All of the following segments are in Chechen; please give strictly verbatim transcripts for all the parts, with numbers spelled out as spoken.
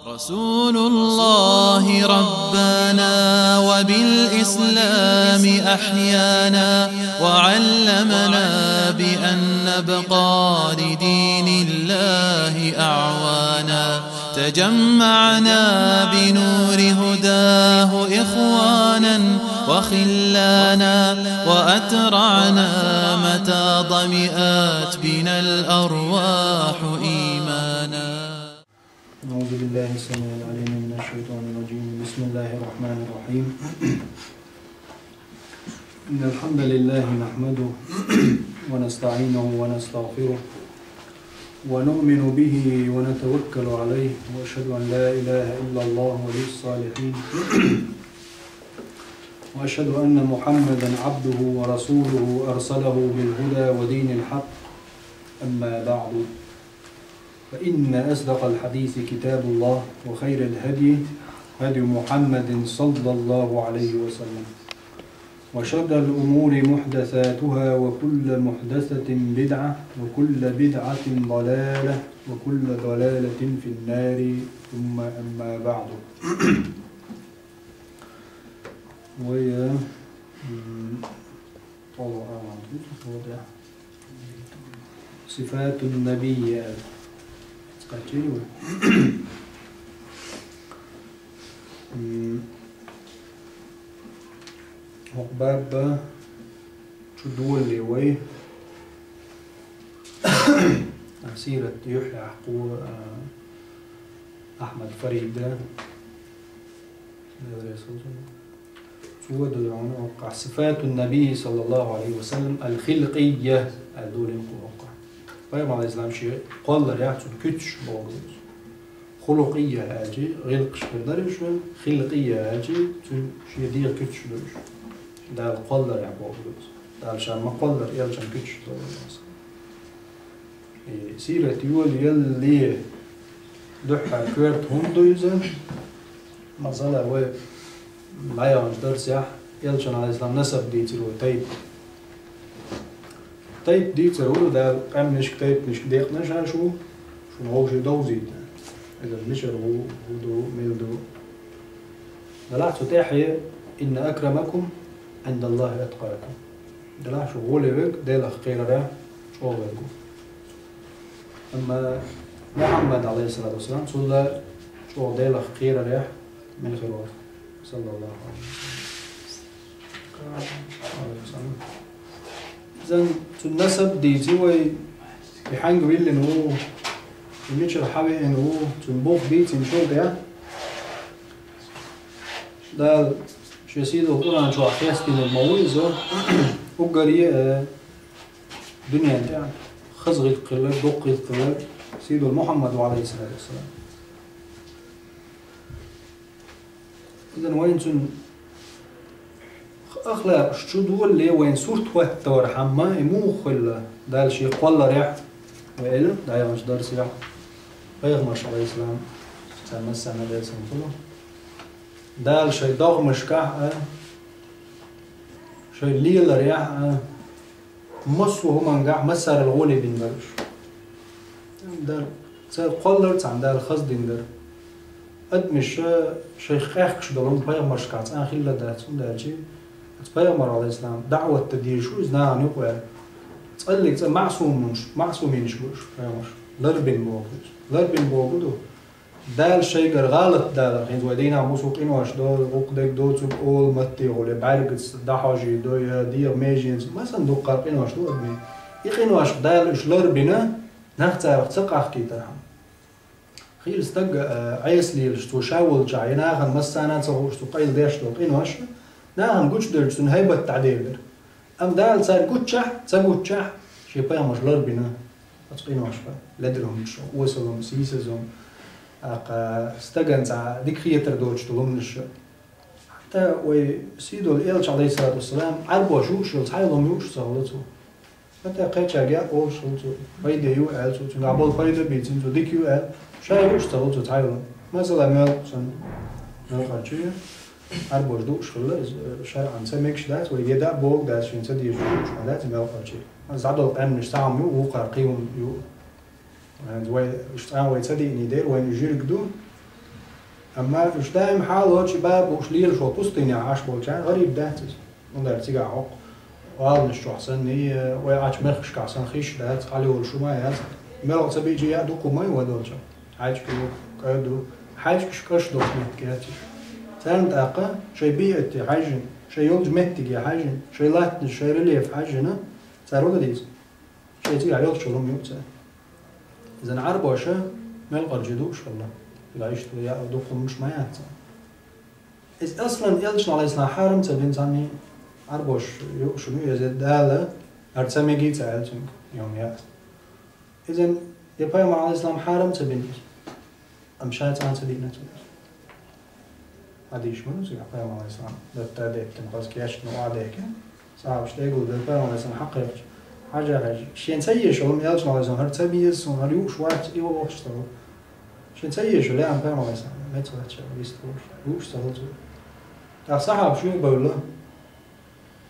رسول الله ربانا وبالإسلام أحيانا، وعلمنا بأن نبقى لدين الله أعوانا. تجمعنا بنور هداه إخوانا وخلانا، وأترعنا متى ظمئت بنا الأرواح إيمانا. أعوذ بالله السميع العليم من الشيطان الرجيم. بسم الله الرحمن الرحيم. إن الحمد لله نحمده ونستعينه ونستغفره ونؤمن به ونتوكل عليه، وأشهد أن لا إله إلا الله ولي الصالحين، وأشهد أن محمدا عبده ورسوله أرسله بالهدى ودين الحق. أما بعد، فإن أصدق الحديث كتاب الله، وخير الهدي هدي محمد صلى الله عليه وسلم، وشر الأمور محدثاتها، وكل محدثة بدعة، وكل بدعة ضلالة، وكل ضلالة في النار. ثم أما بعد. ويا، مم، والله أعلم. صفات النبي. قتلوا. مم. عقبة شو دول لي وي. سيرة يحيى حقو، آه، أحمد فريد. Цудулгъуна окъа. صفات النبي صلى الله عليه وسلم الخلقية. Адулин къу окъа. Пайхамар алейхиссалам ши къоллар яхцун куьч болгъуз. Хулукъия аьлчи, гъилкъаш кирдар уьш, хилкъия аьлчи, цун ши дегъ куьч душ. Дала къоллар яхболгъуз. Дала ша ма къоллар, элчан куьч долгъуз. Э, сират йолаялли дуьххьара коьрта хӀунда ду иза? Масала, вай дӀаяханчу дарсехь элчан алейхиссалам насаб дийцира вай тайпа. Тайпа дийцар ву, Дала къаьмнашка, тайпанашка декъна ша шу, шуна вовший довзийта. Иза мичара ву, хӀун ду, мила ду. Далахь цу тӀехье: «إن أكرمكم عند الله أتقاكم». Делахь шу гӀоле верг Делах кхерарехь чӀогӀа верг ву. Амма Мухьаммад, алейхиссалату вассалам, цул чӀогӀа Делах кхерарехь мила хир вац, саллаллаху алейхи ва саллам. Изан цун насаб дийци вай, и хьанга виллина ву, и мичара хьавеана ву, цун бух дийцина шул тӀе. Дала шен сийдолу Къуръан чохь хестийна ма ву иза, уггаре а дуьнен тӀехь хаза гӀиллакх хилла, доккха гӀиллакх хилла сийдолу Мухьаммад ву, алейхиссалату вассалам. Изан вайн цун ахлакъаш чу долале, вайн сурт хӀоттавар хьамма, и муха хилла, Дала шен кхолларехь, вай элира дӀаяханчу дарсехь, пайхамарш, алейхиссалам, царна массарна а Делан салам хуьлда. Дала шайн догӀмашкахь а, шайн леларехь а, массо а хӀумангахь массарал гӀоле бина бара уьш. Дала ца кхоллар цхьаьна, Дала хаза дина дара. Адамаш шайх къехкаш долу пайхамаршкахь цкъа а хилла дац, хӀунда аьлча оцу пайхамар, алейхиссалам, даӀват дан дезаш ву иза нахана юкъа ваьлла. ЦӀаллиг цкъа маъсумунаш, маъсуминаш бу уьш пайхамарш. Ларбина боху иза. Ларбина боху ду. Дала шайгара гӀалат далар, хӀинца вай дийнахь муьлхха къинош до, гӀуллакх дерг доцург олу маттехула, я бӀаьргаца дӀахьожий до, я дегӀан меженца, масала дуккха къинош ду адамийн. И къиношка Дала уьш ларбина, нах царах ца къахкийтархьама. Хийла стаг, а, Ӏеса лелаш, цо ша волчохь, я нахана массарна а ца хууш, цо къайладеш долу къинош, нахана гучуделча, цуьнан хӀайбат дӀаделира. Амма Дала цаьрга гуччехь, ца гуччехь, шен пайхамарш ларбина оцу къиношка, ледара хӀуманаш, осалун, сийсазун, тӀаккха стагана цхьа дика хетар доцуш долу хӀуманаш. ХӀетта вай сийдолу элча, алейхиссалату вассалам, Ӏарбош юуш йолу цхьа а хӀума юуш ца хуьлу цо. ХӀетта кхечаьрга а олуш хуьлу цо, пайда ю аьлла цо, цуьнгахь болу пайда а бийцина цо, дика ю аьлла, ша юуш ца хуьлу цо цхьа а хӀума. Масала, моьлкъа санна, моьлкъанчий Ӏарбош дууш хилла, иза, э, шаръан ца мегаш дац, вай геда а богу дац, шен ца дезаш дууш ма дац, моьлкъанчий. Иза дӀадолу къаьмнаш цхьа хӀума ю, вукхара кхин хӀума ю. Вай, уьш цкъа а вай ца диъний дела, вайна уьш жирг ду. Амма уж даим хьалочи бабуш лелаш волу пустыне Ӏаш болчарна гӀариб дац иза. Ундар цигахь хӀокху гӀаланаш чохь санна, вай Ӏачу мехкашкахь санна хиш дац, хьала йолуш хӀума яц. Мелха ца бича яа дукха хӀума ю вай долчу. ХьаьжкӀа ю, кӀа ду, хьаьжкӀаш кӀаш долчу меттиг яц уьш. Царна тӀаккха шайн биатте хьаьжжина, шайн йолчу меттиге хьаьжжина, шайн латтанаш, шайн рельеф хьаьжжина, цара хӀун дан дийца? Шайн цигахь йолчу хӀума ю цара. Иза Ӏарбоша мел къарчий дууш хилла. Ила иштта яа дукха хӀуманаш ма яц. Иза аслан элчана, алейхиссалам, хьарам ца бина цхьанна Ӏарбош юуш ю, иза Дала хӀара ца мегий ца аьлла цуьнга, йом яц. Иза я пайхамар, алейхиссалам, хьарам ца бина иза. Амма ша цхьаьна ца диъна цунна. Хьадийш ма ду цигахь пайхамар, алейхиссалам, датта деттина, хаза кечна ваӀда яьккхина. Сахьабаш дегал бен пайхамар, алейхиссалам, хьакхайкхича, хьажа хьаьжча, шен ца езаш хӀума элчана, алейхиссалам, хӀара ца беза суна, хӀара юуш вац, и вохуш ца ву. Шен ца езаш хӀума, лаьа пайхамар, алейхиссалам, меца вац ша, вист вуш, юуш ца хилла цо. ТӀаккха сахьабаш юхабевлла.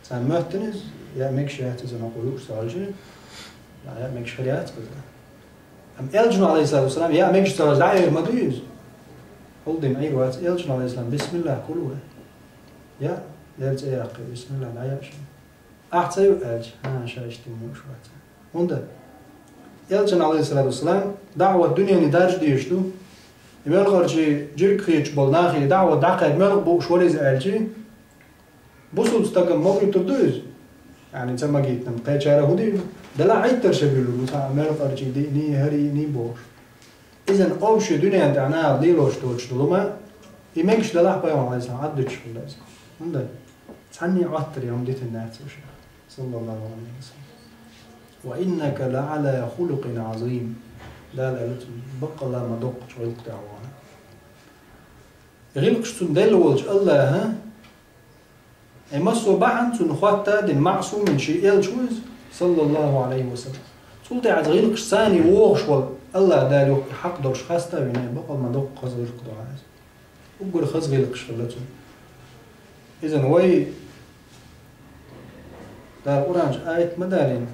Царна моьттина иза, яа мегаш яц иза, ноху юуш ца хилча, яа мегаш хир яц иза. Амма элчана, алейхиссалату вассалам, яа мегаш ца хилча, дӀаэр ма ду иза. ХӀулдина Ӏийр вац, элчана, алейхиссалам, бисмиллах кулу вай. Яа, Делан цӀе яккхий, бисмиллах дӀаяа шен. Ахь ца ю аьлча, хьан ша иштта юуш вац. ХӀунда? Элчана, алейхиссалату вассалам, даъват дуьнене даржа дезаш ду. И мел къарчий жирг хеташ болу нахе даъват дӀакхайкха мел бууш вара иза аьлча, бусулба стагана магуьйтур ду иза? Яъни ца магийтинарг кхечара хӀун дийр ду? Делахь Ӏиттарш а буьллур бу, цхьа мел къарчий диъний, хӀара йиъний бохуш. Иза общий дуьнен тӀехь наха лелош доцуш долу ма, и мегаш делахь пайхамар, алейхиссалам, Ӏаддуьтуш хилла иза. ХӀунда? Цхьанний Ӏоттар йом дитина дац уьш, саллаллаху алейхи ва саллям. Ва иннака ла Ӏала хулукъин Ӏазим. Дала аьлла цунна, баккъалла ма доккхачу гӀиллакх тӀехь ву хьо. ГӀиллакхаш цунна делла волчу Аллаха, и массо а бахьана цунна хӀотта а дина, маъсумин шен элча ву иза, саллаллаху алейхи ва саллям. Цул тӀаьхьа гӀиллакхаш царний вохуш волу Аллаха Дала юха хьакъ долуш хаста а вина, баккъалла ма доккха хаза гӀиллакх ду хьан иза. Уггар хаза гӀиллакхаш хилла цунна. Иза вай Дала Къуръан чу аят ма далийна,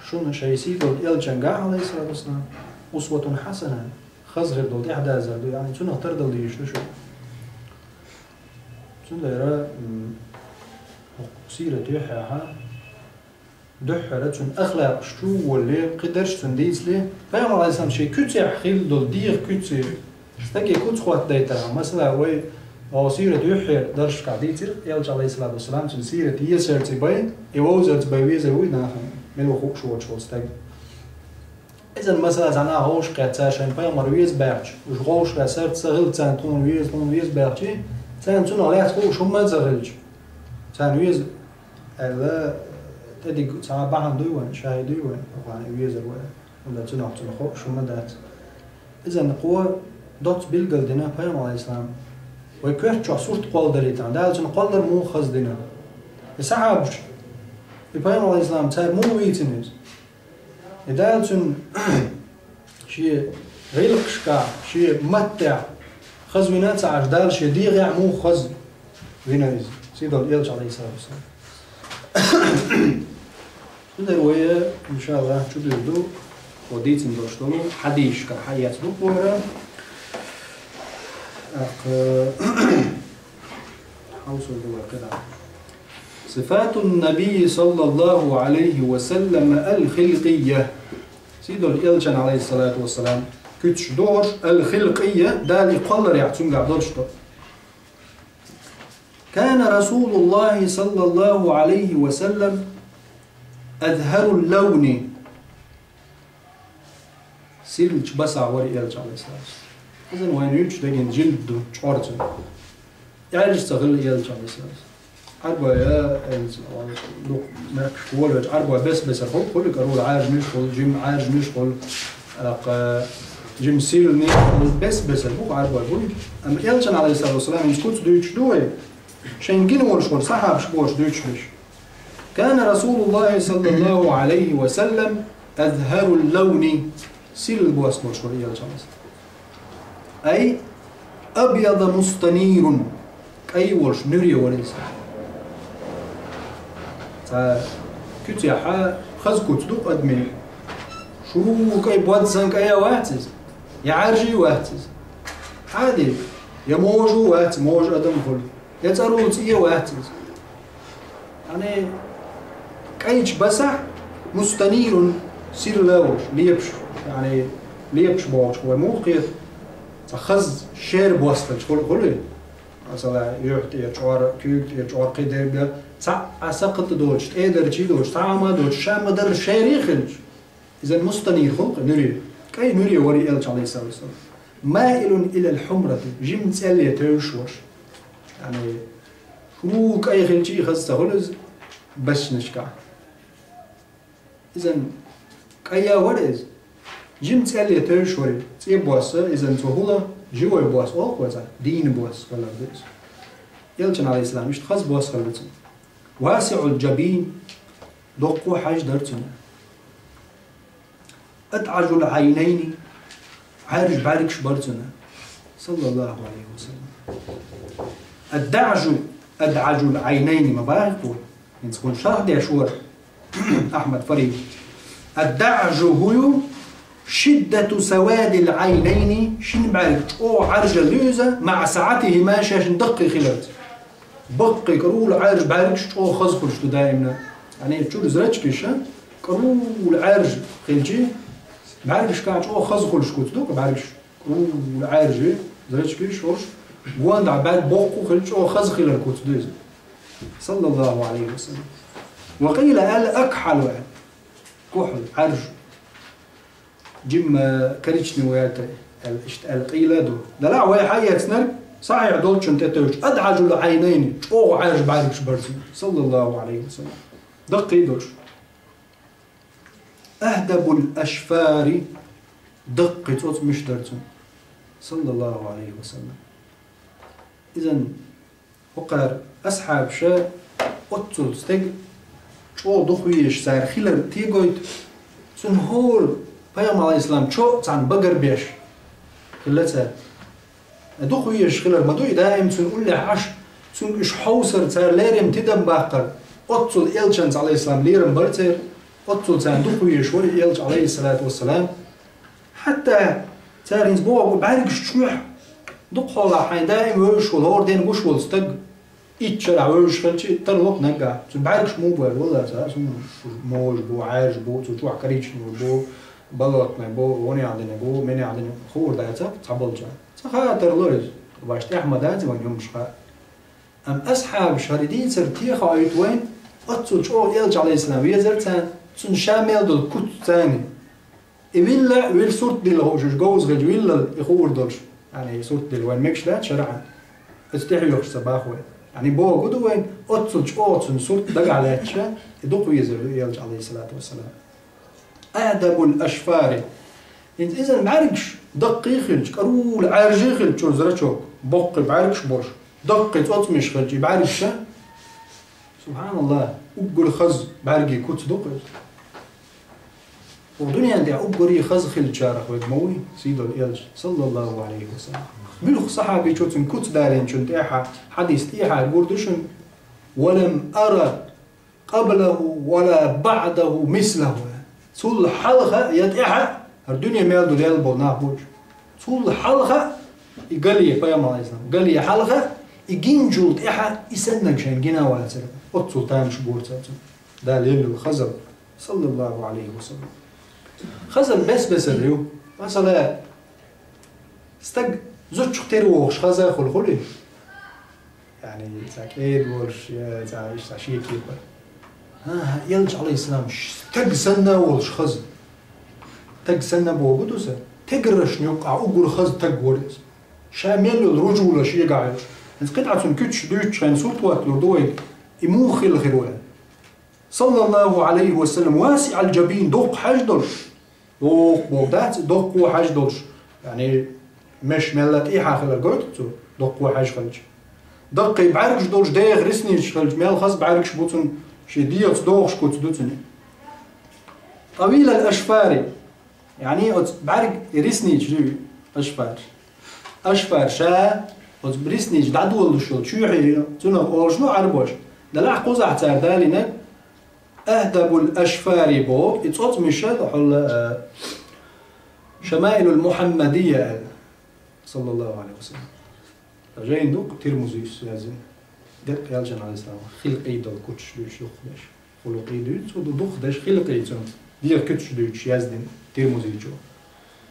шуна шайн сий долу элчангахь, алейхиссалату вассалам, усватун хьасана, хаза хир долу тӀаьхьадазар ду, яъни цунах тардала дезаш ду шу. Цундела, м, хӀокху сират юьххьехьа, дуьххьара цуьнан ахлакъаш чу а волле, кхидерш цуьнан дийцале, пайхамар, алейхиссалам, шен куьцехь хилла долу дегӀан куьце, стаге куц хӀоттадайтархьама, масала, вай оха сират юьххьера даршкахь дийцира, элча, алейхиссалату вассалам, цуьнан сират есарца бай, и вовзарца бай везар вуй нахана, мила хууш воцуш волу стаг. Иза, масала, цхьа нах гӀовшахкхетта, цара шайн пайхамар веза баьхча, уьш гӀовшахкхетта, сарца ца хилла царна тхуна веза, тхуна веза баьхча, царна цунах лаьцна хууш хӀумма а ца хилча, царна веза аьлла, тӀедиг цхьа бахьана дуй вайн, шаьхӀи дуй вайн, хӀокхарна и везар вай, хӀунда цунах цунах хууш хӀумма дац. Иза кхо доцца билгал дина пайхамар, алейхиссалам, вай коьрта чохь сурт кхолладалийтархьама, Дала цунна кхоллар муха хаза дина. И сахьабаш, и пайхамар, алейхиссалам, цара муха вийцина иза? И Дала цуьнан шен гӀиллакхашкахь, шен маттехь хаза вина а ца Ӏаш, Дала шен дегӀехь муха хаза вина иза, сий долу элча, алейхиссалату вассалам. Цундела вай, иншаллах, чу дуьйр ду, хӀо дийцина долуш долу хьадисашкахь хьаэца ду хӀора. ТӀаккха, хьовсур ду вай кхидӀа. Сифатун Набий, саллаллаху алейхи ва саллам, аль-хилкъийя. Сий долу элчан, алейхиссалату вассалам, куьцаш догӀуш, аль-хилкъийя, Дала и кхолларехь цуьнгахь долуш ду. Кана Расулуллахи, саллаллаху алейхи ва саллам, азхарул лавни. Сирлачу басахь вара элча, алейхиссалам. Иза вайна юьйцуш дагина жилд ду, чкъор цуьнан. Ӏаьржа ца хилла элча, алейхиссалам. Ӏарбой, э, дукха мехкашка волавелча, Ӏарбой бес-бесар хуьлу, хуьлу, карура Ӏаьржанаш хуьлу, жима Ӏаьржанаш хуьлу, тӀаккха жима сийланаш хуьлу, бес-бесар бу-кх Ӏарбой буй. Амма элчан, алейхиссалату вассалам, иза куц дуьйцуш ду вай, шайна гина волуш волу сахьабаш бохуш дуьйцуш беш. Кана Расулуллахи, саллаллаху алейхи ва саллам, азхарул лавни, сирла бос болуш вара элча, алейхиссалам. Ай, абъяда мустанирун, кӀай волуш нуьре вара иза. Цхьа куьцехь хаза куц ду адамийн. Шу кӀай, бодсан кӀай а вац иза, я Ӏаьржий вац иза. Хьадий, Я можа вац, можа адам хуьлу. Я цӀарула цӀе вац иза. Яъни, кӀайчу басахь, мустанирун, сирла волуш, лепаш, яъни, лепаш бохучух вай муха кхета, цхьа хаза шер бос хилча хуьлу, хуьлу. Масала, юьхь тӀера чӀор, куьйга тӀера чӀор кхин дерг, цхьаъ а сакхат а доцуш, тӀедарчий доцуш, цхьа а ма доцуш, ша ма-дарра шерий хилча. Иза мустанир хуьлу-кх нуьре. КӀай нуьре вара Элча, алейхиссалату вассалам. Маилун илал хумрати, жимма цӀелле тевжаш вара. Яъни, хӀун кӀай хилчий хаза ца хуьлу иза баснашкахь. Иза кӀай а вара иза. Жимма цӀелле тевжаш вара. ЦӀе бос, иза цо хӀула, живой бос олу-кх вай цхьа, дийна бос хилар ду иза. Элчан, алейхиссалам, иштта хаза бос хилла цуьнан. Васиъул жабин, доккха хьаж дара цуьнан. Адъажул Ӏайнайни, Ӏаьржа бӀаьргаш бара цуьнан, саллаллаху Ӏалайхи ва саллам. Адъажу, адъажул Ӏайнайни ма боху, хӀинца хӀун шарх деш вара Ахьмад Фарид. Адъажу хӀун ю, шиддату савадил Ӏайнайни, шина бӀаьрг чӀогӀа Ӏаьржалла ю иза, маъа саӀатихима, шаьшна даккхий хиларца. Баккхий, кӀарула Ӏаьржа бӀаьргаш чӀогӀа хаза хуьлуш ду даимна. Яъни чуьра зрачкиша, кӀарула Ӏаьржа хилчи, бӀаьргашкахь чӀогӀа хаза хуьлуш куц ду-кх бӀаьргаш. КӀарула Ӏаьржа, зрачкиш хӀорш, гондахь бӀаьрг боккха а хилча, чӀогӀа хаза хилар куц ду иза. Саллаллаху Ӏалайхи ва саллам. Ва къийла аьлла акхьалу аьлла. Кухьал, Ӏаьржа. Жимма коричневый ваьлла, аьлла, иштта аьлла къийла а ду. Делахь вай хьаэцнарг, сахьихь долчунна тӀетевжаш, адъажул Ӏайнайни, чӀогӀа Ӏаьржа бӀаьргаш бара цуьнан, саллаллаху Ӏалайхи ва саллам. Даккхий долуш. Ахдабул ашфари, даккхий цӀоцкъамаш дара цуьнан, саллаллаху Ӏалайхи ва саллам. Иза хӀокхара асхьабаша оццул стеган чӀогӀа дукха везаш цара хилар тегойту, цуьнан хӀора пайхамар, алейхиссалам, чо а цхьаьна багарбеш хилла цара. Дукха везаш хилар ма ду и даим цуьнан уллехь Ӏаш, цуьнга уьш хьовсар, цара леррина тидам баккхар, оццул элчанца, алейхиссалам, лерам бара церан, оццул царна дукха везаш вара и элча, алейхиссалату вассалам. Хьатта цара хӀинца боху бӀаьргаш чохь, дукха хьолахь хьайн даим вевзаш волу, хӀора ден гуш волу стаг, итт шарахь вевзаш хилча, тарло-кх наггахь. Цуьнан бӀаьргаш муха бу аьлла, валлахӀи, цара суна, можа бу, Ӏаьржа бу, цу чохь коричневый бу, болотный бу, вонехь дина бу, менехь дина, хуур дацара цхьаболчарна. Ца хаьа тарло иза, баш тӀехь ма дац вайн хӀумаш хаьа. Амма асхьабаш хӀара дийцар техьа Ӏуьйту вайн, оццул чӀогӀа элча, алейхиссалам, везар царна, цуьнан ша мел долу куц царна. И вилла, вилла сурт дилла хууш, уьш говза хилча, виллал и хуур долуш. Яъни, и сурт дилла вайн мегаш дац шарӀан. Оцу тӀехьоьхуш ца боху вай. Яъни, бохург ду вайн, оццул чӀогӀа цуьнан сурт дагахь лаьтташ, и дукха везар ду элча, алейхиссалату вассалам. Ахдабул ашфари. ХӀинца иза бӀаьргаш даккхий хилча, кӀарула Ӏаьржий хилча, чуьра зрачок, боккхий бӀаьргаш болуш, даккхий цӀоцкъамаш хилча, и бӀаьргаш, субхьаналлахӀ, уггар хаза бӀаьргийн куц ду-кх иза. Оха дуьнен тӀехь уггаре хаза хиллачарах верг ма вуй, сийдолу элча, саллаллаху Ӏалайхи ва саллам. Муьлхха сахьабичо цуьнан куц далийначун тӀехьа, хьадис тӀехьа гур ду шуна: «Ва лам ара къаблаху ва ла баӀдаху мислаху». Цул хьалха я тӀехьа, хӀара дуьне мел ду лелла болу нах бу уьш. Цул хьалха и гале, пайхамар, алейхиссалам, гале хьалха, и гиначул тӀехьа и саннарг шайна гина а вацара. Оццул тамаш бора цара цунна. Дала лелла йолу хазал, саллаллаху Ӏалайхи ва саллам. Хазал бес-бесара ю. Масала, стаг зудчух тера вогӀуш хаза хуьлу хуьлий? Яъни, цхьа кӀеда волуш, я цхьа иштта шен кепара. ХӀан-хӀа, элча, алейхиссалам, стаг санна а волуш хаза. Стаг санна бохург ду сан, тегаршна юккъахь уггар хаза стаг вара иза. Ша мел йолу ружула шегахь йолуш. ХӀинца кхин дӀа цуьнан куьцаш дуьйцучу хенахь сурт хӀотталур ду вайга, и муха хилла хир ву аьлла. Саллаллаху Ӏалайхи ва саллам, васиъал жабин, доккха хьаж долуш. Доккха бохург дац, доккха хьаж долуш. Яъни, меш мелла тӀехьа хилар гойту цо, доккха хьаж хилча. Даккхий бӀаьргаш долуш, деха рисничаш хилча, мел хаза бӀаьргаш бу цуьнан, шен дегӀаца догӀуш куц ду цуьнан. Тӏавилал ашфари, яъни оцу бӀаьрг, и рисничаш ю, ашфар. Ашфар ша, оцу рисничаш дӀадолалуш йолу чоьхье ю, цунах олуш ду Ӏарбоша. Делахь кхузахь цара далийнарг, «Ахдабул ашфари» боху, и цӀоцкъамаш ду хьуна, а, «Шамаилул Мухаммадия» аьлла, саллаллаху Ӏалайхи ва саллам. Жайн ду-кх Тирмузис яздина. Декъ элчан алейхиссалам хилкъий дола куьцаш дуьйцуш дукха деш. Хулукъий дуьйцу, цо ду дукха деш хилкъий цунна. ДегӀа куьцаш дуьйцуш яздина Тирмузичо,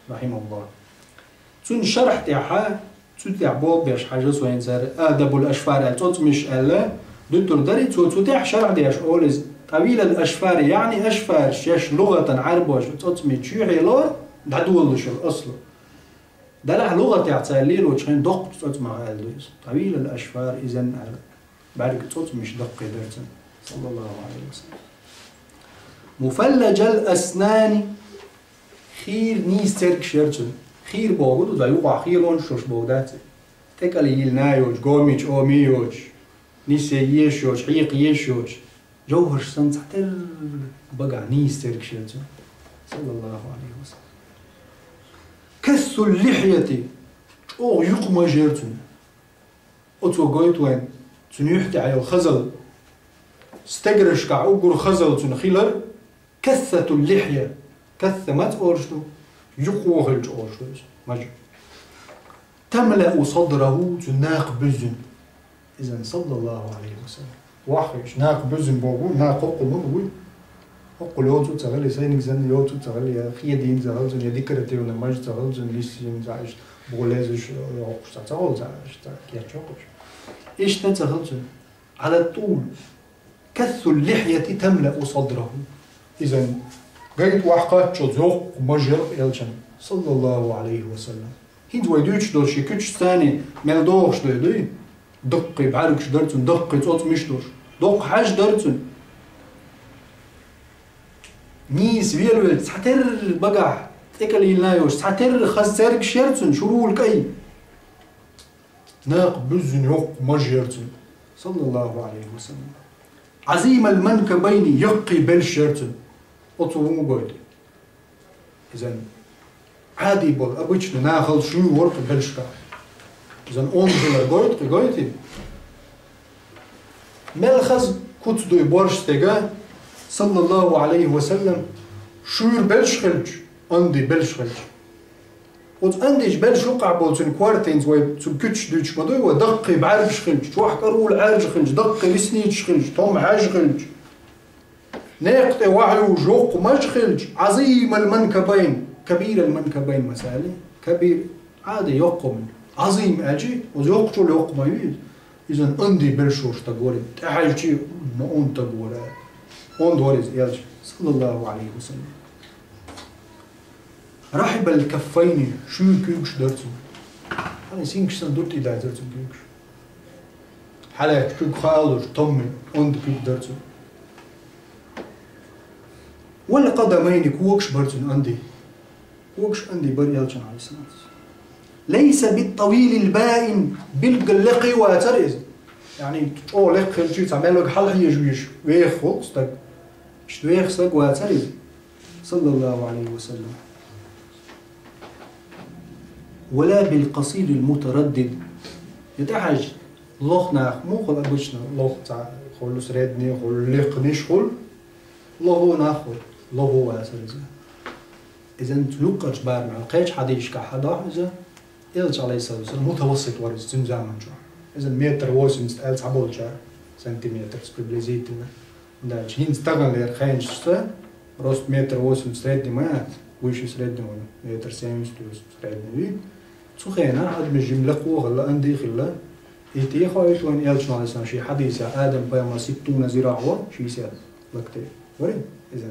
рахимахуллах. Цунна шархь тӀехьа, цу тӀехь болх беш хьажа со хӀинца хӀара Адабул Ашфар аьлла, цӀоцкъамаш аьлла, дуьтур дарий, цо цу тӀехь шархь деш олу иза, тӀавилал ашфар, яъни ашфар, шаьш лугӀатан Ӏарбоша цӀоцкъамийн чоьхье лор, дӀадолалуш йолу аслу. Делахь лугӀатехь цара лелочу хенахь доккхачу цӀоцкъамах аьлла ду иза. ТӀавилал ашфар изан аьлла. БӀаьрг цӀоцкъамаш даккхий дара цуьнан, саллаллаху Ӏалайхи ва саллам. Муфаллажал аснани, хийра нийса цергаш яра цуьнан. Хийра бохург ду, дан юкъахь хийронаш йолуш бохург дац и. ТӀекӀел йиллина йоцуш, гомича оми йоцуш, нийса езаш йоцуш, хьекха езаш йоцуш. ЖовхӀарш санна цхьатерра багахь нийса цергаш яра цуьнан, саллаллаху Ӏалайхи ва саллам. Кассул лихьяти, чӀогӀа юкъамаж яра цуьнан. Оцо гойту вайна цуьнан юьхь тӀехь йолу хазалла. Стегаршкахь уггар хазалла цуьнан хилар, кассатул лихья. Касса маца олуш ду? Юкъо хилча олуш ду иза, маж. Тамлаъу садраху, цуьнан накха буьззина. Изан, саллаллаху Ӏалайхи ва саллам. Ваххийчу накха буьззина боху, накха хӀоккхул ма буй. ХӀоккхул йоцу ца хили, сайниг санна йоцу ца хили, я хедийна ца хилла цуьнан, я декоративный маж ца хилла цуьнан, нисйина ца, иштта бухалезаш, хӀоккхуш ца, ца хилла ца, иштта кечйо кхуш. Иштта ца хилла цуьнан. Ӏала тӀул. Кассул лихьяти тамлаъу садраху. Изан гайта охьакхаччалц йоккха маж яра элчан, саллаллаху Ӏалайхи ва саллам. ХӀинца вай дуьйцуш долу ши куьчаш царний мел дохуш ду, дуй? Даккхий бӀаьргаш дара цуьнан, даккхий цӀоцкъамаш долуш. Доккха хьаж дара цуьнан. Нийса велавелча, цхьатерра багахь, тӀекӀел йиллина йоцуш, цхьатерра хаза цергаш яра цуьнан, шурула кӀай. Накха буьззина йоккха маж яра цуьнан, саллаллаху Ӏалайхи ва саллам. Ӏазимал манкабайни, яккхий белш яра цуьнан. Оцо хӀун гойту? Изан Ӏади болу, обычно нахал шуьйра вара кху белшкахь. Изан онда хилар гойту кхин, гойтий? Мел хаза куц дуй борш стеган, саллаллаху Ӏалайхи ва саллам, шуьйра белш хилча, онда белш хилча. Оцу ондичу белш юккъахь болу цуьнан кортинца вай цуьнан куьчаш дуьйцуш ма дуй вай, даккхий бӀаьргаш хилча, чохь кӀарула Ӏаьржа хилча, даккхий ресницаш хилча, томма хьаьжа хилча. Некха тӀе вахьа южу йоккха маж хилча, Ӏазимал манкабайн, кабирал манкабайн масали, кабир, Ӏади йоккха ма ю. Ӏазим аьлчи, оцу йоккхачул йоккха ма ю иза. Изан онда белш волу стаг вара, тӀехьаьжчи ма онда стаг вара. Онда вара иза элча, саллаллаху Ӏалайхи ва саллам. Рахьибал каффайни, шуьйра куьйгаш дара цуьнан. Хьалха сингаш санна дутта дацара цуьнан куьйгаш. Хьалаьцча куьг хаалуш, томми, онда куьг дара цуьнан. Вал къадамайни, когаш бара цуьнан онда. Когаш онда бара элчан, Ӏалайхиссалату вассалам. Лайса бит-тавилил баин, билггал лекха вацара иза. Яъни, чӀогӀа лекха хилчи, цхьа мел вага хьалхьежа везаш веха волу стаг. Иштта веха стаг вацара иза, саллаллаху Ӏалайхи ва саллам. Вала бил-къасирил мутараддид. Я тӀехьаьжча, лоха нах муха хуьлу обычно, лоха цхьа хуьлу, средний хуьлу, лекханиш хуьлу, лохо нах хуьлу, лохо вацара иза. Изан юккъерчу барамехь, кхечу хьадисашкахь хьадохьу иза, элча, Ӏалайхиссалату вассалам, мутавассит вара иза цуьнан заманчохь. Изан метр восемьдесят аьлла цхьаболчара, сантиметрца приблизительно. ХӀунда аьлча хӀинца таханлера хенашца рост метр восемьдесят средний ма яц, вуьйш и средний ву, метр семьдесят вуьйш средний вуй. Цу хенахь адамаш жимма лекхо а хилла, онда а хилла. И тӀехь а хоуьйту вайн элчано, Ӏалайхиссалам, шен хьадисехь, Адам пайхамар ситтуна зираъ вара, шестьдесят локтей вара иза.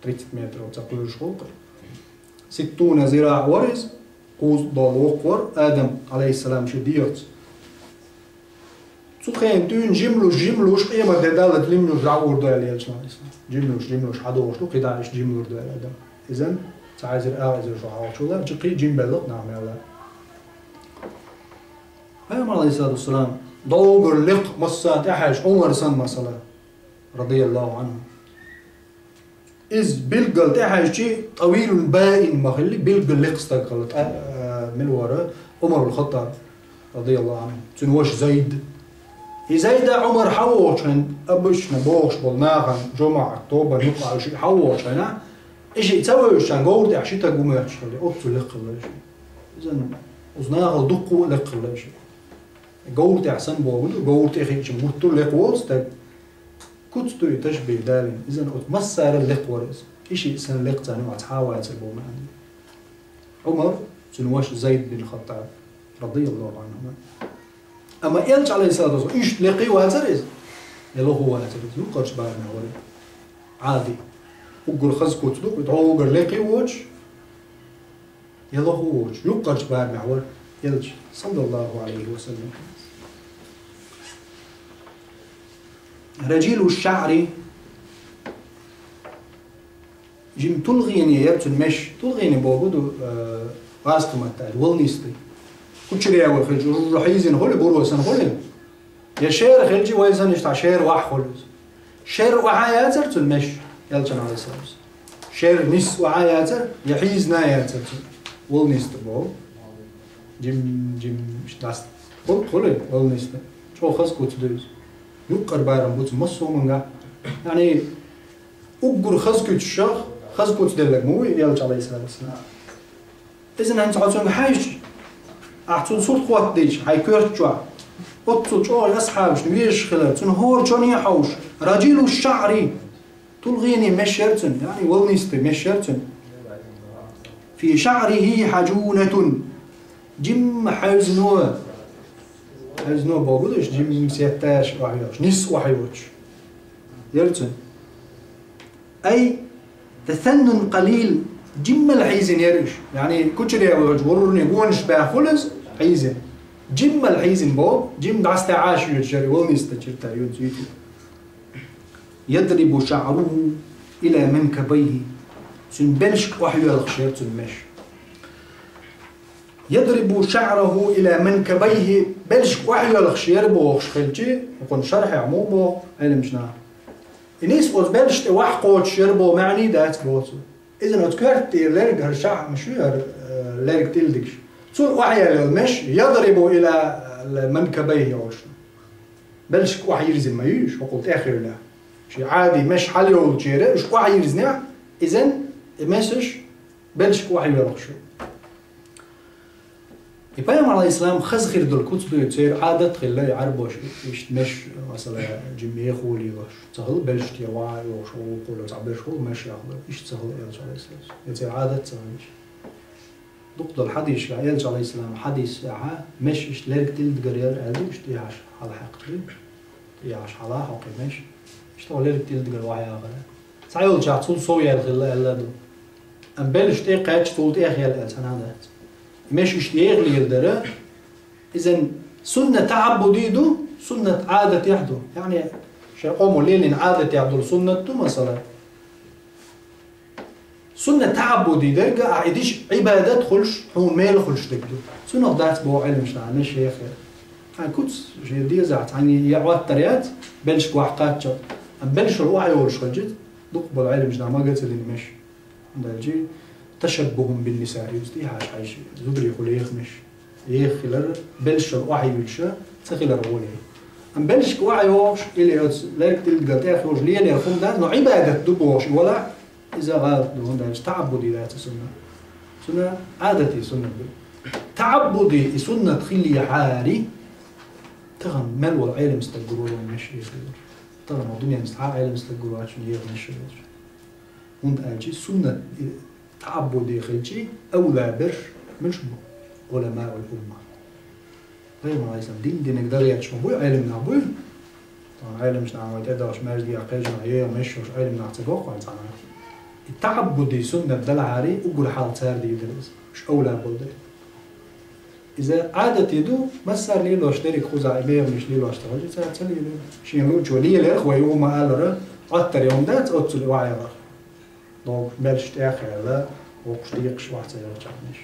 Тридцать метров ца кхоьруш гӀуллакх. Ситтуна зираъ вара иза, кхузткъа долла воккха вара Адам, Ӏалайхиссалам, шен дегӀаца. Цу хенахь дуьйна жимлуш, жимлуш, къемат де даллалц жимлуш дӀагӀур ду аьлла элчано, Ӏалайхиссалам. Жимлуш, жимлуш хьадохуш ду, кхидӀа иштта жимлур ду аьлла адам. Изан, цхьа эзар, ах эзар шо хьалхачул а, чаккхе жимбелла нах мел а. Пайхамар, Ӏалайхиссалату вассалам, доггара лекха массарна тӀехьаьжча, Ӏумар санна, масала, радияллаху Ӏанху. Иза билггал тӀехьаьжчи, тавилун баин ма хилли, билггал лекха стаг хилла, тӀе-, а, мила вара, Ӏумарул Хаттаб, радияллаху Ӏанху, цуьнан ваша Зайд. И Зайд а, Ӏумар а хьавогӀучу хенахь, обычно богӀуш болу нахана, жомахь, тобанна юкъахь уьш хьавогӀучу хенахь, и шиъ ца вевзачарна говра тӀехь ши стаг ву моьттуш хилла, оццул лекха хилла уьш. Иза, оцу нахал дуккха а лекха хилла уьш. Говра тӀехь санна бохург ду, говра тӀе хиъча муттур лекха воцу стаг. Куц ду и ташбихь далийна. Иза оцу массарал лекха вара иза. И шиъ санна лекха царна вац хьа вацар боху маьӀна. Ӏумар, цуьнан ваша Зайд бин Хаттаб, радияллаху Ӏанхума. Амма Элча, алейхиссалату вассалам, иштта лекха вацара иза? Я лоху вацара иза? Юккъерчу барамехь вара. Ӏади. Уггар хаза куц ду, кху дӀо уггар лекха воцуш, я лоху воцуш, юккъерчу барамехь вара Элча, саллаллаху Ӏалайхи ва саллам. Ражилу шаъри, жима тулгӀене яра цуьнан меш. ТулгӀене бохург ду, э, гӀазкхи маттахь аьлча, волнистый. Кучерявый хилча, жужжу хьийзина хуьлу, буро санна хуьлу. Я шера хилча, вай санна иштта шера охьахуьлу иза. Шера охьа яцара цуьнан меш, Элчан, алейхиссалам. Шера нисса охьа яцара, я хьийзина яцара цуьнан. Волнистый боху. Жим, жим, иштта дац. Хуьлу, хуьлу, волнистый. ЧӀогӀа хаза куц ду иза. Юккъера барам бу цуьнан массо а хӀуманга. Яъни, уггар хаза куьцшех, хаза куц делларг ма ву и Элча, алейхиссалату вассалам. Иза хӀинца хьо цуьнга хьаьжча, ахь цуьнан сурт хӀоттадийча, хьайн коьрта чохь, оццул чӀогӀа асхьабашна везаш хилар, цуьнан хӀора чоне а хьовш, ражилу шаъри, тулгӀене меш яра цуьнан, яъни волнистый меш яра цуьнан. Фи шаърихи хьаджунатун, жимма хьаьвзино, хьаьвзино бохург ду, жимма сетташ охьайоьлуш, нисса охьайоьлуш яра цуьнан. Ай, тасаннун къалил, жиммал хьийзина яра уьш. Яъни, кучерявый хилча, гӀурране гонаш баьхна хуьлу иза, хьийзина. Жиммал хьийзина боху, жимма дӀасатаьӀаш йоьдуш яра, волнистый черта йоьдуш йитина. Ядрибу шаъруху ила манкабайхи. Цуьнан белшка охьайоьлхуш яра цуьнан меш. Ядрибу шаъраху ила манкабайхи, белшка охьайоьлхуш яра бохуш хилча, хӀокхуьнан шархьехь муха боху Ӏеламнаха? И нисса оцу белшаш тӀе охьакхочуш яра боху маьӀна дац боху цо. Иза оцу коьрта тӀера лерг, хӀара шаър ма ю, хӀара, э, лерг тӀилдигаш. Цунна охьаяьлла йолу меш, ядрибу ила, э, манкабайхи йолуш. Белшка охьайирзина ма ю уьш, хӀокхул тӀехъевлла. Шен Ӏади меш хьалайовлучеран, уьш охьайирзинехь, иза и мешаш белшка охьайоьлхуш ю. И пайхамар, алейхиссалам, хаза хир долу куц ду, церан Ӏадат хилла и Ӏарбоша иштта меш, масала, жимма еха лелош. Ца хилла белшаш тӀера охьа а йохуш, вукхо цхьа берш хуьлу меш яхлур. Иштта ца хилла Элча, алейхиссалам. Я церан Ӏадат ца хилла иштта. Дукха долу хьадисашкахь Элча, алейхиссалам, хьадис тӀехь меш иштта лерг тӀилдигар яра аьлла ду, иштта тӀехьаш хьалахьаькхча. ТӀехьаш хьала хьокху меш. Иштта лерг тӀилдигар охьаяьлла. Цхьайолчохь цул сов яьлла хилла аьлла ду. Амма белшаш тӀе кхаьчча, цул тӀех яьлла аьлла цхьа а дац. Меш иштта еха леладар, иза суннат таӀаббуди ду, суннат Ӏадатехь ду. Яъни, шайн къомо лелийна Ӏадатехь долу суннат ду, масала. Суннат таӀаббуди дерг а, и диш Ӏибадат хуьлуш, хьуна мел хуьлуш дерг ду. Цунах дац боху Ӏеламнаха меш еха. Хьайн куц шен дезахь, цхьаьна я Ӏоттар яц, белшка охьакхаччалц. Амма белшал охьайолуш хилча, дукха болу Ӏеламнаха мага ца дина меш. ХӀунда аьлча, ташаббухун бин ниса, юьстий хьаша хьайша, зударий хуьлу еха меш. Еха хилар, белшал охьайуьлуш ца хилар гӀоле. Амма белшка охьайохуш, или оцу лерг тӀилдигар тӀехъюьллуш лелаяр хӀума дац, но Ӏибадат ду бохуш, и вала, иза гӀалат ду, хӀунда аьлча таӀаббуди дац и сунна. Сунна Ӏадати суннат ду. ТаӀаббуди и суннат хиллехьара, тахана мел волу Ӏелам стаг гур ву вайн меш еха хилар. Тахана вайн дуьненца цхьа а Ӏелам стаг гур вац вайн еха меш хилар. ХӀунда аьлча суннат и таӀаббуди хилча, авла берш муьлш бу? Уламаул умма. Пайхамар, алейхиссалам, дин динарг дан гӀерташ ма буй, Ӏеламнах буй. Тахана Ӏеламнаха вай тӀедогӀуш маьждигехь кхечанхьа еха мешаш Ӏеламнах ца го кхунна цхьана. И таӀаббуди суннат далахьара, уггар хьалха цара дийр дара иза. Уьш авла болу дара. Иза Ӏадати ду, массара лелош дерриг кхузахь и мехамаш лелош ца хилча, цара ца лелийра. Шена луучо леларх вай хӀума алара, Ӏоттар хӀума дац, оццул охьаяларх. Догуш белшаш тӀехъяьлла, воккхуш декхаш охьа ца яьлча меш.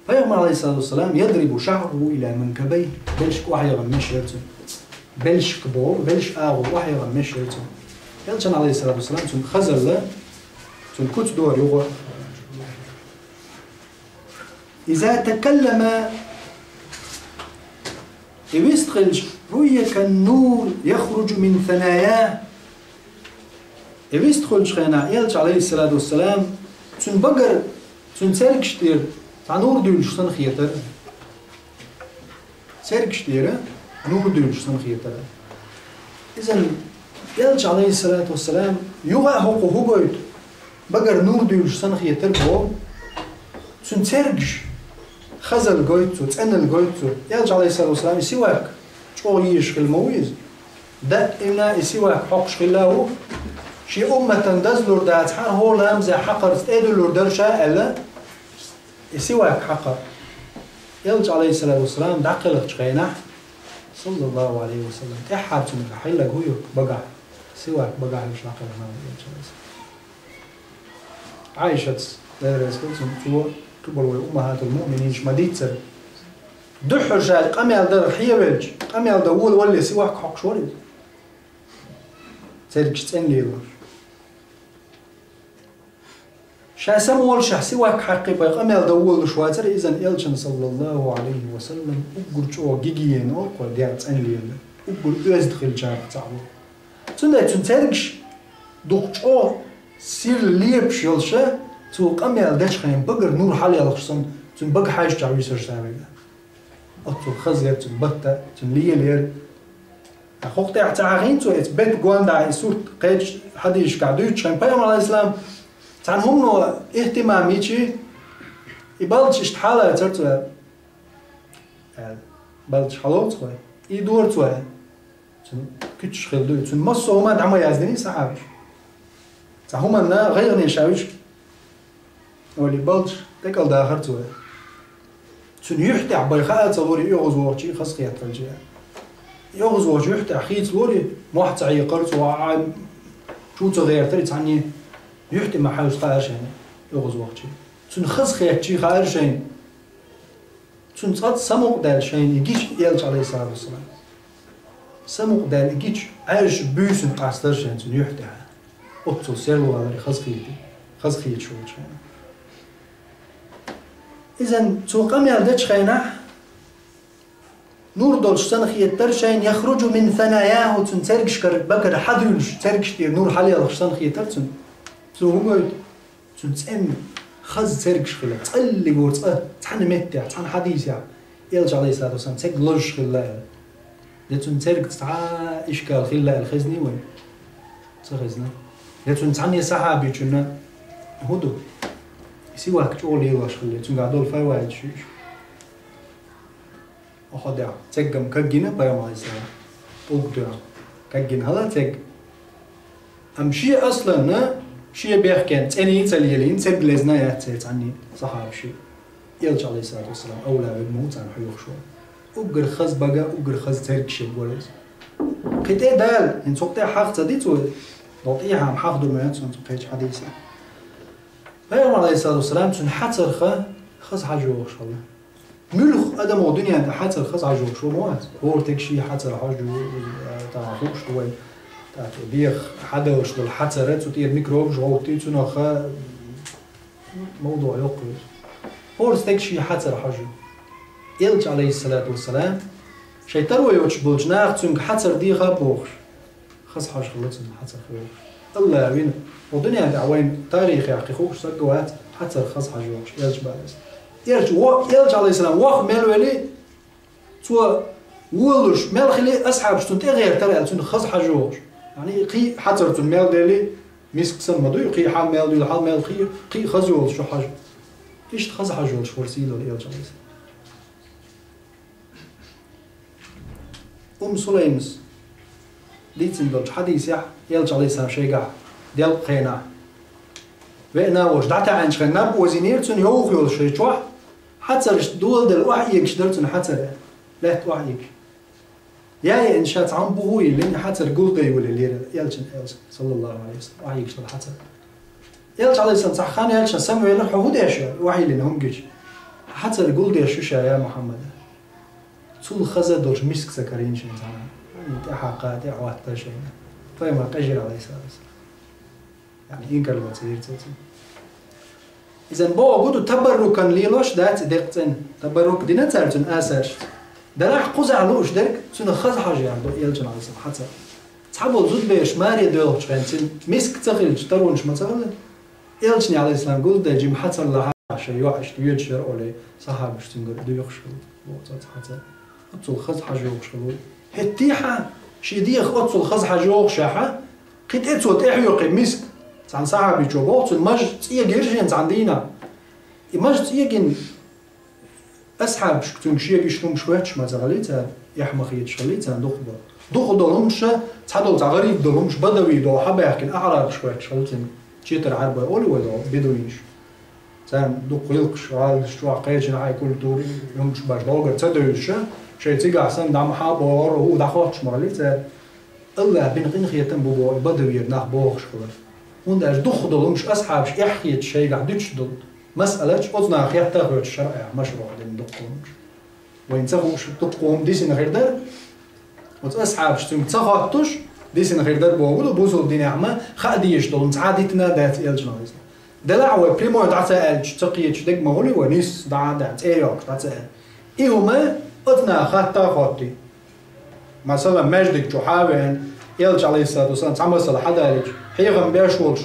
Пайхамар, алейхиссалату вассалам, ядрибу шаъруху ила манкабайхи, белшка охьаягӀан меш яра цуьнан. Белшка боху, белш агӀор охьаягӀан меш яра цуьнан. Элчан, алейхиссалату вассалам, цуьнан хазалла, цуьнан куц дора юха. Иза такаллама, и вистхилча, руйя кан нур яхруджу мин санаяхи. И вистхуьлучу хенахь Элча, алейхиссалату вассалам, цуьнан багара, цуьнан цергаш тӀера цхьа нур дуьйлуш санна хетара. Цергаш тӀера нур дуьйлуш санна хетар. Иза Элча, алейхиссалату вассалам, юха а хӀокхо хӀу гойту, багара нур дуьйлуш санна хетар боху, цуьнан цергаш хазалла гойту цо, цӀеналла гойту цо. Элча, алейхиссалату вассалам, и сивак чӀогӀа езаш хилла ма ву иза. Даимна и сивак хьокхуш хилла а ву, шен умматана дазлур дацахьара, хӀора ламазехь хьакхарца тӀедуьллур дара ша аьлла, и сивак хьакха. Элча, алейхиссалату вассалам, дӀакхелхачу хенахь, саллаллаху алейхи ва саллам, тӀаьххьара цуьнга хьиллаг хӀу ю багахь, сивак багахь луш дӀакхелхина ву Элча, алейхиссалам. Ӏайшатс, Дела реза хуьлда цунна, цо, цу болу вай уммахатул муъмининаш ма-дийццара. Дуьххьара ша къамел дар хьевелча, къамел дан волавалале сивак хьокхуш вара иза. Цергаш цӀена лелош. Ша самаволушехь сивак хьаккхий бай къамел дан волалуш вацара иза Элчана, саллаллаху алейхи ва саллам, уггар чӀогӀа гигиена олу кхо дегӀ цӀена лела, уггар оьзда хилчарах цхьаъ ву. Цундела цуьнан цергаш дукха чӀогӀа сирла лепаш йолуша, цо къамел дечу хенахь багара нур хьалаялхаш санна, цуьнан бага хьаьжчахь висар ша вега. Оццул хаза яра цуьнан батта, цуьнан лела яра. Ткъа хӀокху тӀехь ца хьахийна цо, эца бетта гондахьа и сурт кхечу хьадисашкахь дуьйцучу хенахь, пайхамар, алейхиссалам, цхьана хӀумано ихтимам йичи, и балдаш иштта хьалацара цо, аьлла. Балдаш хьалоцу хой? И дора цо, аьлла. Цуьнан куьцаш хилла ду и. Цуьнан массо а хӀума дӀа ма яздиний сахьабаш. Цхьа хӀуманна гӀайгӀане ша вуьшка олий балдаш тӀекӀалдахара цо. Цуьнан юьхь тӀехь бай хаа ца лур и оьгӀазвохчий хазахетарчий. И оьгӀазвохчу юьхь тӀехь хийца лур и, мохь ца хьекхара цо, а, чу ца гӀертара и цхьанний, юьхь тӀе ма хьаьвса хаьара шайна оьгӀазвохчий. Цуьнан хазахетчий хаьара шайна. Цуьнан цкъа а самукъадаьлла шайна и гича Элча, алейхиссалату вассалам. Самукъадаьлла и гича, Ӏаьржачу буьйсанна къастара шайна цуьнан юьхь тӀехь. Оццул серло валар и хазахийти, хазахеташ волчу хенахь. Иза цо къамел дечу хенахь, нур долуш санна хетара шайна, яхруджу мин санаяху, цуьнан цергашкара багара хьадуьйлуш, цергаш тӀера нур хьалаялхаш санна хетара цуьнан. Цо хӀун гойту? Цуьнан цӀена хаза цергаш хилла, цӀаллиг вара цкъа, цхьана меттехь, цхьана хьадисехь, Элча, алейхиссалату вассалам, церг лозуш хилла аьлла. Я цуьнан цергца цхьа а ишкал хилла аьлла хезний вай? Ца хезна. Я цуьнан цхьанне сахьабичунна хӀун ду? Сивак чӀогӀа лелош хилла, цуьнгахь долу фаваид шуьйш. Оха дехьа. Цеггам каггина пайхамар Ӏалайхиссалам. ТӀулг дуьхьа. Каггина хала цегг. Амма шен асланна, шен бехкенна цӀена ца лелийна, цегг лезна яц церан цхьанний сахьабаши. Элча, алейхиссалату вассалам, овла вег ма ву царна хьоьхуш вара. Уггар хаза бага, уггар хаза цергаш ерг вара иза. Кхин тӀе Дала, хӀинца цу тӀе хьаха ца ди цо, догӀу тӀехьа хьаха ду моьтту цунна цу кхечу хьадисехь. Пайхамар, алейхиссалату вассалам, цуьнан хьацарх хаза хьажа йогӀуш хилла. Муьлхха адамо дуьнен тӀе хьацарх хаза хьажа йогӀуш ву ма вац. ХӀора стеган шен хьацар хьожа ю, тахана хууш ду вайн. ТӀаккха беха хьадалуш долу хьацар, цу тӀера микробаш гӀовттий, цунах мавдуъ йоккхуьйту. ХӀора стеган шен хьацар хьожа ю. Элча, алейхиссалату вассалам, шайн таро йоцуш болчу наха цуьнга хьацар деха а бохуш. Хаза хьожа хилла цуьнан хьацарх йогӀуш. Алла вина, хӀокху дуьнен тӀехь вайн тарихехь кхин хууш стаг а вац, хьацарх хаза хьожа йогӀуш, Элча бара иза. Элча, во-, Элча, алейхиссалам, ваха мел вели, цо волалуш мел хили, асхьабаш цунна тӀе гӀертара аьлла, цуьнан хаза хьожа йогӀуш. Яъни, кхин хьацар цунна мел дели, миска санна ма дуй, кхин хьал мел дуьйла, хьал мел кхин, кхин хаза йолуш шу хьожа. Иштта хаза хьожа йолуш вара сийлалла Элча, алейхиссалам. Умму Сулаймас дийцина долчу хьадисехь, Элча, алейхиссалам, шайгахь делкъа хенахь веана а волуш, дӀатаьӀначу хенахь наб озийнера цуьнан йовха йолуш шайн чохь, хьацаршна доладелла охьаэгаш дара цуьнан хьацар, лаьтта охьаэгаш. Яа еана ша цхьа хӀума буху а йиллина, хьацар гулдай йолаелира Элчана, Элчана, саллаллаху алейхи ва саллям, охьаэгаш дара хьацар. Элча, алейхиссалам, цхьа хан яьлча, Самуэла, хьо хӀун деш ю? Охьайиллина хӀума гича. Хьацар гулдеш ю ша, я Мухьаммад. Цул хаза долуш миск ца карийна шайна цхьанна. ТӀаьхьа кха, тӀе а хӀоттар шайна. Пайхамар къежира, алейхиссалату вассалам. Яъни, инкарло ца йира цо цуьнан. Иза боху гуду табаррукан лелош дац и декъ цӀена. Табаррук дина цара цуьнан асаршца. Дарахь кхузахь лууш дерг цуьнан хаза хьожа яр ду, Элчана, алейхиссалам, хьацар. Цхьаболу зудабераш маре доьлхучу хенахь цуьнан миск ца хилча, таронаш ма ца хилла. Элчане, алейхиссалам, гулдай жима хьацар лахьа шайн йоӀ иштта йоьдуш яра олий, сахьабаш цуьнгара доьхуш хилла, боху цо цхьа хьацар. Оццул хаза хьажа йогӀуш хилла ву. ХӀетте а, шен дегӀах оццул хаза хьажа йогӀушехь, кхин тӀе цо тӀехьоькху миска. Цхьана сахьабичо боху цунна, маж цӀе гира шена цхьана дийнахь. И маж цӀе гина, асхьабашка цуьнга шега иштта хӀумаш хоьттуш ма ца хилла цара, эхь ма хеташ хилла царна дукхах долу. Дукхах долу хӀумаш, цхьадолу цхьа гӀариб долу хӀумаш, бадави догӀу хьабаьхкина аӀрабаш хоьттуш хилла цуьнга. Четар Ӏарбой олу вай догӀу, бедуинаш. Царна дукха гӀиллакхаш, гӀаланаш чохь кхечанхьа культура, хӀумаш баш догӀур ца девзаш, шайн цигахь санна дӀа ма хьа а богӀур, хӀу дӀахоттуш ма хилла цара. Аллахь бина къинхетам бу боху и бадавера нах бохуш хилар. ХӀунда аьлча дукха долу хӀумаш асхьабаш эхь хеташ шайгахь дуьтуш долу масъалаташ оцу наха хетта а хоьттуш шарӀехь машрухь дина дукха долу хӀумаш. Вайна ца хууш дукха хӀума дисина хир дара. Оцу асхьабаш цуьнга ца хоттуш, дисина хир дара боху ду, бусулба динехь ма хаа дезаш долу цхьа а дитина а дац элчано иза. Делахь а вай прямой дӀа ца аьлча, ца кхеташ дерг ма хуьлий вай, нийса дӀа а даьхьа, цӀе а йоккхуш дӀа ца аьлча. И хӀума оцу наха хатта а хоттий. Масала, маьждиг чу хьа а веана, элча, Ӏалайхиссалату вассалам, цхьа масала хьадалийча, хьехам беш волуш,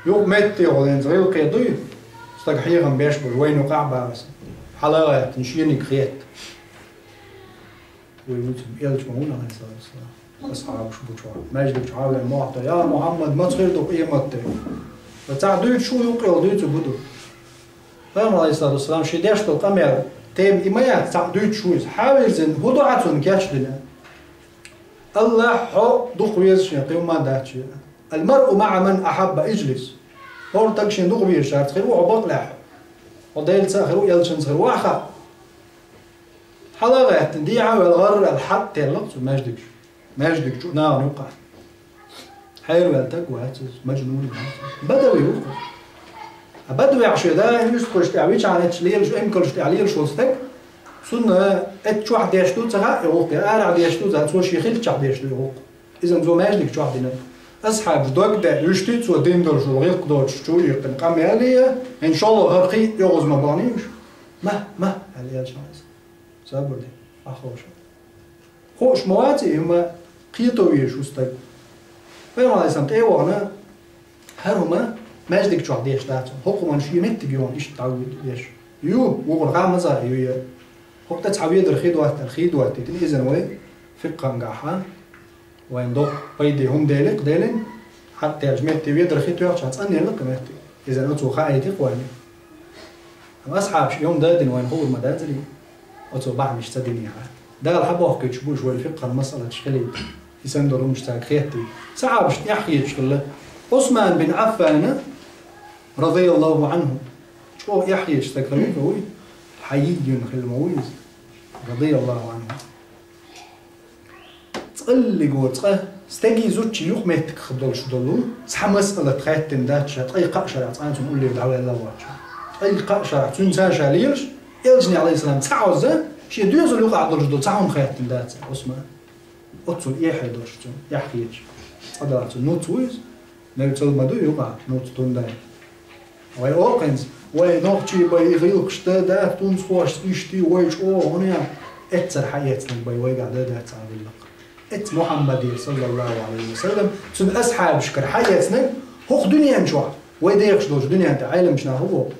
юкъа метте гӀолла хӀинца гӀиллакхе дуй, стаг хьехам беш болуш, вайна юкъахь а бахьа аса. Хьала а гӀаьттина, шениг хетта. Вай вуьцург элча ма ву, Ӏалайхиссалату вассалам. Асхьабаш бу чохь. Маьждиг чу хьа а веана мохь до: «Я Мухьаммад, маца хир ду къематде?» Ткъа цхьаъ дуьйцуш ву, юккъе йолу дуьйцург хӀун ду? Пайхамар, Ӏалайхиссалату вассалам, шен деш долу къамел тема и ма яц, цхьаъ дуьйцуш ву иза. Хьа а вирзина, хӀун ду хьан цунна кечдина? Аллахь хьо дукха веза шен, кхин хӀумма а дац шен. «Ал-маръу маӀа ман ахьабба», ижлис. ХӀора стаг шен дукха везачаьрца хир ву хьо бакълахь. Хьо Делаца а хир ву, элчанца хир ву, ахьа хаьа. Хьала а гӀаьттина, дехьа а ваьлла, гӀар а ваьлла, хьатӀа теллира цу маьждиг чу. Маьждиг чу нахана юккъехь. Хьераваьлла стаг вац иза, мажнун вац иза. Бадави ву-кх. А бадавехь шен даим уьстагӀашна тӀехь вичхьана эцча лелаш, эмкалшна тӀехь лелаш волу стаг, цунна эццахь чохь деш ду ца хаьа и гӀуллакх, я арахь деш ду ца хаьа, цо шен хиллачохь деш ду и гӀуллакх. Иза цо маьждиг чохь дина. Асхьабаш дог даьа, вуьшти цо дина долуш долу гӀиллакх доцуш чу а иккхина къамел а, хӀинца шолгӀа хӀара кхин а оьгӀаз ма баханийша. «Ма, ма», аьлла, элчано иза. Сабур де, ахь ховша. Хууш ма вац и хӀума, кхето везаш ву стаг. Пайхамар, Ӏалайхиссалам, тӀе а вахана, хӀара хӀума маьждиг чохь деш дац, хӀокху хӀуманна шен меттиг йогӀу иштта дӀавоьдуш. Ю, вукхара гӀа маза а ю я. ХӀокху тӀе цхьа ведар хи доттара, хи доттийтина, иза вай фикъхьангахь а. Вайн доккха пайде хӀума делира-кх, делира, хьатӀа тӀе аьлча метте ведар хи тоьхча, цӀанъелира-кх метте. Иза оцо хаийтира-кх вайна. Амма асхьабаш и хӀума дадина вайна хуур ма дацарий, оцо бахьанаш ца динехь а. Дала хьабохкуьйтуш бу уьш вай фикъхьан масъалаташ хилийта. И санна долу хӀумаш цаьрга хеттий. Сахьабашна эхь хеташ хилла. Ӏусман бин Ӏаффана, радияллаху Ӏанху, чӀогӀа эхь хеташ стаг хилла ма вуй, хьайийна хилла ма вуй иза, радияллаху Ӏанху. ЦӀаллиго цкъа стегий зудчий юкъаметтигах долуш долу цхьа масъалат хаьттина дац ша, ткъе кхаа шарахь цкъа а цунна уллера дӀаваьлла а воцуш. Ткъе кхаа шарахь цуьнца ша лелаш, элчане, Ӏалайхиссалам, цхьа Ӏоза, шен доьзал юкъахь долуш долу цхьа хӀума хаьттина дац Ӏусмана. Оццул эхь долуш цунна, эхь хеташ. Цкъа дац цунна, нуц ву иза. Мел цал ма ду юкъахь, нуц тундай. Вай окхуьнца, вай нохчий бай и гӀиллакхаш дан дац, тунцхошца иштта, вай чӀогӀа хӀунда, эццара хьаэцнарг бай вайгахь дан дац цхьа гӀиллакх. Эццахь Мухьаммадера, саллаллаху Ӏалайхи ва саллам, цуьнан асхьабашкара хьаэцнарг хӀокху дуьнен чохь, вай дехаш долчу дуьнен тӀе Ӏеламчу наха боху.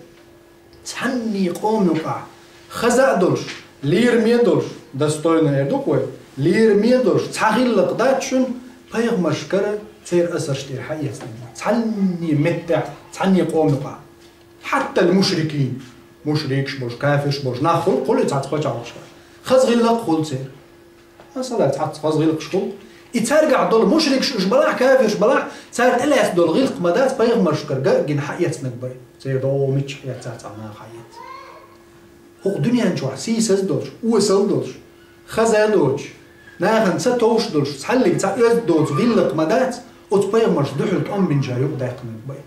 Цхьанний къома юкъахь хаза а долуш, лераме а долуш, достойно эр ду-кх вай, лераме а долуш, цхьа гӀиллакх дац шуна пайхамаршкара, церан асарш тӀера хьаэцнарг. Цхьанний меттехь, цхьанний къома юкъахь. Хьатта ал-мушрикин, мушрикаш болуш, кафирш болуш, нах хуьлу-кх, хуьлу цхьацца пачхьалкхашкахь. Хаза гӀиллакх хуьлу церан. Масала, цхьацца хаза гӀиллакхаш хуьлу. И цаьргахь долу мушрикаш уьш балахь, кафирш балахь, цара тӀелаьцна долу гӀиллакх ма дац пайхамаршкара гина хьаэцнарг бай. Церан догӀу миччахь эцна цхьа наха хьаэца. ХӀокху дуьнен чохь сийсаз а долуш, осал а долуш, хаза а доцуш, нахана ца товш а долуш, цхьаллиг цхьа оьзда доцу гӀиллакх ма дац, оцу пайхамарша дуьхьал тӀом бинчара юкъадаьккхинарг бай.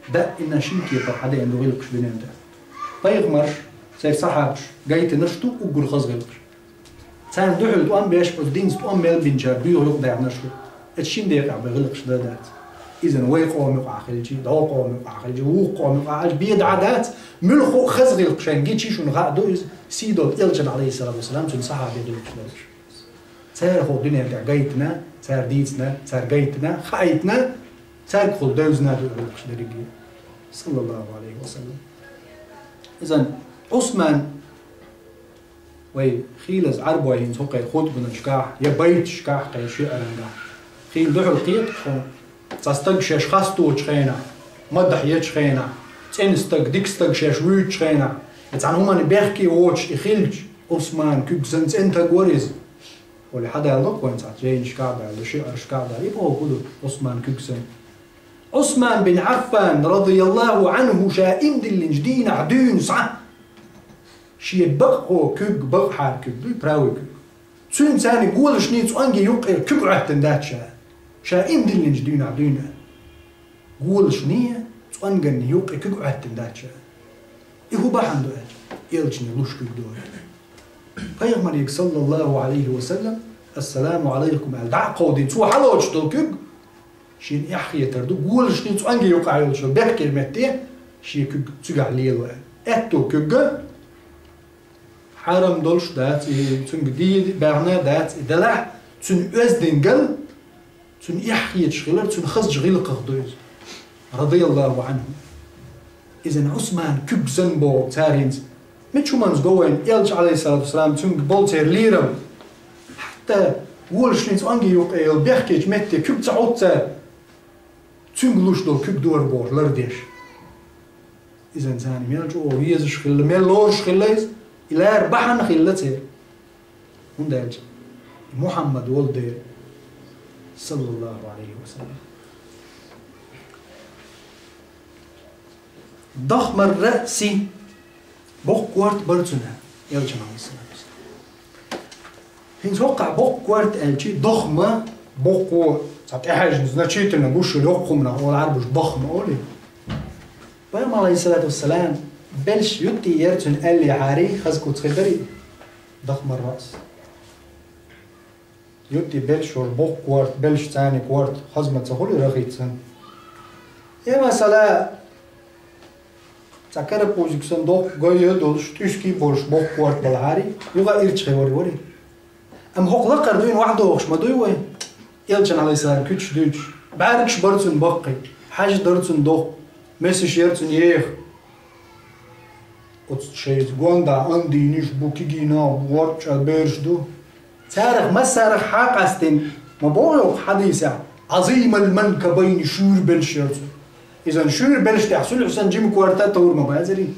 Даимна шина кепара хьадеана ду гӀиллакхаш дуьнен тӀехь. Пайхамарш, церан сахьабаш гайтинарш ду уггар хаза гӀиллакхаш. Царна дуьхьал тӀом беш, оцу динца тӀом мел бинчара буьйху юкъадаьхнарш ду. Эцу шина декъехь бен гӀиллакхаш дан дац. Иза вай къома юкъахь хилча, дӀо къома юкъахь хилча, вукху къома юкъахь хилча, бен дӀа дац, муьлхха а хаза гӀиллакх шайна гича шуна хаа ду иза, сий долу элчан, Ӏалайхиссалату вассалам, цуьнан сахьабийн гӀиллакхаш долуш. Цара хӀокху дуьнен тӀехь гайтина, цара дийцина, цара гайтина, хаийтина, цаьргахула девзина ду гӀиллакхаш дерриге. Саллаллаху Ӏалайхи ва саллам. Иза Ӏусман Вай хийлаза Ӏарбой хӀинца хӀокху хутбанашкахь я байташкахь кхин шиъарангахь хийла дуьхьал кхета тхуна. Цхьа стаг шаьш хасточу хенахь, мадахь ечу хенахь, цӀена стаг, дика стаг шаьш вуьйцучу хенахь, я цхьана хӀуманна бехке воцуш и хилча, Ӏусман куьг санна цӀена стаг вара иза. Оли хьадалло вайн цхьа жайнашкахь а баьлла, шиъаршкахь а баьлла, и боху ду Ӏусман куьг санна. Ӏусман бин Ӏаффан, радияллаху Ӏанху, ша иман диллинчу дийнахь дуьйна схьа шен бакъо куьг, бакъхьара куьг дуй, правый куьг. Цуьнан царна голашний цӀонгийн юккъера куьг Ӏоьттина дац ша. Ша иман диллинчу дуьйнахь дуьйна. Голашний цӀонганна юккъе куьг Ӏоьттина дац ша. И хӀун бахьана ду аьлча, элчане луш куьг дора. Пайхамаре, саллаллаху Ӏалайхи ва саллам, «Ассаламу Ӏалайкум» аьлла, дӀа а кховдийна, цо хьалоцуш долу куьг шена эхь хетар ду, голашний цӀонгийн юккъехь йолчу бехкера метте шен куьг цигахь лело аьлла. Аьтту куьг а хьарам долуш дац, и цуьнга дийна баьхна дац, и делахь цуьнан оьздангалла, цуьнан эхь хеташ хилар, цуьнан хазачу гӀиллакхах ду иза. Радияллаху Ӏанху. Иза Ӏусман куьг санна боху цара хӀинца. Мича хӀуманца го вайна, элча, Ӏалайхиссалату вассалам, цуьнга болу церан лерам. ХӀетта голашний цӀонгийн юккъе йолу бехкечу метте куьг ца Ӏутту цара, цуьнга луш долу куьг дора бохуш лардеш. Иза царна мел чӀогӀа везаш хилла, мел лоруш хилла иза, и лара бахьана хилла церан. ХӀунда аьлча Мухьаммад волу дела, саллаллаху Ӏалайхи ва саллам. Дахмар раъси, боккха корта бара цуьнан, элчан, Ӏалайхиссалату вассалам. ХӀинца хӀокхахь боккха корта аьлча, дахма, боккха, цхьа тӀехьаьжна, значительно гуш йолу йоккха хӀуманах олу Ӏарбаша дахма олий. Пайхамар, Ӏалайхиссалату вассалам, белш юттий яра цуьнан аьллехьарий, хаза куц хир дарий? Дахмар раъс. Юттий белш йолуш боккха корта, белш царна корта, хаза ма ца хуьлу рахица санна. Э, масала, цхьа карапузик санна доккха гой а долуш, тӀуьски а болуш боккха корта балахьарий, юха ирча хевар варий. Амма хӀокху лакхара дуьйна охьадогӀуш ма дуй вай? Элчан, Ӏалайхиссалам, куьчаш дуьйцуш, бӀаьргаш бара цуьнан баккхий, хьаьжа дара цуьнан доккха, месаш яра цуьнан еха. Оцу шайца гонда андийниш бу, кигийнах бу, ворчӀа бераш ду. Царах массарах хьакъастина, ма боху хӀокху хьадисехь, Ӏазимал манкабайни, шуьйра белш яра цуьнан. Иза шуьйра белш тӀехь суьлхьа санна жима корта а товр ма бацарий?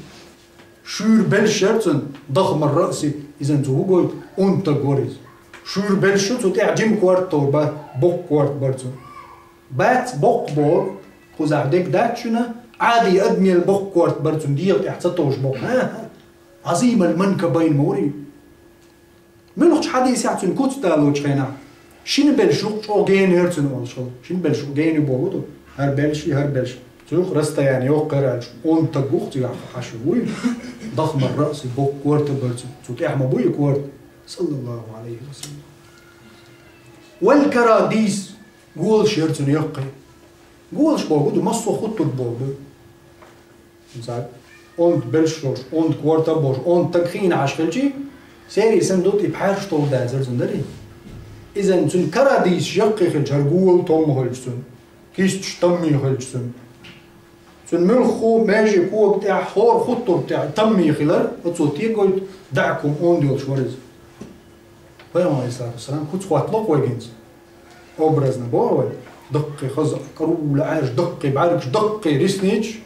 Шуьйра белш яра цуьнан, дахмар раъси, иза цо хӀун гойту, онда стаг вара иза. Шуьйра белш ю, цу тӀехь жима корта товр бац, боккха корта бара цуьнан. Бац боккха боху, кхузахь дерг дац шуна, Ӏади адамел боккха корта бара цуьнан, дегӀа тӀехь ца товш боккха. ХӀан-хӀа, Ӏазимал манкабайн ма варий. Муьлххачу хьадисехь цуьнан куц далочу хенахь, шина белш юкъа чӀогӀа гена яра цуьнан олуш хилла. Шина белш юкъа гена ю боху ду, хӀара белш и, хӀара белш. Цу юкъа расстояние йоккха яра аьлча, онда стаг ву-кх цигахь Ӏаш вуй. Дахмар раъси, боккха корта бара цуьнан. Цу тӀехь ма бу и корта. Саллаллаху Ӏалайхи ва саллам. Вал карадис, голаш яра цуьнан яккхий. Голаш боху ду, массо а хуттург боху ду. Мисал, онда белш йолуш, онда корта а болуш, онда стаг хиъна Ӏаш хилчий, серий санна ду, тӀе пхьаьрш товр дацара цуьнан, дарий? Иза цуьнан карадисаш яккхий хилча, хӀара гола томма хилча цуьнан, кисташ таммий хилча цуьнан. Цуьнан муьлххо меже кога тӀехь, хӀора хуттург тӀехь таммий хилар, оцо тегойту, даьӀахк хӀума онда йолуш вара иза. Пайхамар, Ӏалайхиссалату вассалам, куц хӀоттало-кх вайга хӀинца. Образно боху вай, даккхий хаза, карула Ӏаьржа, даккхий бӀаьргаш, даккхий ресницаш,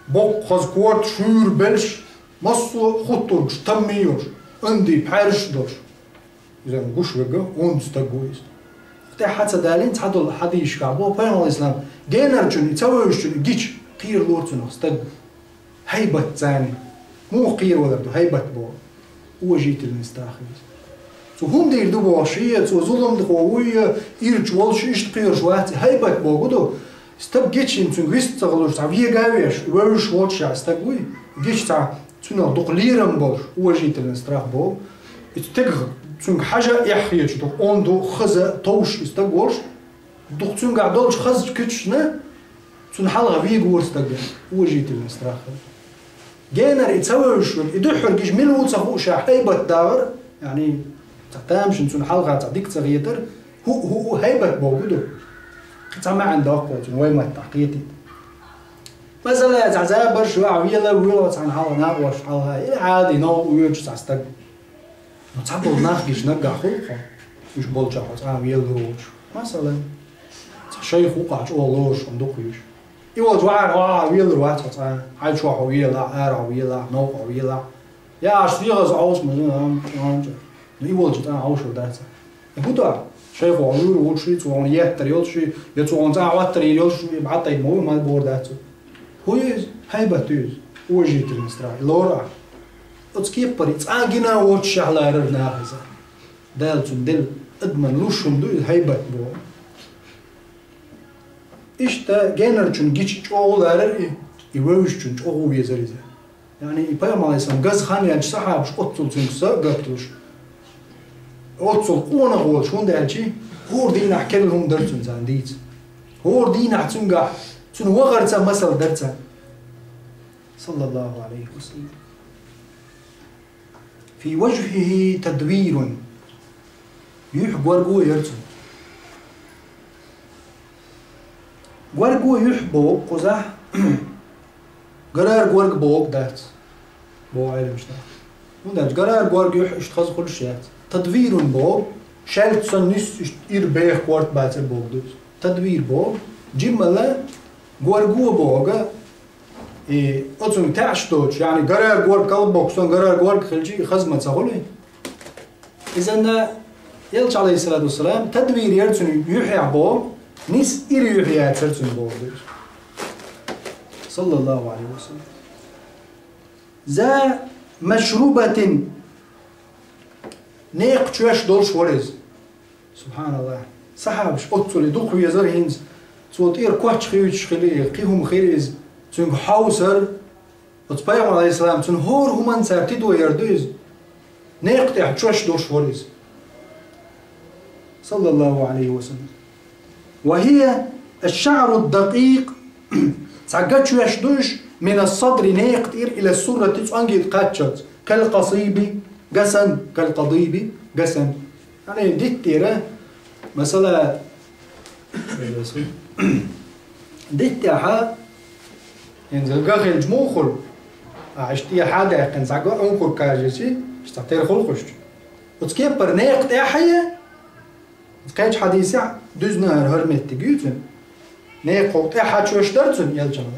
боккха хаза корта, шуьйра белш, массо а хуттургаш таммий йолуш, андий пхьаьрш а долуш. Иза гуш верг онда стаг ву иза. ТӀехь хьа ца далийна цхьадолу хьадисашкахь боху, Пайхамар, Ӏалайхиссалам, генарчун, и ца вевзачун и гича, кхералора цунах стаг. ХӀайбат царна. Муха кхеравалар ду хӀайбат боху? Уважительный страх иза. Цо хӀунда дийр ду боху, шен цо зуламхо вуй, ирча волуш иштта кхоьруш вац, хӀайбат боху ду. Стаг гича, цуьнга вист ца хуьлуш, цхьа вега а веш, вевзаш воцуш стаг вуй, гича цхьа цуьнан дукха лерам болуш, уважительный страх боху. И стегах цуьнга хьажа а эхь хеташ, дукха онда, хаза, товш и стаг волуш, дукха цуьнгахь долчу хазачу куьчашна цунна хьалха вегавора стаг, уважительный страх. Генара и ца вевзаш верг, и дуьххьара гича мила ву ца хууш хӀайбат дагӀар, яъни, цхьа тамашийна цунна хьалха цхьа дика ца хетар, хӀуъу-хӀуъу хӀайбат боху ду. Кхин цхьа маьӀна доккху цуьнан вай маттахь кхетийта. Масала, цхьа забарш ваьхьа вела, вела цхьана хьалха, накъош хьалха, или Ӏади новкъа воьдуш цхьа стаг. Ну, цхьаболу нах гича наггахь хуьлу хьо, уьш болчохь хьо цкъа а велалур волуш. Масала, цхьа шайх ву-кх ахь чӀогӀа лоруш хьуна дукха уьш. И волчу вахьара хьо а велалур вац хьо цкъа а, хьайн чохь хьо велахь, ара хьо велахь, новкъа хьо велахь. Я ахь дегӀаза Ӏовса ма, ам, ам, ам. Ну, и волчу цкъа а хьовсур дац. И хӀун до? Шайх хьо лур волуш, цо хьуна еттар йолуш, я цо хьуна цкъа а хӀоттар йолуш, бӀаттайта ма ву, ма бохур дац цо. ХӀун ю иза? ХӀайбат ю иза. Уважительный страх. И лору ахь. Оцу кеппара цкъа а гина воццушехь ларара нах иза. Дала цунна делла адаман луш хӀума ду иза хӀайбат боху. Иштта генарчун гича чӀогӀа ларара и, и вевзачун чӀогӀа везара иза. Яъни и пайхамар Ӏалайхиссалам газа хан яьлча сахьабаш оццул цуьнга са а гатдеш, оццул къонах волуш, хӀунда аьлча хӀора дийнахь керла хӀума дара цуьнан царна дийца. ХӀора дийнахь цуьнгахь, цуьнан вахарца а масал дара царна. Саллаллаху Ӏалайхи ва саллам. Фи важхӀихӀи тадвирун. Юьхь горго яра цуьнан. Горго юьхь боху кхузахь, гарара горга бохург дац, боху Ӏеламнаха. ХӀунда аьлча гарара горга юьхь иштта хаза хуьлуш яц. Тадвирун боху, шаьлта санна нисса иштта ира беха корта бацар бохург ду иза. Тадвир боху, жиммала горго бохург, и оцунга таьӀаш доцуш, яъни гарара горга, колобок санна гарара горга хилча, и хаза ма ца хуьлу. Иза, Элча, Ӏалайхиссалату вассалам, тадвир яра цуьнан юьхьехь боху, нисса ира юьхь яцара цуьнан бохург ду иза. Саллаллаху Ӏалайхи ва саллам. За машрубатин, некха чоьш долуш вара иза. СубхьаналлахӀ. Сахьабаш оццул дукха везара хӀинца. Цо тӀера коч хи юьтуш хили, кхин хӀума хили иза. Цуьнга хьовсара. Оцу пайхамар, Ӏалайхиссалам, цуьнан хӀора хӀуманна цара тидо яр ду иза. Некха тӀехь чоьш долуш вара иза. Саллаллаху Ӏалайхи ва саллам. Ва хӀия аш-шаӀру ад-дакъикъ, цхьа ган чоьш ду уьш, мина ас-садри, некха тӀера, ила ас-суррати, цӀонгий тӀе кхаччалц, кал къасиби, гасан, кал къадиби, гасан. Яъни диттера, масала, диттехьа, хӀинца ган хилча муха хуьлу? А, иштта тӀера хьа даьккхина, цхьа ган Ӏункург кажиси, иштта тера хуьлу кхуьшту. Оцу кеппара некха тӀехь хьае, кхечу хьадисехь дуьзна хӀара, хӀара меттиг ю цуьнан. Некха хӀокху тӀехь хьа чоьш дара цуьнан, Элчанан.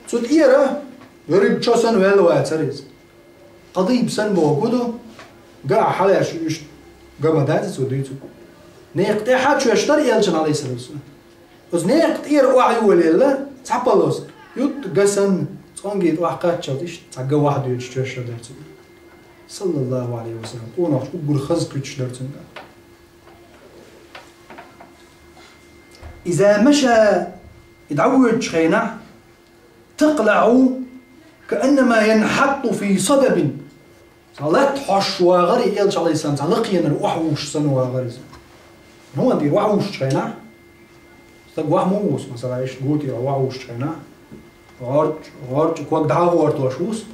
Цу тӀера верриг чо санна ваьлла вацара иза. Къадийба санна бохург ду, ган хьалаьрша уьш ган ма дац цо дуьйцург. Некха тӀехь хьа чоьш дара Элчанан, Ӏалайхиссалату вассалам. Оцу некха тӀера охьайолаелла цхьа полоска, ютта ган санна, цӀонгий тӀе охьакхаччалц иштта цхьа ган охьадоьдуш чоьш дара цуьнан. Саллаллаху Ӏалайхи ва саллам, къонахчо уггар хаза куьцуш дара цуьнан. Иза маша, и дӀавоьдучу хенахь, такълаӀу кааннама янхьатту фи садабин. Цхьа латта хьоьжуш вагӀара и Элча, Ӏалайхиссалам, цхьа лакхенара охьавуссуш санна вагӀара иза. Ну, ан тӀера охьавуссучу хенахь, стаг охьа муха вусу, масала, иштта гу тӀера охьавуссучу хенахь, гӀорч-, гӀорчу ког дӀа а гӀортош вусу,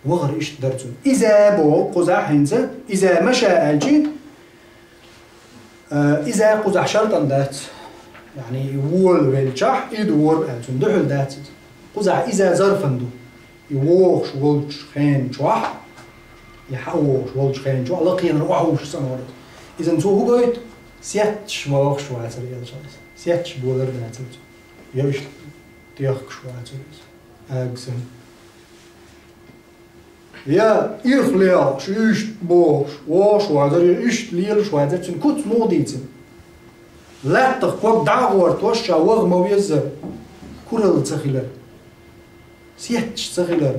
вахар иштта дара цуьнан. Иза боху кхузахь хӀинца, иза маша аьлчи, Э, иза кхузахь шартан дац. Яъни, и волавелчахь, и дора аьлла, цунна дуьхьал дац иза. Кхузахь иза зарфан ду. И вогӀуш волчу хенан чохь, и хьа вогӀуш волчу хенан чохь, лакхенара охьавуссуш санна вара иза. Иза цо хӀун гойту? Сетташ вогӀуш вацара Элча. Сетташ болар дацара цо. Я иштта техкаш вацара иза. Агсан. Я ирх лелхаш, иштта бохуш, вогӀуш вацара, я иштта лелаш вацара, цуьнан куц муха дийцина? Лаьттах ког дӀа а гӀортош, ша ваха ма веззара, куралла ца хилар, сетташ ца хилар,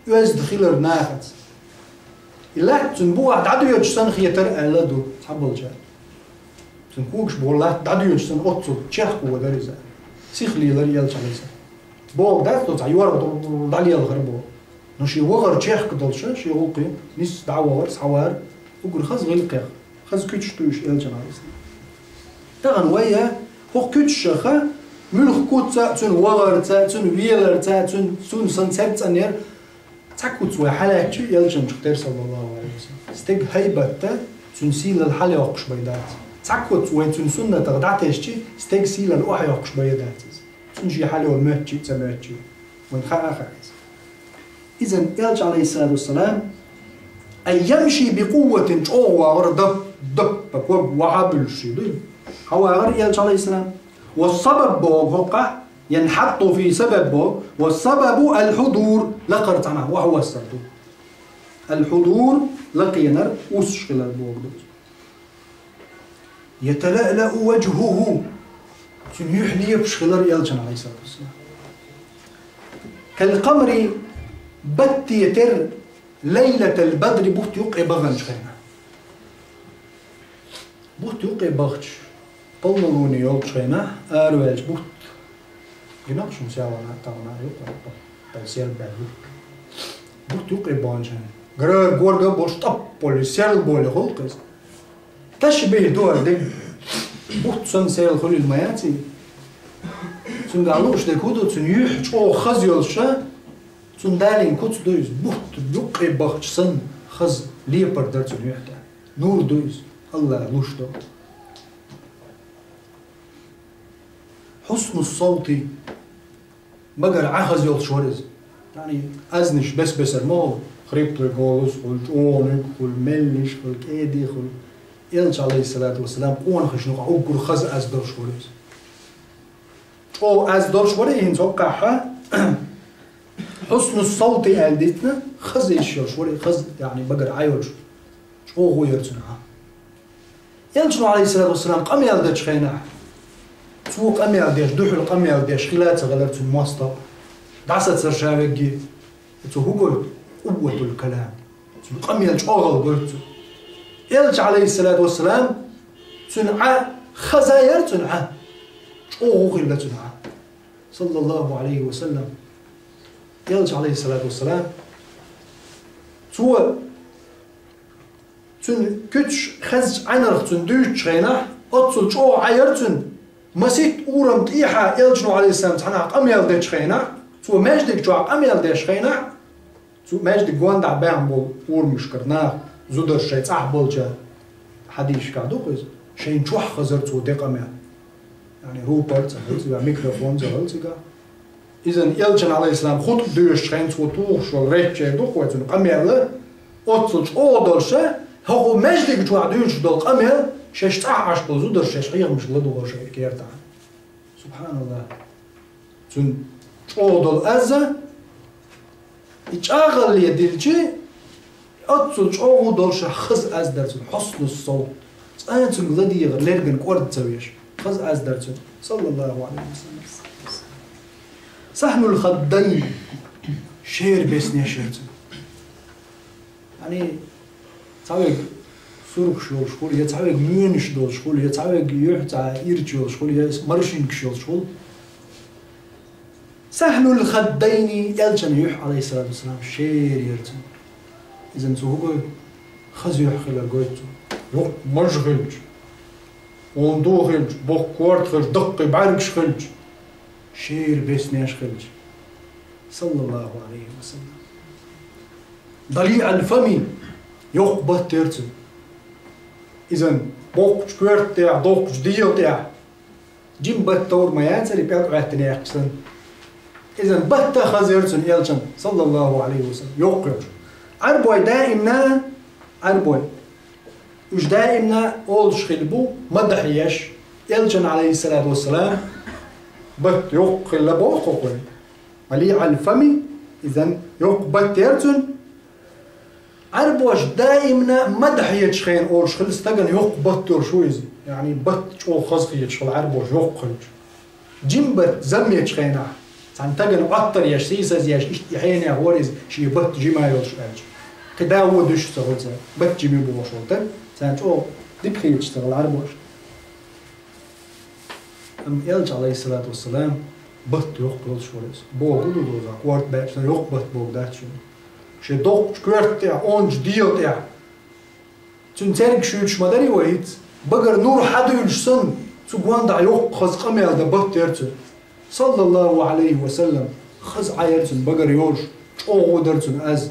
оьзда хилар нахаца. И лаьтта цуьнан бухахь дӀадоьдуш санна хетара аьлла ду цхьаболчара. Цуьнан когаш боху латта дӀадоьдуш санна оццул чехка вогӀура иза. Сиха лелара Элча, Ӏалайхиссалам. Боху дац, цо цхьа йорга дӀалелхара боху. Но шен вахар чехка долуш, шен гӀуллакхе нисса дӀавахара, схьавара, уггар хаза гӀиллакхех, хаза куьцуш ду уьш Элчанан, Ӏалайхиссалам. Тахана вай, хӀокху куьцашха, муьлхха куц а, цуьнан вахарца, цуьнан веларца, цуьнан, цуьнан санна церг цӀанъяр, цхьа куц вай хьалаьцча, Элчанчух тера, саллаллаху Ӏалайхи ва саллам, стеган хӀайбатта, цуьнан сийлалла хьалайоккхуш бен дац. Цхьа куц вай цуьнан суннатах дӀатесча, стеган сийлалла охьайоккхуш бен дац иза. Цуьнан шен хьалайо моьттуш а, ца моьттуш а. Вайна хаа а хаьа иза. Иза Элча, Ӏалайхиссалату вассалам, أي يمشي بقوة, чӀогӀа вагӀар, дап, дап, ког вахьа буьллуш ший дуй. ХьавагӀар элча, عليه السلام. والسبب боху хӀокхахь, ينحط في سبب боху, والسبب الحضور, лакхара цхьанхьа вахьа вассар ду. الحضور, лакхенар, уьссуш хилар боху ду. يتلألأ وجهه, цуьнан юьхь лепаш хилар элчан, عليه الصلاة والسلام. كالقمر, батте тера, ليلة البدر, бутт юккъе баханчу хенахь. Бутт юккъе бахча, полнолуние йолчу хенахь, араваьлча бутт. Гина шуна серлана, тахана юккъе, тай сербаьлла бутт. Бутт юккъе баханчу хенахь. Грар горга а болуш, тӀап болуш, серла болуш хуьлу-кх иза. Ташбихь ду хӀара дерг. Бутт санна серла хуьлийла ма яц и. Цуьнга лууш дерг хӀун ду, цуьнан юьхь чӀогӀа хаза йолуш, цуьнан далийна куц ду иза. Бутт юккъе бахча санна хаза лепар дара цуьнан юьхь тӀехь. Нур ду иза, АллахӀа луш долу. حسن الصوت, багара Ӏа хаза йолуш вара иза. Яъни, аьзнаш бес-бесара ма хуьлу, хриплый голос хуьлу, чӀогӀаниг хуьлу, меллиш хуьлу, кӀеди хуьлу. Элча, عليه الصلاة والسلام, къонахашна юкъахь уггар хаза аз долуш вара иза. ЧӀогӀа аз долуш вара и хӀинца хӀокхахь, حسن الصوت аьлла дийцина, хаза йиш йолуш вара и, хаза, яъни, багара Ӏа йолуш. ЧӀогӀа яра цуьнан Ӏа. Элчано, عليه الصلاة والسلام, къамел дечу хенахь, цо къамел деш, дуьхьал къамел деш хила а ца хилар цуьнан мостагӀа. ДӀасацара ша верг. Цо хӀун гойту? قوة الكلام. Цуьнан къамел чӀогӀалла гойту цо. Элча, عليه الصلاة والسلام, цуьнан Ӏа хаза яра цуьнан Ӏа. ЧӀогӀа хилла цуьнан Ӏа. صلى الله عليه وسلم. Элча, عليه الصلاة والسلام, цо Цуьнан куьцаш хезча Ӏаьнарх цуьнан дуьйцучу хенахь, оццул чӀогӀа Ӏа яра цуьнан. Масийтта урам тӀехьа элчано, عليه السلام, цхьанхьа къамел дечу хенахь, цо маьждиг чохь къамел деш хенахь, цу маьждиг гондахь баьхна болу урамашкара нах, зударша шайн цӀахь болчара, хьадисашкахь ду-кх иза, шайна чохь хазара цо де къамел. Яъни рупор а ца хилла цигахь, микрофон а ца хилла цигахь. Иза элчан, عليه السلام, хутба доьшучу хенахь цо тухуш волу речь эр ду-кх вай цуьнан къамел, оццул чӀогӀа долуш, хӀокху маьждиг чохь дуьйцуш долу къамел, шаьш цӀахь Ӏаш болу зударша шаьш хьехамашка ладугӀуш шайн кертахь. СубхьаналлахӀ. Цуьнан чӀогӀа долу аз, и чӀагӀалле дилчи, оццул чӀогӀа долуш хаза аз дара цуьнан, حسن الصوت. Цкъа а цуьнга ладегӀар лерган кӀорда ца веш, хаза аз дара цуьнан, صلى الله عليه وسلم. سهل الخدين, шера беснеш яра цуьнан. Яъни, цхьа верг сурхаш йолуш хуьлу, я цхьа верг моьнаш долуш хуьлу, я цхьа верг юьхь цхьа ирча йолуш хуьлу, я маршинкаш йолуш хуьлу. سهل الخدين, элчан юьхь, عليه الصلاة والسلام, шера яра цуьнан. Иза цо хӀун гойту? Хаза юьхь хилар гойту цо. Йоккха маж хилча, онда хилча, боккха корта хилча, даккхий бӀаьргаш хилча, шера беснеш хилча. صلى الله عليه وسلم. ضليع الفم, йоккха батт яра цуьнан. Иза боккхачу коьрта тӀехь, доккхачу дегӀа тӀехь. Жима батт товр ма яцара, и пӀелг Ӏоьттина яьккхича санна. Иза батт а хаза яра цуьнан элчан, صلى الله عليه وسلم, йоккха йолуш. Ӏарбой даимна, Ӏарбой, уьш даимна олуш хилла бу, мадахь еш, элчан, عليه الصلاة والسلام, батт йоккха хилла боху-кх вай. ضليع الفم, иза йоккха батт яра цуьнан. Ӏарбоша даимна мадахь ечу хенахь олуш хилла, стагана йоккха батт йолуш ву иза. Яъни батт чӀогӀа хаза хеташ хилла Ӏарбоша йоккха хилча. Жима батт зам ечу хенахь, цхьана стагана Ӏоттар еш, сийсаз еш, иштта и хьенех вара иза, шен батт жима йолуш аьлча. Кхин да вон дуьсуш ца хуьлу цара, батт жима ю бохуш волу стаг, царна чӀогӀа дика хеташ ца хилла Ӏарбоша. Амма элча, عليه الصلاة والسلام, батт йоккха йолуш вара иза. Боху ду доза, корта баьчча, йоккха батт боху дац шуна. Шен доккхачу коьрта тӀехь, ончу дегӀа тӀехь. Цуьнан церг шуьйцуш ма дарий вай хӀинца. Багара нур хьадуьйлуш санна, цу гондахь йоккха хаза къамел дан батт яра цуьнан. صلى الله عليه وسلم. Хаза Ӏа яра цуьнан багара йолуш, чӀогӀа дара цуьнан аз.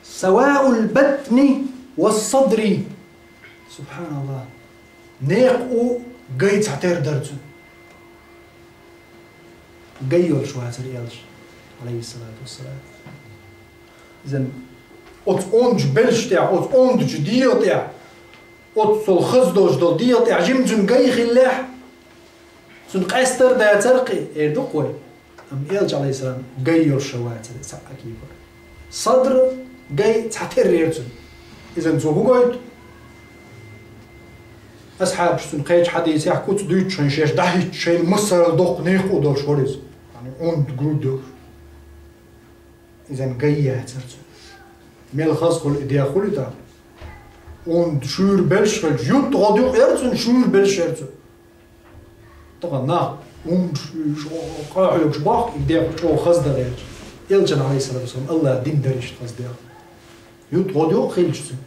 سواء البطن والصدر. СубхьаналлахӀ. Некъа у, гай цхьатера дара цуьнан. Гай йолуш вацара элча, عليه الصلاة والسلام. Изан оцу ондачу белшаш тӀехь, оцу ондачу дегӀан тӀехь, оццул хаза долуш долу дегӀан тӀехь жимма цуьнан гай хиллехь, цуьнан къаьстар дацара кхин, эр ду-кх вай. Амма Элча, Ӏалайхиссалам, гай йолуш ша вацара, цхьаъ а кепара. Садр, гай цхьатерра яра цуьнан. Изан цо хӀун гойту? Асхьабаш цуьнан кхечу хьадисехь куц дуьйцуш шайна шаьш дӀахӀиттича, шайна массарал доккха некъа у долуш вара иза. Яъни, онда грудь йолуш. Изан гай яцара цуьнан. Мел хаза хуьлу и дегӀ хуьлу тӀаккха. Онда шуьйра белшаш хилча, ютта гӀодаюкъ яра цуьнан, шуьйра белшаш яра цуьнан. Тахана нах унда къахьоьгуш бохку и дегӀ чӀогӀа хаза дан гӀерташ. Элчан, Ӏалайхиссалату вассалам, АллахӀан дин дара иштта хаза дегӀ. Ютта гӀодаюкъ хилча цуьнан.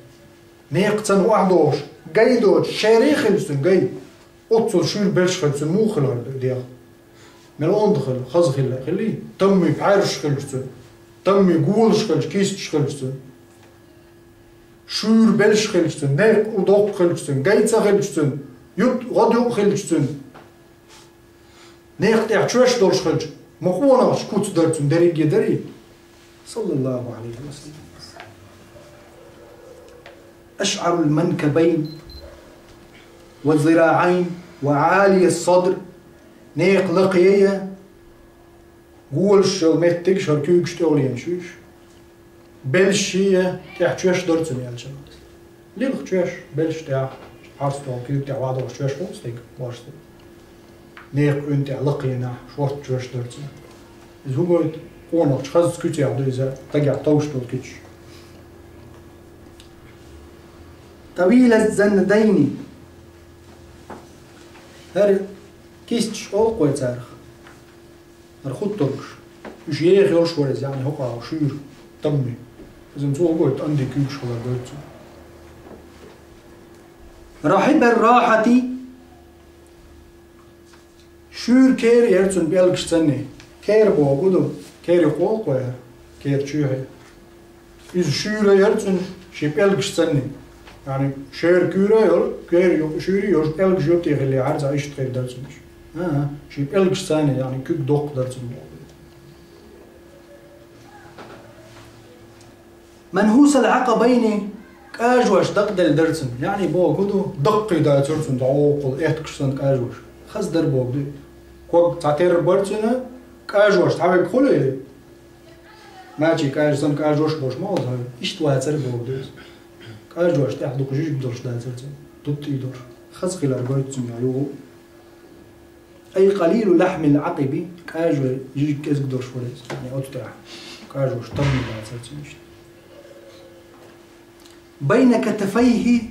Некъ цуьнан охьадогӀуш, гай доцуш, шера хилча цуьнан гай. Оццул шуьйра белшаш хилча цуьнан муха хилла дегӀ? Мел онда хилла, хаза хилла, хилий? Таммий пхьаьрсаш хилча цуьнан, таммий голаш хилча, кисташ хилча цуьнан. Шуьйра белшаш хилча цуьнан, некъ у доккха хилча цуьнан, гай ца хилча цуьнан, ютта гӀодаюкъ хилча цуьнан. Некъа тӀехь чоьш долуш хилча, ма къонахчун куц дара цуьнан, дерриге дарий? Саллаллаху Ӏалайхи ва саллам. أشعر المنكبين والذراعين وعالي الصدر. Некъа лакхе а, голаш йолу меттигаш, хӀара куьйгаш тӀехула еш ю уьш. Белшаш а, тӀехь чоьш дара цуьнан, Элчан. Лилха чоьш, белшаш тӀехь, хьарс долу куьйга тӀехь вадогӀуш чоьш хуьлу стеган, божа стеган. Некъа уьн тӀехь лакхенахь, шортта чоьш дара цуьнан. Иза хӀун гойту? Къонахчун хазачу куьцех ду иза, стагехь товш долу куьцаш. طويل الذنبين. ХӀара кисташ олу-кх вай царах. ХӀара хӀуттургаш. Уьш еха йолуш вара иза, яъни хӀокху шуьйра, таммий. Иза цо хӀун гойту, анди куьйгаш хилар гойту цуьнан. رحب الراحة. Шуьйра кера яра цуьнан пӀелгаш санна. Кера бохург ду, кера юкъа олу-кх вай, кера чоьхье. Иза шуьйра яра цуьнан шен пӀелгаш санна. Яъни шера куьйра а йолу, кера юкъа шуьйра а йолуш, пӀелгаш юттий хилла, хӀара цхьа иштта хир дара цуьнан. ХӀан-хӀа, шен пӀелгаш санна, яъни куьг доккха дара цуьнан боху. منحوس العقبين, кӀажош дакъаделла дара цуьнан. Яъни бохург ду, даккхий дацара цуьнан, дӀа вукхул эткаш санна кӀажош. Хаза дара бохург ду. Ког цхьатерра бара цуьнан, кӀажош цхьаверг хуьлий? Мачийн кӀажа санна кӀажош болуш ма ву иза, иштта вацара бохург ду иза. КӀажош тӀехь дукха жижиг долуш дацара цуьнан, дуттий долуш. Хаза хилар гойту цуьнан юха. أي قليل لحم العقب, кӀажой жижиг кӀезиг долуш вара иза. Яъни оцу тӀехь кӀажош таммий дацара цуьнан иштта. بين كتفيه,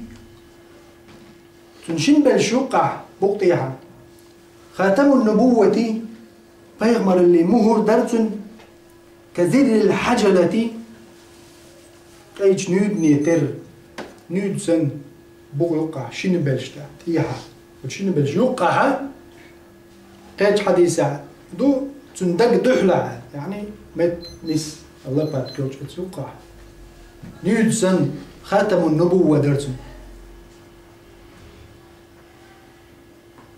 цуьнан шина белшаш юккъехь, букъа тӀехьа. خاتم النبوة, пайхамараллин мухӀар дара цуьнан, كزر الحجلة, кӀайчу нуьйдане терра, нуьйда санна, букъа юккъехь, шина белшаш тӀехь, тӀехьа. Оцу шина белшаш юккъехь, кхечу хьадисехь ду, цуьнан даг дуьхьалахь, яъни метта нис, лопатка йолчу оцу юккъехь. Нуьйда санна, خاتم النبوة дара цуьнан.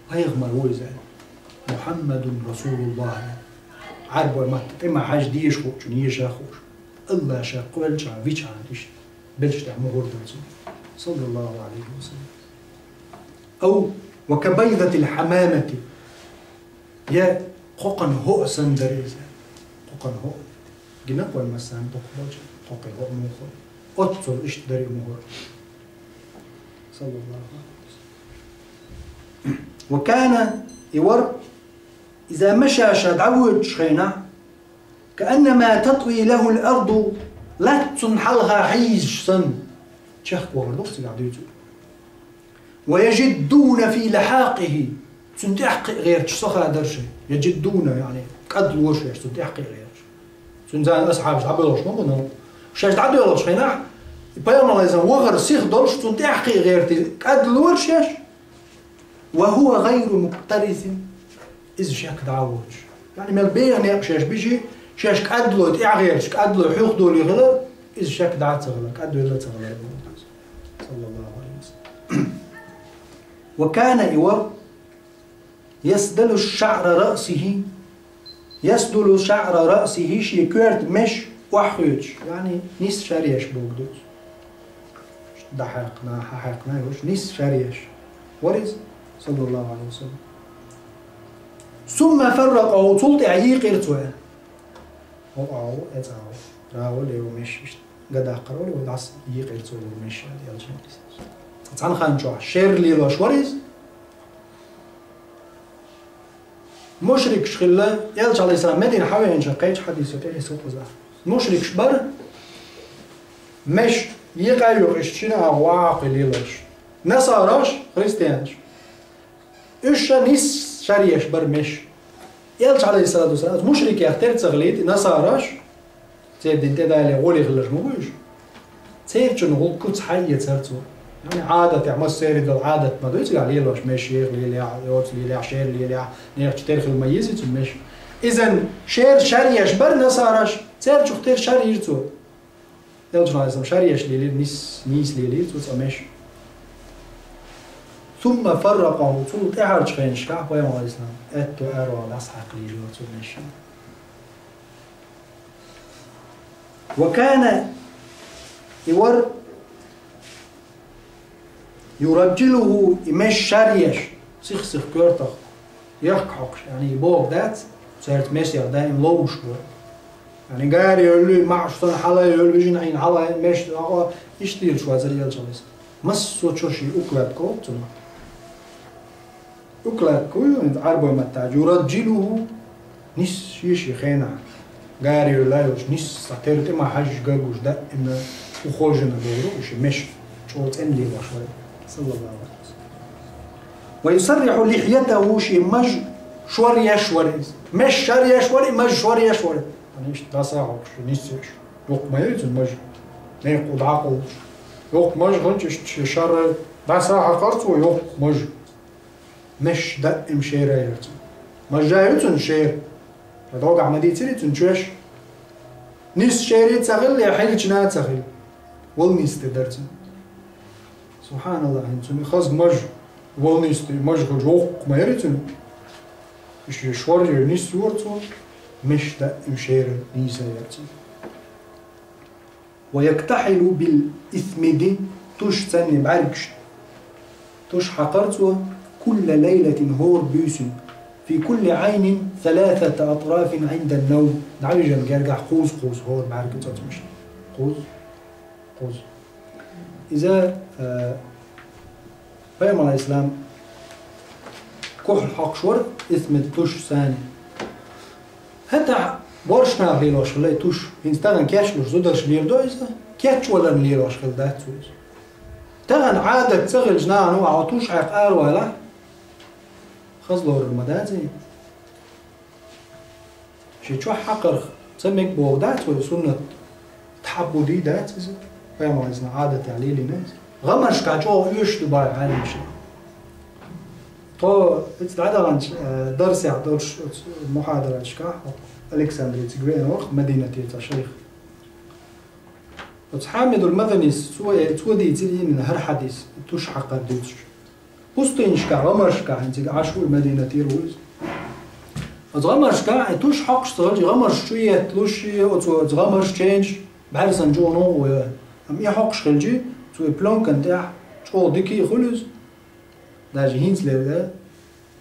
Пайхамар ву иза. محمد رسول الله. Ӏаьрбойн матта тӀе ма хьажа, деша хуучунна еша а хууш. АллахӀа ша кхоьллинчхьана, вичхьана иштта белшаш тӀехь мухӀар дара цуьнан. صلى الله عليه وسلم. أو وكبيضة الحمامة. Я кхокхана хӀоъ санна дара иза. Кхокхана хӀоъ. Гина-кх вай массарна дукха болчу кхокхе хӀоъ муха хуьлу. Оццул иштта дара и мухӀар. صلى الله عليه وسلم. وكان, и вара, إذا مشى, ша дӀавоьдучу хенахь, كأنما تطوي له الأرض, латта цунна хьалха хьийзаш санна, чехка вахар ду-кх цигахь дуьйцург. ويجدون في لحاقه, цунна тӀаьхьакхиа гӀерташ сахьабаш дара шайн. يجدون, яъни кӀадлора шаьш цунна тӀаьхьакхиа гӀерташ. Цуьнан зама асхьабаш дӀабоьлхуш ма бу, но шаьш дӀабоьлхучу хенахь, и пайхамар, Ӏалайхиссалам, вахар сиха долуш, цунна тӀаьхьакхиа гӀертий, кӀадлора шаьш. وهو غير مكترث, иза шек дӀа а воцуш. Яъни мел беха некъ шаьш бижий, шаьш кӀадлой тӀаьхьагӀерташ, кӀадлой хьуьхадолий хилар, иза шек дӀа а ца хилар, кӀадвелла а ца хилар. صلى الله عليه وسلم. وكان, и вара, يسدل شعر رأسه, يسدل شعر رأسه, шен коьрта меш Охьахуьйцуш, яъни нийсса шаьръеш бохург ду. ДӀахьаькхна, хьахьаькхна йолуш, нийсса шаьръеш. Вара иза, саллаллаху Ӏалайхи ва саллам. Сумма фарракъаху, цул тӀаьхьа йийкъира цо. О, ау, эца ау. Раво, лево, меш, иштта. Гадахкара вара, вай дӀаса йийкъира цо вара меш, аьлла, элчано. Цхьана хан чохь шер лелош вара иза. Мушрикаш хилла, элча, Ӏалайхиссалам, Медина хьавеанча кхечу хьадисо тӀе хьесу кхуза. Мушрикаш бара, меш, йикъа а юкъа, иштта шина а гӀо а кхин лелош. Насараш, христианаш. Уьш ша нийсса шаьръеш бара меш. Элча, Ӏалайхиссалату вассалам, мушрикех тера ца хилийта, насараш, церан дин тӀедале гӀоле хиларш ма бу уьш. Церачун гӀуллакхца хьаэцара цо. Яъни Ӏадатехь, массеран долу Ӏадат ма ду, цигахь лелош меш, еха лелехь, йоца лелехь, шер лелехь, нехан чу тера хила ма еза цуьнан меш. Иза шер шаьръеш бара насараш, церачух тера шаьрйира цо. Элчано, Ӏалайхиссалам, шаьръеш лелийра, нийсса, нийсса лелийра цо цкъа меш. Сумма фарракъаху, цул тӀаьхьарчу хенашкахь, пайхамар, Ӏалайхиссалам, аьтту аьрру дӀасахьаькхна лелийра цо меш. Ва кана, и вара, юраджжилуху, и меш шаьръеш, сих-сиха коьртах, яхка хьокхуш, яъни и бохург дац, цаьрца месех даим ловзуш вара. Яъни гаре йолу, маьӀаш санна хьала йолу, вижина Ӏийна хьала, меш, а, а, иштта лелаш вацара элча, Ӏалайхиссалам. Массо а чо шен укладка олу цунах. Укладка ю, хӀинца Ӏарбойн маттахь, юраджжилуху, нийсса шен-шен хенахь. Гаре йолу йолуш, нийсса тера тӀе ма хьаьжжа гуш, даимна ухоженно бохург ду уьш, меш чӀогӀа цӀена лелош вара, саллаллаху Ӏалайхи ва саллам. Ва юсарриху лихьятаху, шен маж шоръеш вара иза. Меш шаръеш вара, и маж шоръеш вара. Ткъа иштта дӀаса а хьокхуш, нийсса йолуш. Йоккха ма яра цуьнан маж. Некъа дӀакъовлуш. Йоккха маж хилча, иштта шен шарра дӀаса а хьакхара цо йоккха маж. Меш даим шера яра цуьнан. Мажа ю цуьнан шера. Ткъа догахь ма дийцира цуьнан чоьш. Нийсса шера ца хилла, я хьилчина а ца хилла. Вала нийсса тера дара цуьнан. СубхьаналлахӀ, хӀинца цуьнан хаза маж, вала нийсса тера маж хилча, йоккха ма яра цуьнан. Иштта шоръеш нийсса йора цо, меш даим шера нийса яра цуьнан. Ва яктахьилу бил исмиди, туш цӀенна бӀаьргашна. Туш хьакхара цо, кулла лайлатин, хӀора буьйсанна, фи кулли Ӏайнин саласата атрафин Ӏиндан навм, дӀавижарна гергахь кхузза-кхузза хӀора бӀаьрган цӀоцкъамашна. Кхузза, кхузза. Иза, э, Пайхамар, Ӏалайхиссалам, кухь хьокхуш вара, исмид, туш санна. ХӀетахь боьрша наха лелош хилла и туш. ХӀинца тахана кечлуш зударша леладо иза, кечваларна лелош хилла дац цо иза. Тахана Ӏадат ца хилча, нахана ву, ахьа туш хьекха аравалахь, хаза лорур ма дац и. Шен чохь хьакхарх ца мега бохург дац вай, суннат тхьаббуди дац иза, пайхамаран Ӏадатехь лелийна иза. ГӀамаршкахь чӀогӀа оьшуш ду боху Ӏеламнаха. Тхо иза дӀадаханчу, э, дарсехь долуш оцу мухьадараташкахь Александре цига веана вара Мадинатера цхьа шайх. Оцу Хьамидул Мадинис, цо, э, цо дийцира именно хӀара хьадис, туш хьакхар дуьйцуш. Пустынашкахь, гӀамаршкахь, хӀинца цига Ӏаш ву, Мадинатера ву иза. Оцу гӀамаршкахь и туш хьокхуш ца хилча, гӀамарш чу етталуш, оцу, оцу гӀамарш ченаш бӀаьрсана чӀогӀа новкъа ву. Амма и хьокхуш хилча, цо и плёнкан тӀехь чӀогӀа дика а хуьлу иза. Даже хӀинцалера, да,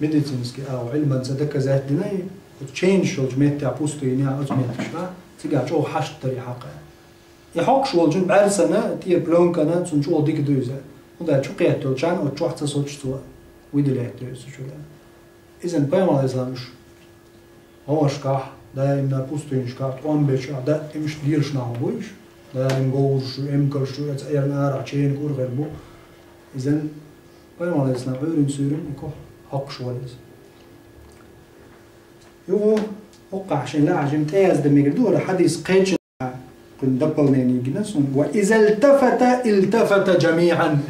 медицинский агӀо, Ӏилманца доказать дина и, оцу ченаш йолчу меттехь, пустынехь, оцу меттигашкахь, цигахь чӀогӀа хьашт дара и хьакха. И хьокхуш волчун бӀаьрсана, тӀера плёнкана, цунна чӀогӀа дика ду иза. ХӀунда аьлча чу кхеттачарна оцу чохь ца соцуш цо, выделять до иза чуьра. Иза пайхамар Ӏалайхиссалам уьш гӀамаршкахь, даимна пустынашкахь, тӀом бечохь, даимаш лелаш нах ма бу уьш. Даим говраш ю, эмкалш ю, эца эрна арахь чениг урхир бу. Иза пайхамар Ӏалайхиссалам Ӏуьйрин-суьйрин и кухь хьокхуш вара иза. Юха хӀокхахь шайн лаьа жима тӀеязда мегар ду, хӀара хьадис кхеча кхуьнан дополнение гина суна: «Ва иза илтафата, илтафата жамиӀан», – аьлла.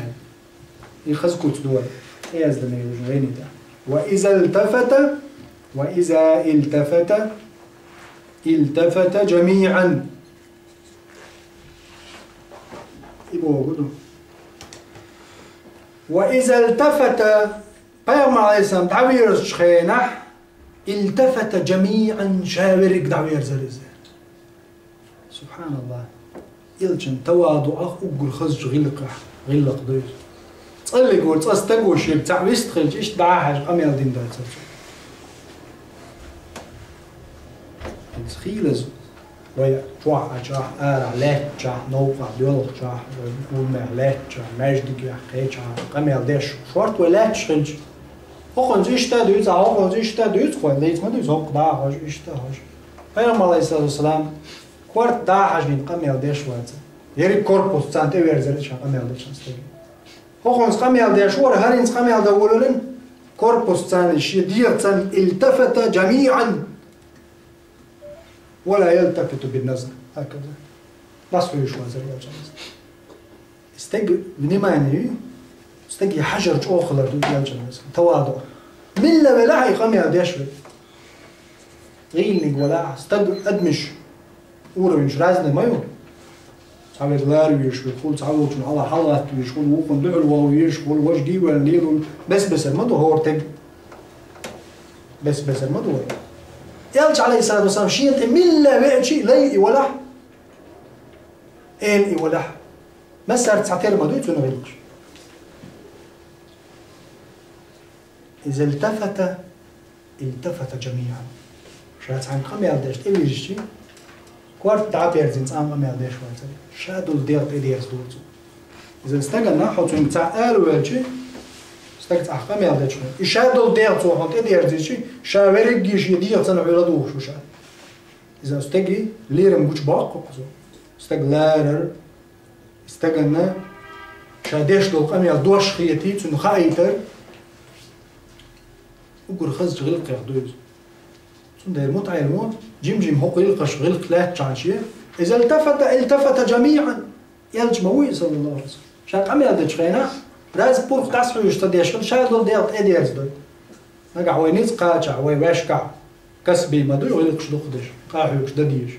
И хаза куц ду вай, тӀеязда мегар ду вайна тӀехь. «Ва иза илтафата, ва иза илтафата, илтафата жамиӀан». И бохург ду. «Ва иза илтафата», пайхамар Ӏалайхиссалам дӀавирзачу хенахь, «илтафата жамиӀан», ша верриг дӀаверзара иза. Субханаллах. Элчан тавадуӀах уггар хазача гӀиллакхех гӀиллакх да из. ЦӀаллиг вар, цӀа стаг вар шийга цхьаъ вист хилча, иштта дӀа а хьежа къамел дина дацар цо. Иза хийла из вай чохь Ӏачахь, арахь лаьттачахь, новкъахь доьлхучахь, вай уллехь лаьттачахь, маьждигехь, кхечахь къамел деш шорта вай лаьтташ хилча. ХӀокхуьнца иштта а дуьйцу, а хӀокхуьнца иштта а дуьйцу, кхой лийца ма дуьйцу, хӀокху дӀа а хьожа, иштта а хьожа. Пайхамар, Ӏалайхиссалату вассалам, корта дӀа а хьажийна къамел деш вацара. Ерриг корпус царна тӀеверзира шен къамел деча стага. ХӀокхуьнца къамел деш вара, хӀаринца къамел дан волавелла, корпус царна шен дегӀа царна التفت جميعا ولا يلتفت بالنظر. هكذا. Дас хьуьйш вацара элчанца. Стеган внимание ю, стеган хьажар чӀогӀа хилар ду элчанца. ТавадуӀ. Милла велахь а и къамел деш ву. ГӀийланиг валахь, стаг адамаш уровень разный ма ю. Цхьаверг лара везаш верг хуьлу, цхьаволчун хьала хьалагӀатта везаш хуьлу, вукхунна дуьхьал вала везаш хуьлу, важа дийвелла лелалуш, бес-бесар ма ду хӀора тег. Бес-бесар ма ду вай. Элча, Ӏалайхиссалату вассалам, шена тӀе милла веача а, лай и валахь, эла и валахь, массаьрца цхьатера ма дуй цуьнан гӀиллакхаш. إذا التفت التفت جميعا. Ша цхьаьна къамел деш тӀевирзича, корта дӀа а берзина цкъа а къамел деш вацара. Ша долу дегӀ тӀедерзадора цо. Иза стагана хьо цуьнга цхьаъ ала ваьлча, стаг цхьаъ къамел деча хьуна. И ша долу дегӀ цо хьуна тӀедерзича, ша верригге шен дегӀаца хьуьйла духуш ву ша. Иза стеган лерам гучубоккху кхуза. Стаг ларар, стагана ша деш долу къамел дош хетий, цунна хаийтар, уггар хазачу гӀиллакхех ду иза. Цундела мутаӀеллимо жим-жим хӀокху гӀиллакхаш, гӀиллакх лаьттачхьана шен, إذا التفت التفت جميعا. Элча ма вуй, саллаллаху Ӏалайхи ва саллам. Ша къамел дечу хенахь, раз пурх дӀасахьуьйсуш ца деш хила, ша долу дегӀ тӀедерзадой. Нагахь вай ницкъ кхачахь, вай ваьшкахь, касбий ма дуй гӀиллакхаш дукха деш, къахьоьгуш дан дезаш.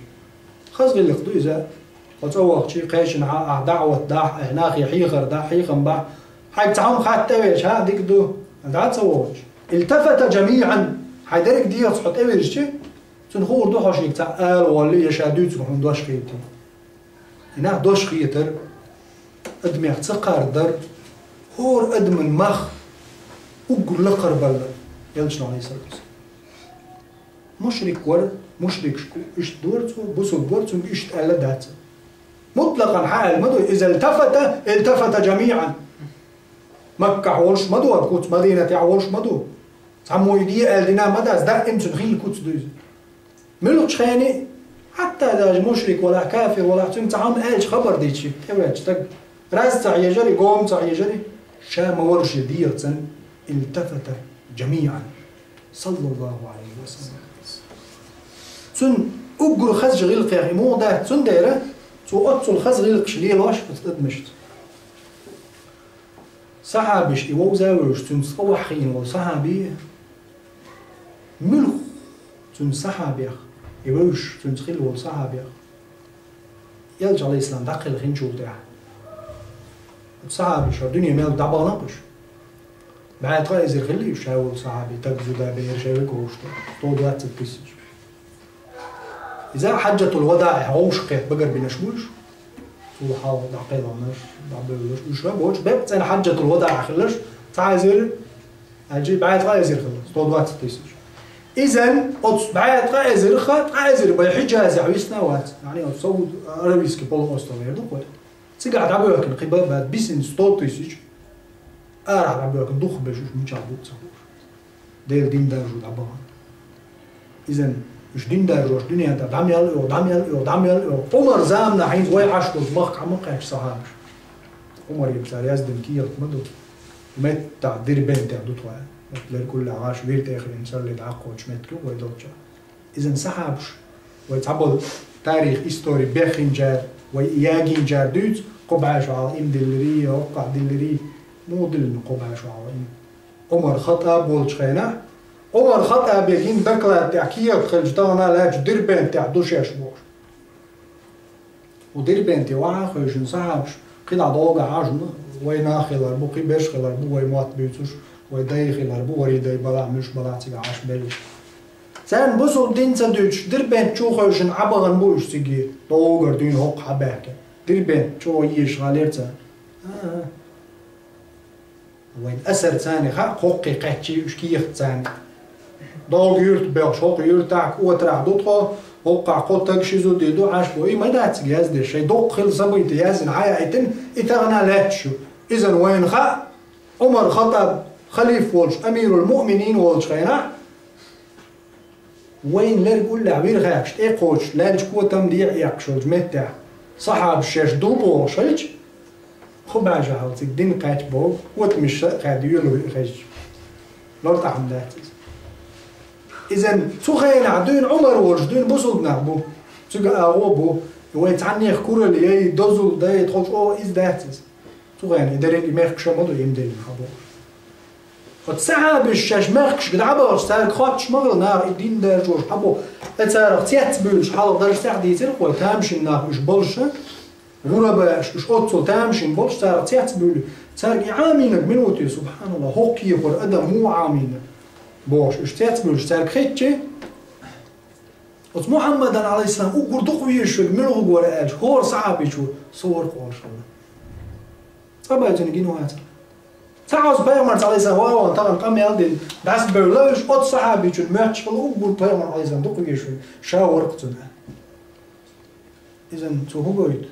Хаза гӀиллакх ду иза. Хьо цӀа вахча, кхечанхьа ахь даӀват дахь, ахь нахе хьехар дахь, хьехам бахь, хьайга цхьа хӀума хатта тӀевеача, хӀа, дика ду, дӀа а ца вахча. التفت جميعا. Хьайн дерриг дегӀаца хьо тӀевирзича, цунна хуур ду хьо шега цхьаъ ала воллий, я ша дуьйцург хьуна дош хетий. И нах дош хетар, адамех ца кхардар, хӀора адаман мах уггар лакхара балар, Элчано, Ӏалайхиссалату вассалам. Мушрик вара, мушрикашка иштта дора цо, бусулба вара, цуьнга иштта аьлла дац. Мутлакъан хьааьлла ма ду, إذا التفت التفت جميعا. Маккахь волуш ма ду хӀара куц, Мадинатехь волуш ма ду. Цхьаммо и де аьлла дина ма дац, даим цуьнан хилла куц ду иза. Муьлххачу хене, хьатта даже мушрик валахь, кафир валахь, цуьнга цхьа хӀума аьлча, хабар дийча, тӀеваьлча стаг, раз ца хьежари, гома ца хьежари, ша ма вара шен дегӀаца, التفت جميعا. Саллаллаху Ӏалайхи ва саллам. Цуьнан уггар хазачу гӀиллакхех и муха дац, цундела цо оццул хаза гӀиллакхаш лелош оцу адамашца. Сахьабаш и вовза а вевзаш, цуьнца тӀе ваххийна волу сахьаби, муьлхха цуьнан сахьабех, и вевзаш, цуьнца хилла волу сахьабех, Элча, Ӏалайхиссалам, дӀакхелхинчул тӀаьхьа. Оцу сахьабаша дуьне мел дӀабахана уьш? БӀе ткъа эзар хилла уьш, ша волу сахьаби, таг зуда бер шайвиг вовшахту, сто двадцать тысяч. Иза Хьаджатул-ВадаӀехь вовшахкхетта багарбинарш бу уьш. Цул хьалха дӀакхелхинарш, дӀабевлларш, уьш а боцуш, бепкъа цӀена Хьаджатул-ВадаӀехь хилларш, цхьа эзар, аьлча, бӀе ткъа эзар хилла, сто двадцать тысяч. Иза оцу бӀе ткъа эзарх ткъа эзар бен Хьиджазехь висна а вац, яъни оцу Сауд-Аравийский полуостров эр ду кхой. Цигахь дӀабоьхкина кхин бан а бац, бисина сто тысяч, арахь дӀабоьхкина дукхахберш уьш мичахь бу а ца хууш. Делан дин даржо дӀабахана. Иза уьш дин даржош дуьнен тӀе дӀа мел а йо, дӀа мел а йо, дӀа мел а йо. Ӏумар заманахь хӀинца вай Ӏаш долчу махка хьан ма кхаьчна сахьабаш. Ӏумаре цара яздина кехат ма ду. Меттахь Дербентехь ду тхо. Меттахь лерг уллехь гӀаш вир тӀехь хилла царли дӀакхочу меттиг ю вай долчохь. Иза сахьабаш, вай цхьаболу тарих, истори беххинчара, вай ягийначара дуьйцу, кхо бӀе шо хьалха им диллирий, хӀокхахь диллирий, муха диллина кхо бӀе шо хьалха им? Ӏумар Хаттаб волчу хенахь, Ӏумар Хаттабе гина доклад тӀехь кехат хилча, тахана лаьтташ Дербентехь ду шаьш бохуш. Кху Дербенте охьа а хевшина сахьабаш, кхидӀа дӀогахь Ӏаш ду, вай нах хилар бу, кхин берш хилар бу, вай мотт буьйцуш, вай дай хилар бу, варий дай балахь, муьлш балахь цигахь Ӏаш беллаш. Царна бусалба дин ца дуьйцуш, Дербент чу хевшина Ӏабахана бу уьш цига. Доггара дуьйна хӀокху хьабаьхкина. Дербент чу езаш гӀалера царна. А-а. Вайн асар царна хаьа, хӀокхе кхаьччий уьш кехат царна. Долгу юьрта бехаш, хӀокху юьртахь, кӀотарахь ду тхо, хӀокхахь кхо таг, ши зуда ду, Ӏаш бу. И ма дац цига яздеш, шайн доккха хилла событие яздина, хьаяийтина, и тахана лаьтташ ю. Иза вайна хаьа, Ӏумар Хаттаб халифа волуш, амирул-муъминин волчу хенахь, вайна лерг уллехь вирхаьхкаш тӀе а кхочуш, лаьллачу котам дехьа эккхаш йолчу меттехь, сахьабаш шаьш ду бохуш хилча, кху баьжа хьалха цига дин кхаьчча боху, котамаш са а кхаьдда йоьлур ю хезча. Лартахь хӀума дац иза. Иза цу хенахь дуьйна Ӏумар волуш, дуьйна бусалба нах бу, цуьнга агӀо бу, вай цхьаннех куралла яй, дозалла дай, тхо чӀогӀа иза дац иза. Цу хенахь и дерриг а мехкаша ма ду, иман диллина хьан бохуш. Оцу сахьабаш шаьш мехкашка дӀабахча, цаьрга хоттуш ма хилла наха, и дин даьржош хьан бу. Ткъа царах цецбуьйлуш, хьалха даржехь дийцира кхо, тамашийна нах уьш болуша, гӀура баьш, уьш оццул тамашийна болуш, царах цецбуьйлу. Цаьрга и Ӏамийнарг мила ву те, субхьаналлахӀ, хӀокху кехат адам муха Ӏамийна бохуш, уьш цецбуьйлуш, цаьрга хетча, оцу Мухьаммадан, Ӏалайхиссалам, уггар дукха везаш верг муьлха вара аьлча, хӀора сахьабичо со вара-кх олуш хилла. Цкъа бай цуьнан гина вацара. Ца хьовса пайхамарца, Ӏалайхиссалам, ван-ван тахана къамел дина, дӀасабевлла уьш, оцу сахьабичун моьттуш хилла уггар пайхамар, Ӏалайхиссалам, дукха везаш верг, ша вара-кх цуьнан. Иза цо хӀун гойту?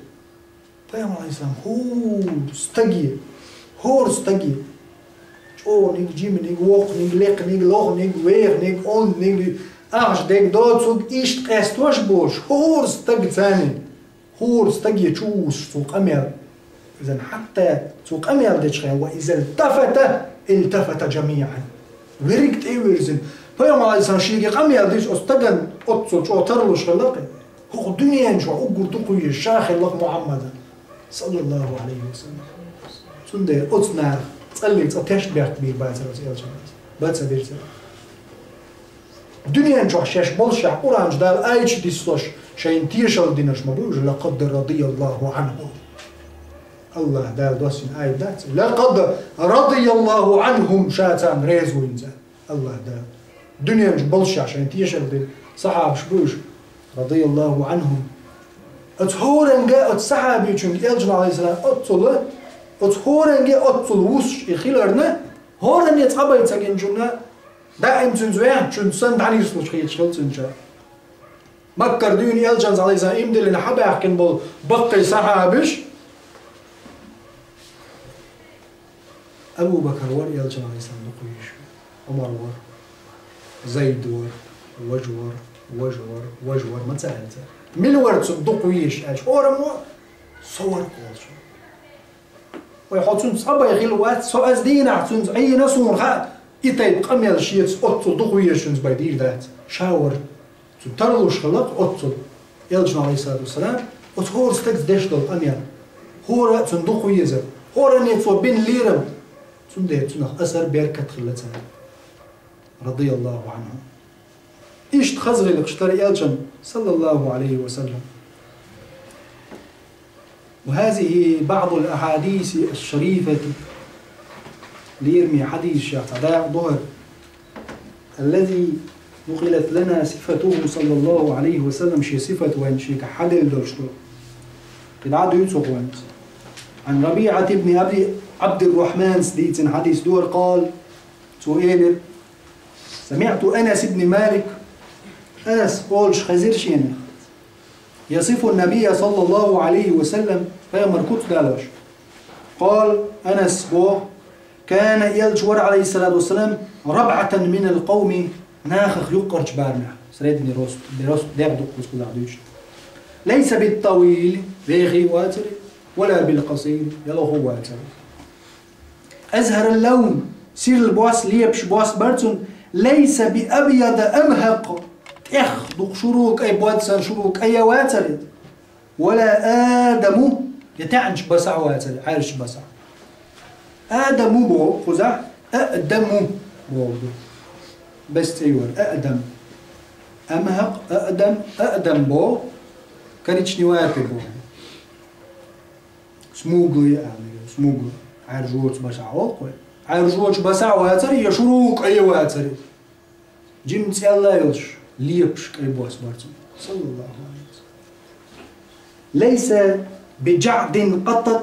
Пайхамар, Ӏалайхиссалам, хӀора стаге, хӀора стаге, чӀогӀаниг, жиманиг, воккханиг, лекханиг, лоханиг, веханиг, онданиг, ахча дерг доцург, иштта къестош болуш, хӀора стаг царна, хӀора стаге чу вуссуш цо къамел. Иза хьатта цо къамел дечу хенахь, ва иза илтафата, илтафата жамиӀан. Верриг тӀе а вирзина. Пайхамар, Ӏалайхиссалам, шега къамел дича, оцу стагана оццул чӀогӀа тарлуш хилла-кх. ХӀокху дуьнен чохь уггар дукха везаш ша хилла-кх Мухьаммадан, саллаллахӀу Ӏалайхи ва саллам. Цундела оцу наха цӀаллиг цкъа тешнабехк бийр бацара оцу элчанца. Бац а бирзира. Дуьнен чохь шаьш болушехь, Къуръан чу Дала аяташ диссош, шайна тешалла динарш ма бу уьш, «Лакъад радияллаху Ӏанхум». АллахӀ Дала доссийна аят дац? «Лакъад радияллаху Ӏанхум», ша царна реза ву хӀинца. АллахӀ Дала. Дуьнен чу болушехь шайна тешалла дина сахьабаш бу уьш, радияллаху Ӏанхум. Оцу хӀоранга, оцу сахьабичунга элчано, Ӏалайхиссалам, оццул, оцу хӀоранга оццул вуссуш и хиларна, хӀоранна цкъа бай ца гиначунна, даим цуьнца ваьхначунца санна дӀанислуш хеташ хилла цуьнан чохь. Маккара дуьйна элчанца, Ӏалайхиссалам, иман диллина хьабаьхкина болу баккхий сахьабаш, Абу Бакар вара элчанан, Ӏалайхиссалам, дукха везаш верг, Ӏумар вара, Зайд вара, важа вара, важа вара, важа вара, ма ца аьлла цара. Мила вара цунна дукха везаш аьлча, хӀораммо со вара олуш. Вай хьо цуьнца цкъа бай хилла вац, со ас дийнахь цуьнца Ӏийна, суна хаьа, и тайпа къамел шеца оццул дукха везачуьнца бай дийр дац. Ша вара. Цуьнан тарлуш хилла-кх оццул. Элчано, Ӏалайхиссалату вассалам, оцу хӀора стагца деш долу къамел. ХӀора а цунна дукха везар. ХӀоранна цо бина лерам. Цундела цунах асар, беркат хилла царна. Радияллаху Ӏанхум. Иштта хаза гӀиллакхаш дара элчан, саллаллаху Ӏалайхи ва саллам. وهذه بعض الأحاديث الشريفة. Лераме хьадисашех цхьа дакъа ду хӀара. الذي نقلت لنا صفته صلى الله عليه وسلم, шен сифат вайна шега хьаделла долуш ду. КхидӀа а дуьйцу хӀокху вайна. عن ربيعة بن أبي عبد الرحمن, дийцина хьадис ду хӀара, قال, цо элира: سمعت أنس بن مالك, Анас олуш хезира шена, يصف النبي صلى الله عليه وسلم, пайхамар куц далош. قال, Анас боху: كان, элча вара, Ӏалайхиссалату вассалам, ربعة من القوم, нахах юккъерчу барамехь, средний рост, рост дегӀ дуккхуза кхузахь дуьйцуш. ليس بالطويل, вехий а вацара, ولا بالقصير, я лохо а вацара. أزهر اللون, сирла бос, лепаш бос бара цуьнан, ليس بأبيض أمهق, тӀех дукха шура кӀай, бод санна шура кӀай а вацара, ولا آدم, я таьӀначу басахь а вацара, Ӏаьржачу басахь. Адаму боху кхузахь, аъдаму боху ду. Бес цӀе йора, аъдам. Амхьакъ, аъдам, аъдам боху, коричневатый боху. Смуглый а, смуглый. Ӏаьржочу басахь олу-кх вай. Ӏаьржочу басахь а вацара, я шура кӀай а вацара. Жимма цӀелла а йолуш, Лепаш кӀай бос бар цун. Саллаллаху алейхи ва саллям. ليس بجعد قطت.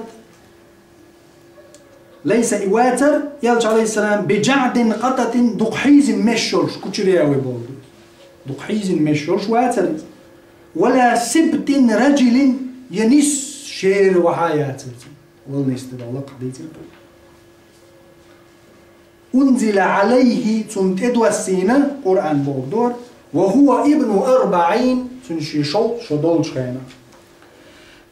Лайса и вацар, Элча, алейхиссалам, بجعد قطت, дукха хьийзина меш йолуш, кучерявый боху. Дукха хьийзина меш йолуш вацар иза. ولا سبط رجل, я нис шера вахьа яцар цун. Вала нис дан лакха дийцира. أنزل عليه, цунна тӀедоссийна Къуръан боху дора, وهو ابن أربعين, цуьнан шен шовзткъа шо долчу хенахь.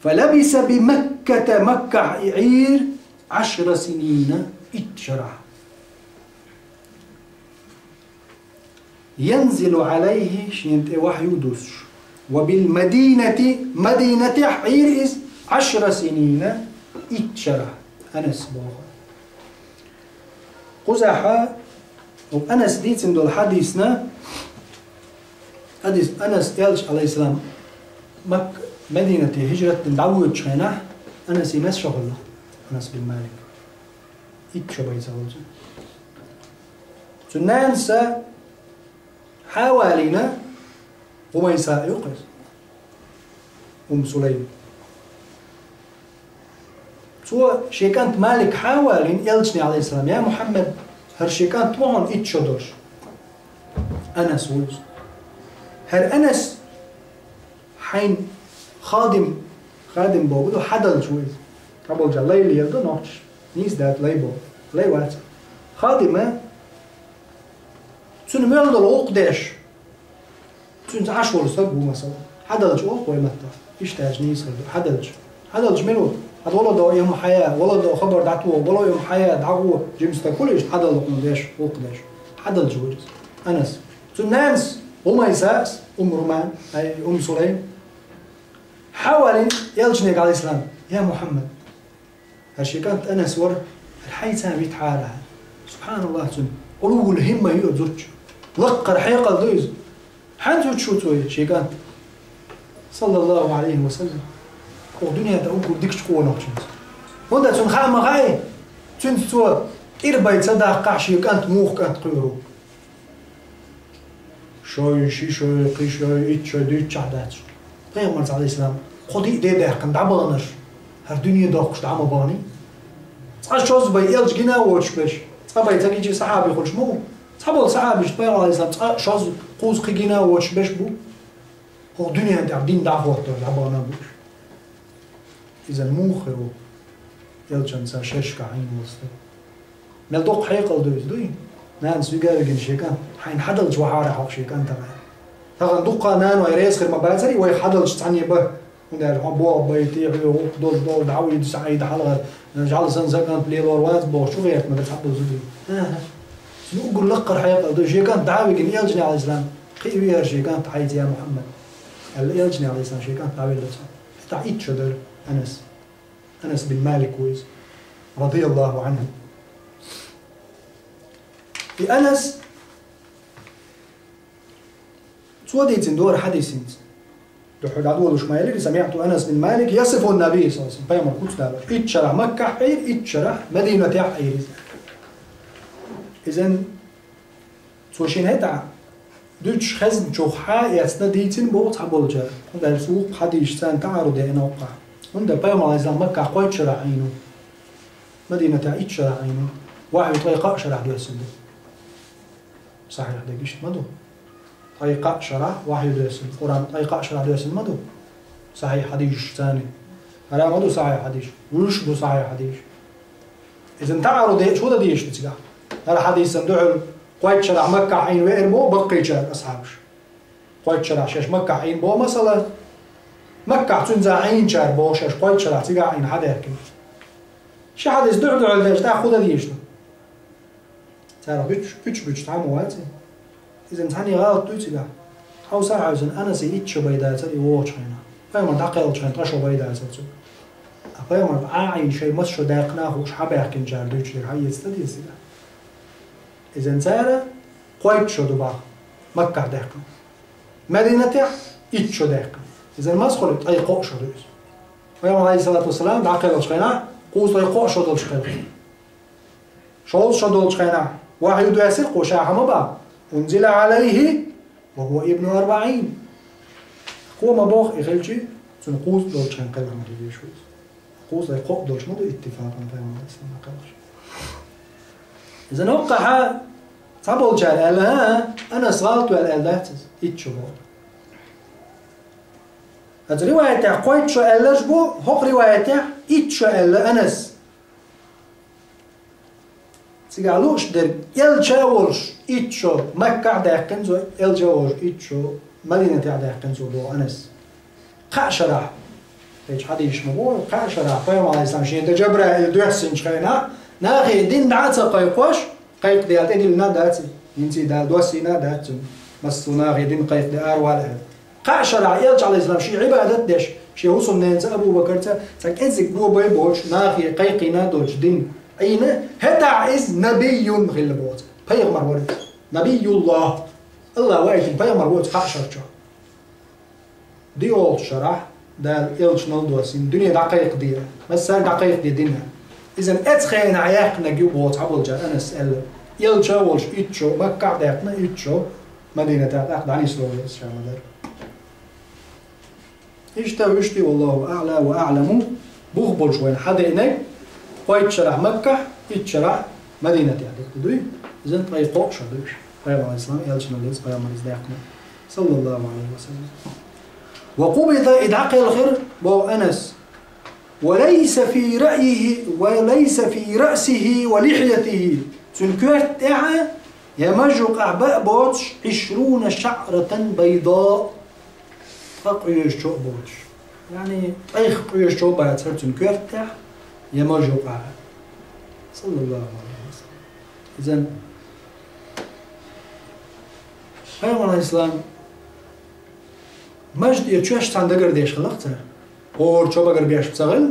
فلبث بمكة, Маккахь и Ӏийра, عشر سنين, итт шарахь. ينزل عليه, шена тӀе вахью дусуш. وبالمدينة, Мадинатехь Ӏийра иза, عشر سنين, итт шарахь. Анас боху. Кхузахь, хӀокху Анас дийцина долу хьадисна, хьадис Анас, Элча, алейхиссалам, Мак-, Мадинате хӀижрат дина дӀавоьдучу хенахь, Анас и мас шо хилла, Анас бин Малик. Итт шо бен ца волчу. Цуьнан нанас хьа а валийна, Умайса а ю-кх иза. Умму Сулайм. Цо шен кӀант Малик хьа а валийна, Элчане, алейхиссалам: «Я Мухьаммад, хӀара шен кӀант ву хьуна итт шо долуш». Анас ву иза. ХӀара Анас хьайн хадим, хадим боху ду, хьадалча ву иза. Цхьаболчара лай леладо нохчаша. Нийса дац лай боху. Лай вац. Хадим а, цуьнан мел долу гӀуллакх деш. Цуьнца Ӏаш волу стаг ву, масала. Хьадалча олу вай маттахь. Иштта аьлча нийса хир ду. Хьадалча. Хьадалча мила ву? Хьан вала до и хӀума хьая, вала до хабар дӀатуху, вала и хӀума хьая, дӀагӀо, жима стаг хуьлу иштта хьадалла хӀума деш, гӀуллакх деш. Хьадалча ву иза. Анас. Цуьнан нанас, Умайсас, Умму Руман, ай, Умму Сулайм. Хьа а валийна Элчане, алейхиссалам: «Я Мухьаммад, хӀара шен кӀант Анас вара, хӀара хьайца витахьара». Субханаллах, цуьнан Ӏулвул хӀимма ю зудчун. Лаккхара хьекъал ду иза. Хьанца виташ ву цо шен кӀант? Саллаллаху алейхи ва саллям. Кху дуьнен тӀе уггар дикачу къонахчуьнца. ХӀунда цунна хаа ма хаьа, цуьнца цо кӀира бай ца даккхахь, шен кӀант муха кӀант кхуьур ву. Шой, ши шой, кхи шой, итт шой дуьйцучохь дац. Пайхамарца, алейхиссалам, кхо-диъ де даьккхина дӀабаханарш, хӀара дуьне доккхуш дӀа ма баханий. Цкъа шозза бай Элча гина а воцуш берш, цкъа бай ца гича сахьаби хуьлуш ма ву. Цхьаболу сахьабаш, Пайхамар, алейхиссалам, цкъа шозза, кхузза, кхин гина а воцуш берш бу. ХӀокху дуьнен тӀехь дин дӀахӀоттор дӀабахана а бу уьш. Иза муха хир ву? Элчанца шерашкахь Ӏийна волу стаг. Мел доккха хьекъал ду иза, дуй? Нанас вига а вигина шен кӀант, хьайна хьадалча вахьара хьо шен кӀантана. Тахана дуккха а наной реза хир ма бацара, вайх хьадалча цхьаьна бан. ХӀунда аьлча хьо болх бай, тӀехьа гӀуллакх долуш долу, дӀавида, схьаийда хьалхара, жӀаьла санна сан кӀант лелор вац бохуш, чу гӀерта ма дац хьаболу зудий. ХӀа-хӀа. Цуьнан уггар лаккхара хьекъал ду, шен кӀант дӀа а вигина Элчане, алейхиссалам, кхиаве хӀара шен кӀант хьайца, я Мухьаммад, аьлла, Элчане, алейхиссалам, шен кӀант дӀавелла цо. ХӀетахь итт шо дара Анас. Анас бин Малик ву иза. Радияллаху анху. И Анас, цо дийцина дора хьадис хӀинца. Дуьхьал дӀадолуш ма элира, самиъту Анас бин Малик ясифу Наби, саллаллаху алейхи ва саллям, пайхамар куц далош. Итт шарахь Маккахь Ӏийра, итт шарахь Мадинатехь Ӏийра иза. Иза Цо шена хӀетахь дуьйцуш хезначух хьа а эцна дийцина боху цхьаболчара. ХӀунда аьлча вукху хьадисашца царна таӀару деана воккхахь. ХӀунда пайхамар, алейхиссалам, Маккахь кхойтта шарахь Ӏийна ву? Мадинатехь итт шарахь Ӏийна ву. Вахью ткъе кхаа шарахь доьссина ду. Сахьихь дерг иштта ма ду. Ткъе кхаа шарахь вахью доьссина. Къуръан ткъе кхаа шарахь доьссина ма ду. Сахьихь хьадисашца царна. ХӀара ма ду сахьихь хьадис. Вуьш ду сахьихь хьадис. Иза таӀару деача хӀун дан дезаш ду цигахь? ХӀара хьадисан дуьхьал кхойтта шарахь Маккахь Ӏийна веара боху баккхийчара асхьабаш. Кхойтта шарахь шаьш Маккахь Ӏийна боху, масала, Маккахь цуьнца Ӏийначара боху шаьш кхойтта шарахь цигахь Ӏийна хьадаьхкина. Ши хьадис дуьхьал-дуьхьал дерча, тӀаккха хӀун дан дезаш ду? Царах буьтуш, буьтуш, буьтуш цхьа а ма вац. Иза цхьаьна гӀалат дуй цигахь? Хьовса а хьовсийна, Анаса итт шо бай дацара и вогӀучу хенахь. Пайхамар дӀакхелхачу хенахь ткъа шо бай дацара цуьнан. Ткъа пайхамар Ӏа а Ӏийна, шайн маса шо даьккхина а хууш, хьабаьхкинчара дуьйцуш дерг хьаэца ца деза цигахь? Иза цара кхойтта шо ду боху Маккахь даьккхина. Мадинатехь итт шо даьккхина. Иза маса хуьлу, ткъе кхоъ шо ду иза. Пайхамар, алейхиссалату вассалам, дӀакхелхачу хенахь, кхузткъе кхоъ шо долчу хенахь. Шовзткъа шо долчу хенахь вахью доьссира кху ша хьан ма бан. Унзила алейхи وهو ابن أربعين. Кхо ма боху и хилча, цунна кхузткъа долчу хенахь кхелхина хила везаш ву иза. Кхузткъе кхоъ долуш ма ду иттифакъан пайхамар ислам кхелхаш. Иза ноккхахьа цхьаболчара аьлла, хӀа, Анас гӀалат ваьлла аьлла дац иза, итт шо боху. Оцу риваятехь кхойтта шо аьлларш бу, хӀокху риваятехь итт шо аьлла Анас. Цигахь лууш дерг, элча а волуш итт шо Маккахь а даьккхина цо, элча а волуш итт шо Мадинатехь а даьккхина цо боху Анас. Кхаа шарахь, кхечу хьадисаш ма боху, кхаа шарахь пайхамар Ӏалайхиссалам шена тӀе Жабраил доьссинчу хенахь, нахе дин дӀа а ца кхайкхош, кхайкхаде аьлла тӀедиллина а дац и, хӀинца и Дала доссийна а дац цунна, массо а нахе дин кхайкхаде аравала аьлла. Кхаа шарахь элча Ӏалайхиссалам шен Ӏибадат а деш, шен хӀусамненца Абу-Бакарца цхьа кӀеззиг бобай а боцуш, нахе кхайкхийна а долчу дин Ӏийна, хӀетахь иза набийюн хилла боху цо. Пайхамар вара иза. Набийюллах. АллахӀ ваийтина пайхамар ву оцу кхаа шарчохь. ДоьалгӀачу шарахь Дала элчанал а доссийна, дуьне дӀакхайкхаде, массаьрга дӀакхайкхаде дина. Иза оцу хенахь яьккхинарг ю боху цхьаболчара, Анас аьлла. Элча а волуш итт шо Маккахь а даьккхина, итт шо Мадинатехь тӀаккха дӀанисло веза ша ма-дарра. Иштта, вуьшта, валлаху аъла ва аъламу, бух болуш вайна хьадеънарг, кхойтта шарахь Маккахь, итт шарахь Мадинатехь дерг дуй. Иза ткъе кхоъ шо ду уьш. Пайхамар ислам, элчанал иза, пайхамар иза даьккхина. Саллаллаху алейхи ва саллям. Ва къубида, и дӀакхелхира, боху Анас. Ва лайса фи раъйихи, ва лайса фи раъсихи ва лихьятихи. Цуьнан коьрта тӀехь а, я мажа юкъахь бан а боцуш, ишруна шаъратан байда. Ткъа къоьжачу а боцуш. Яъни, ткъех къоьжачу а бацара цуьнан коьрта тӀехь, я мажа юкъахь. Саллаллаху алейхи ва саллям. Иза Пайхамар ислам, мажа тӀера чоьш цхьаьна дагар деш хилла-кх цара. ХӀора чо багар беш ца хилла.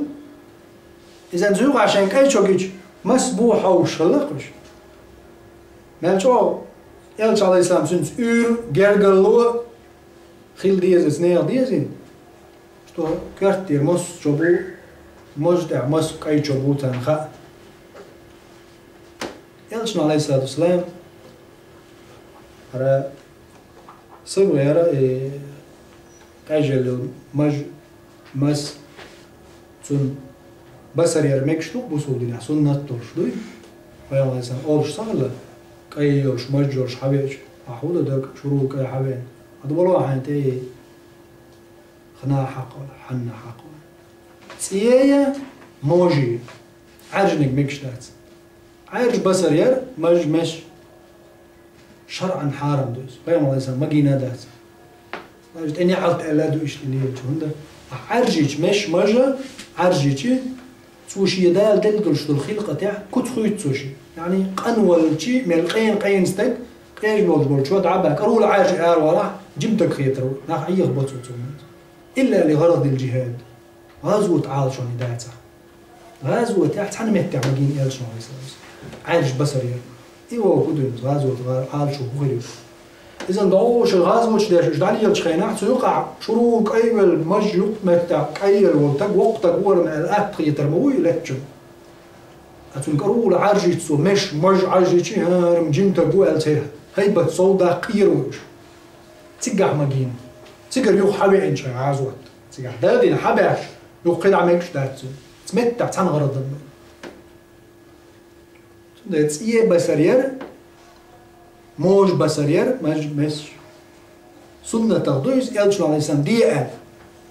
Иза цу юкъахь шайн кӀайн чо гича, мас бу хьовсуш хилла-кх уьш. Мел чӀогӀа элча Ӏалайхиссалам цуьнца уьйр, гергарло хила деза, иза нехан дезий? Что коьрта тӀера мас чо бу, мажа тӀехь мас кӀайн чо бу царна хаьа. Элчано, Ӏалайхиссалату вассалам, хӀара сагӀа яра, э, къежъелла маж-, мас цунна басар яр мегаш ду бусулба динехь, суннат долуш дуй. Пайхамар, Ӏалайхиссалам, олуш ца хилла, кӀайн йолуш, маж йолуш хьавеача, ахь хӀун дан даг, шурул кӀайн хьавеана. Ада вало хьайна тӀе, хана хьакъ вала, хьанна хьакъ вала. ЦӀе я, може я, Ӏаьржаниг мегаш дац. Ӏаьржа басар яр, маж меш. ШарӀан хьарам ду иза. Пайхамар, Ӏалайхиссалам, магийна а дац. Маж тӀе неӀалт аьлла а ду иштта лелачу, хӀунда? Ахь Ӏаьржича, меш мажа Ӏаьржича, цо шен Дала делла долуш долу хилкъатехь куц хуьйцу цо шен. Яъни, къанвалчи, мел къена-къена стаг, къежа болуш болчо дӀа а баьхкина, карула Ӏаьржа аравалахь, жимтаг хетар ву, нах Ӏехабо цо цунна. Илла ли гӀаразил жихӀад. ГӀазот Ӏалашонан дацахь. ГӀазотехь цхьана меттехь магийна элчано, Ӏалайхиссалам. Ӏаьржа басар яр. И вовху дуьйна, гӀазот гӀа-, Ӏалашо хӀун хир ю? Иза догӀуша гӀазоташ деш, уьш дӀалелачу хенахь, цу юкъахь шурул кӀайвелла, маж юккъ меттехь кӀайвелла волу таг, воккха таг ву хӀара ма аьлла, атта хетар ма вуй леччун. Ткъа цуьнан карула Ӏаьржича цо, меш, маж Ӏаьржича, хӀара-м жимтаг ву аьлла, церан хӀайбат сов даккха кхиар ву уьш. Цигахь магийна. Цигара юха хьавеанчу хьайн гӀазот. Цигахь дадина хьабаьхча, юха кхидӀа мегаш дац цуьнан. Цу меттехь цхьана гӀарадан ду. Цундела цӀе басар яр, може басар яр, маж меш. Суннатах ду иза, элчано, Ӏалайхиссалам, де аьлла.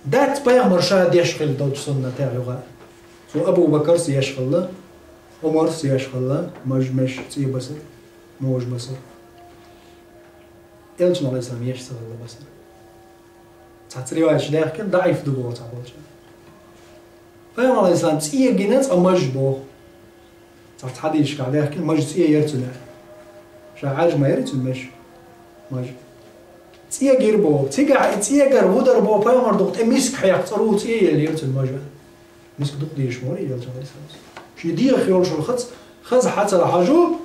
Дац пайхамар ша деш хилла долчу суннатех юха. Цо Абу Бакарс еш хилла, Ӏумарс еш хилла, маж меш, цӀе басар, може басар. Элчано, Ӏалайхиссалам, еш ца хилла басар. Цхьацца риваяташ даьхкина, даӀиф ду боху цхьаболчара. Пайхамар, Ӏалайхиссалам, цӀе гина, цкъа маж боху. Цхьацца хьадисашкахь даьхкина, маж цӀе яра цуьнан. Ша Ӏаьржа ма яра цуьнан меш? Маж. ЦӀе гира боху. Цигахь и цӀегара хӀун дара боху, пайхамар, дукха тӀе миска хьекха, цӀарула цӀе елла яра цуьнан мажа. Миска дукха дезаш ма вара и, элча, Ӏалайхиссалам. Шен дегӀах йолуш хаза, хаза хьацар хьажа,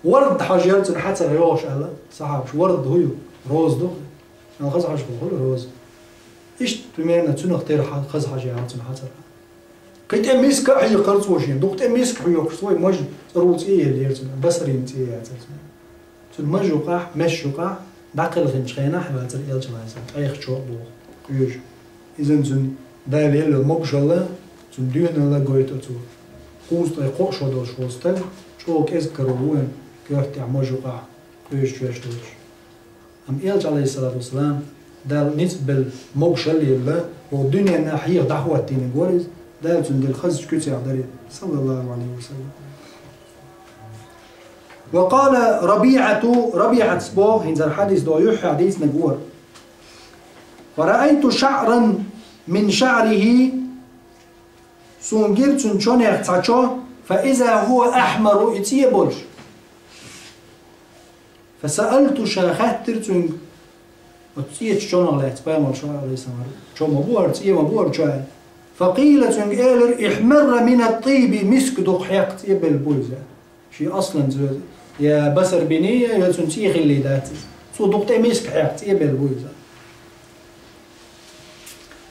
ворд хьажа яра цуьнан хьацар йогӀуш аьлла сахьабаш. Ворд хӀун ю? Роза ду. Аьлла хаза хьажа хуьлу роза. Иштта, примерно, цуьнах тера хьа-, хаза хьажа яра цуьнан хьацар. Кхин тӀе миска а хьийкхара цо шен. Дукха тӀе миска хьоькхуш цо, и маж цӀарула цӀе елла яра цуьнан. Басарийн цӀе яцара цуьнан. Цуьнан маж юкъахь, меш юкъахь, ДӀакхелхинчу хенахь вацара элча Ӏалайхиссалам, ткъех чо а боху, къуьйсу. Иза цуьнан Дала елла могушалла, цуьнан доьналла гойту цо. Кхузткъе кхоъ шо долуш волу стаг, чӀогӀа кӀезиг карор ву вайн, коьртехь, можа юкъахь, къуьйсу чоьш долуш. Амма элча, Ӏалайхиссалату вассалам, Дала ницкъ белла, могушалла елла, хӀокху дуьненна хьеха дӀахӀоттийнарг вара иза, Дала цунна делла хазачу куьцех дара иза, саллаллаху Ӏалайхи ва саллам. Ва къала РабиӀату, РабиӀатас боху, хӀинца хӀара хьадис догӀу юьххьехь дийцинарг вара. Ва раайту шаӀран мин шаӀрихи, суна гира цуьнан чонех цхьа чо, фа иза хӀуа ахьмару, и цӀе болуш. Фа саалту, ша хаьттира цуьнга, оцу цӀечу чонах лаьцна, пайхамар ша, Ӏалайхиссалам, чо ма бу хӀара, цӀе ма бу хӀара чо аьлла. Фа къийла, цуьнга элира, ихьмарра мина тӀийби, миска дукха хьекха цӀе белла бу иза. Шен асланца я басар биний, я цуьнан цӀе хиллий дац иза. Цо дукха тӀе миска хьекха цӀе белла бу иза.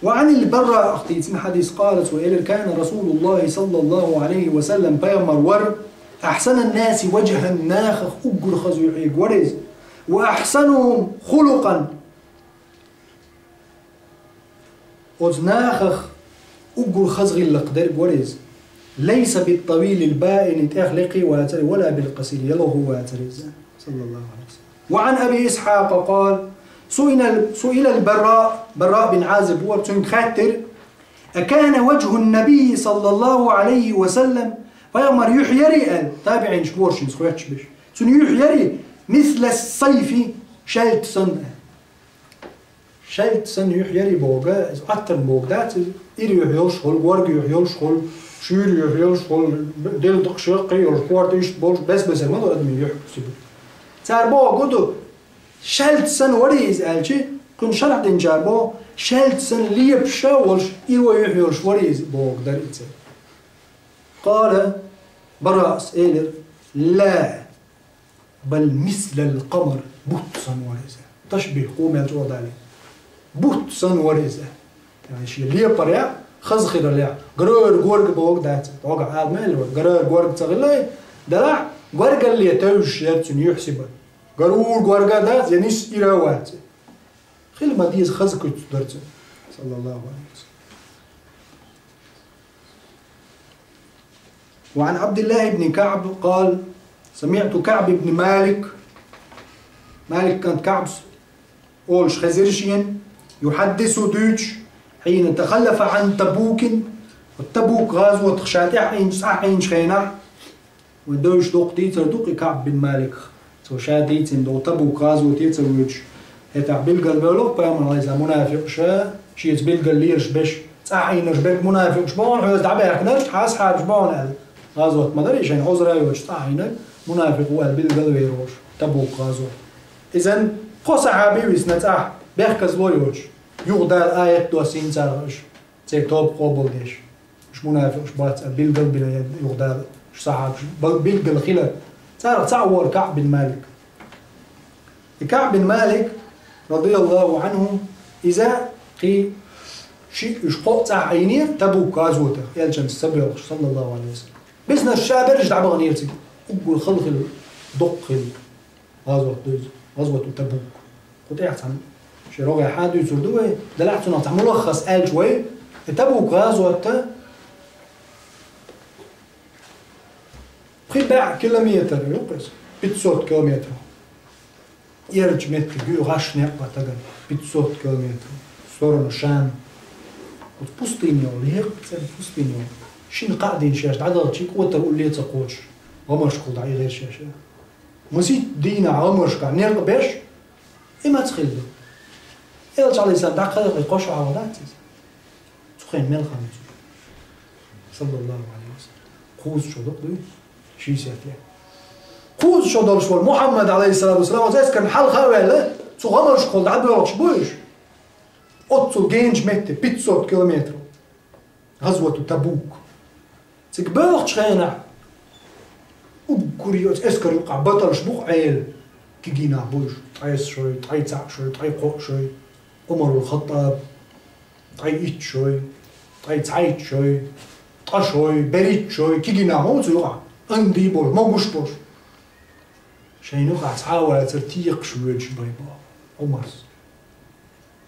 Ва Ӏанил Бараъ, ахтийцина хьадис, къала, цо элира, кана Расулуллахи саллаллаху Ӏалайхи ва саллам, пайхамар вара, ахьсанан наси ваджхьан, нахах уггар хаза юьхьиг вара иза, ва ахьсанухум хулукъан, оцу нахах уггар хаза гӀиллакх дерг вара иза. Лайса бит-тавилил баини, тӀех лекхий вацара, вала бил-къасири, ялхо вацара иза. Саллаллаху Ӏалайхи ва саллам. Ва Ӏан Аби Исхьакъа къала, суилал, суилал Бараъ, Бараъ бин Ӏазиб вара, цуьнга хаьттира, акана ваджхьун-набийи саллаллаху Ӏалайхи ва саллам, пайхамар юьхь ярий аьлла, табиӀинаш бора шена хоьттуш берш. Цуьнан юьхь ярий, мислас-сайфи, шаьлта санна. Шаьлта санна юьхь ярий боху, иза Ӏаттарна боху дац иза. Ира юьхь йолуш хуьлу, горга юьхь йолуш хуьлу, шуьйра юьхь йолуш хуьлу, делдакъаш яккхий йолуш, корта иштта болуш, бес-бесара ма ду адамийн юьхь сибат. Цара боху ду, шаьлта санна варий иза аьлча, кхуьнан шархь динчара боху, шаьлта санна лепаш а волуш, ира юьхь йолуш варий иза боху дара и цара. Къала Бараъс элира, ла. Бал мислал къамар, бутт санна вара иза. Ташбих, кху мел чӀогӀа далий. Бутт санна вара иза. Яъни шен лепарехь, хаза хиралехь, гарара горга боху дац. Догахь ала мел вара, гарара горга ца хилла, делахь, горгалле тевжаш яра цуьнан юьхь сибат. Гарара горга дац, я нис ира вац. Хила ма деза хаза куьц дара цуьнан. Саллаллаху Ӏалайхи ва саллам. Ва Ӏан Ӏабдиллахь ибн КаӀб къала, самиӀту КаӀб ибн Малик, Малик кӀант КаӀбс олуш хезира шена, юхьаддису дуьйцуш, хьийна тахаллафа Ӏан Табукин, Табук гӀазотах ша тӀаьхьа Ӏийначу, цӀахь Ӏийначу хенахь, вайн девзаш доккха дийцар ду-кх и КаӀб бин Маликах. Цо ша дийцина долу Табук гӀазоте ца воьдуш. ХӀетахь билгалбевлла-кх пайхамар, Ӏалайхиссалам, мунафикъаша, шеца билгал лелаш берш, цӀахь Ӏийнарш берг мунафикъаш бохьуна, хьоьца дӀабаьхкинарш, хьан асхьабаш бохьуна аьлла. ГӀазот ма дарий, шайна Ӏузра йоцуш цӀахь Ӏийнарг мунафикъ ву аьлла билгал вер волуш, Табук гӀазот. Иза кхо сахьаби висна цӀахь, бехказло йоцуш. Юха Дала аят доссийна царах аша. Церан тоба къобалдеш. Уьш мунафикъаш бац аьлла билгал бина юха Дала, уьш сахьабаш бал-, билгал хилар. Царах цхьаъ вара КаӀб бин Малик. И КаӀб бин Малик, радияллаху Ӏанху, иза кхин шиъ, уьш кхоъ цӀахь Ӏийнера Табук гӀазотах, элчанца ца боьлхуш, саллаллаху Ӏалайхи ва саллам. Биснарш ша берриш дӀабаханера цига. Уггар хала хилла, доккха хилла. ГӀазот ду иза, гӀазвату Табук. Кху тӀехь цхьаьна шен рогӀехь а дуьйцур ду вай, делахь цунах цхьа мулаххас аьлча вай, и Табук гӀазот пхи бӀе километр ю-кх иза, пятьсот километр. Эрчу меттиг ю гӀаш некъ а тагана, пятьсот километр, в сторону Шам. Оцу пустыня йолу, лекха цӀена пустыня йолу. Шина-кхаа дийна шаьш дӀадахча, кӀотар улле а ца кхочуш, гӀамашкахула дӀаихира шаьш. Масийтта дийнахь гӀамашкахь некъ беш, и маца хилла ду? Элча, Ӏалайхиссалам, дӀакхалхе кхо шо хьалха дац иза? Цу хенахь мел хан ю цуьнан? Саллаллаху Ӏалайхи ва саллам. Кхузткъа шо ду-кх дуй? Шийсет я. Кхузткъа шо долуш волу Мухьаммад, Ӏалайхиссалату вассалам, оцу эскарна хьалха а ваьлла, цу гӀамашкахула дӀабоьлхуш бу уьш? Оццул геначу метте, пятьсот километр. ГӀазвату Табук. Цига боьлхучу хенахь, уггар оцу эскар юкъахь баталш бу-кх Ӏела. Кегий нах бу уьш, ткъе исс шой, ткъе цхьаъ шой, ткъе кхоъ шой, Ӏумарул Хаттаб, ткъе итт шой, ткъе цхьайтта шой, ткъа шой, берхӀитта шой, кегий нах ма бу цу юкъахь, андий болуш, могуш болуш. Шайна юкъахь цхьа а вацара, текхаш воьдуш бай боху. Ӏумарс.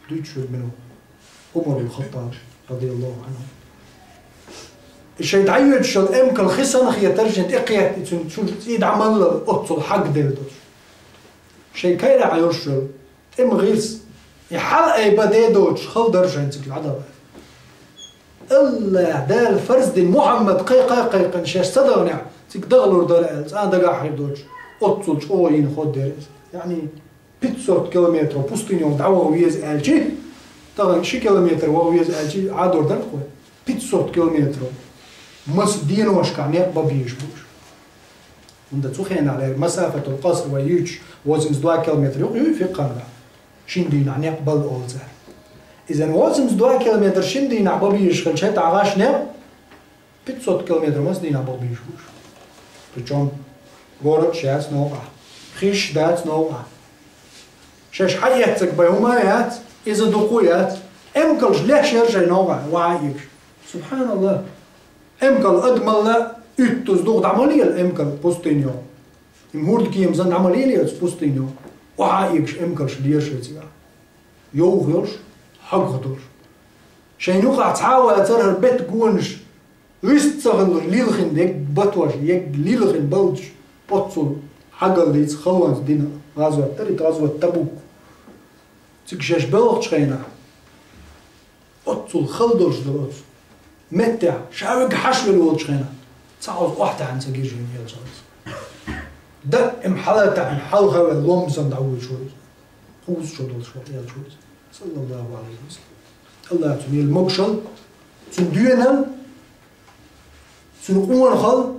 Дуьйцуш верг мила ву? Ӏумар ибн Хаттаб, радияллаху Ӏанху. И шайн дӀайоьдуш йолу эмкал хи санна хетара шайна, тӀекхетта и цуьнан чуьра цӀий дӀа ма лалла, оццул хьагделла долуш. Шайн кайрахь йолуш йолу тӀеман гӀирс, и хьала айба де доцуш хала дара шайна цига дӀадала. АллахӀ Дала фарз дина Мухьаммад кхайкха а кхайкхина, шаьш ца даханехь, цига дахалур дара аьлла, цкъа а дагахь хир доцуш, оццул чӀогӀа йина ходдера иза. Яъни, пятьсот километров пустыня дӀаваха веза аьлчи, тахана ши километр ваха веза аьлчи, Ӏадор дара-кх вай? Пятьсот километров. Маса деношкахь некъ бан безаш бу уьш. ХӀунда цу хенахь леррина масафатул къаср вай юьйцуш, восемьдесят два километр юкъа юй фикъхангахь, шина дийнахь некъ бала олу цара. Иза восемьдесят два километр шина дийнахь бан безаш хилча, хӀетахь гӀаш некъ, пятьсот километр маса дийнахь бан безаш бу уьш. Причём городаш яц новкъахь, хиш дац новкъахь. Шаьш хьаэццаг бен хӀума а яц, иза дукха а яц. Эмкалш леш яра шайн новкъахь, охьа а ийгаш. СубхьаналлахӀ! Эмкал адамалла уьттаза дукха дӀа ма лела, эмкал пустыня. Има хӀордкема санна дӀа ма лелий оцу пустыня. Охьа а ийгаш эмкалш лера шайн цигахь. Йовха йолуш, хьогах долуш. Шайн юкъахь цхьа а вацара хӀара бетан гонаш, вист ца хилла лилхина, егг батош, егг лилхина балдаш, оццул хьагаллица халонца дина гӀазот дара и гӀазот Табук. Цига шаьш боьлхучу хенахь, оццул хала долуш дара оцу меттехь, ша вегга хьаша велла волчу хенахь, цхьа оза охьатаьӀна ца гира шена элчанца. Даима хьала а таьӀна, хьалха а ваьлла, ломма санна дӀавоьдуш вара иза. Кхузткъа шо долуш вара элча вара иза. Саллаллаху Ӏалайхи ва саллам. АллахӀа цунна елла могушалла, цуьнан доьналла, цуьнан къонахалла,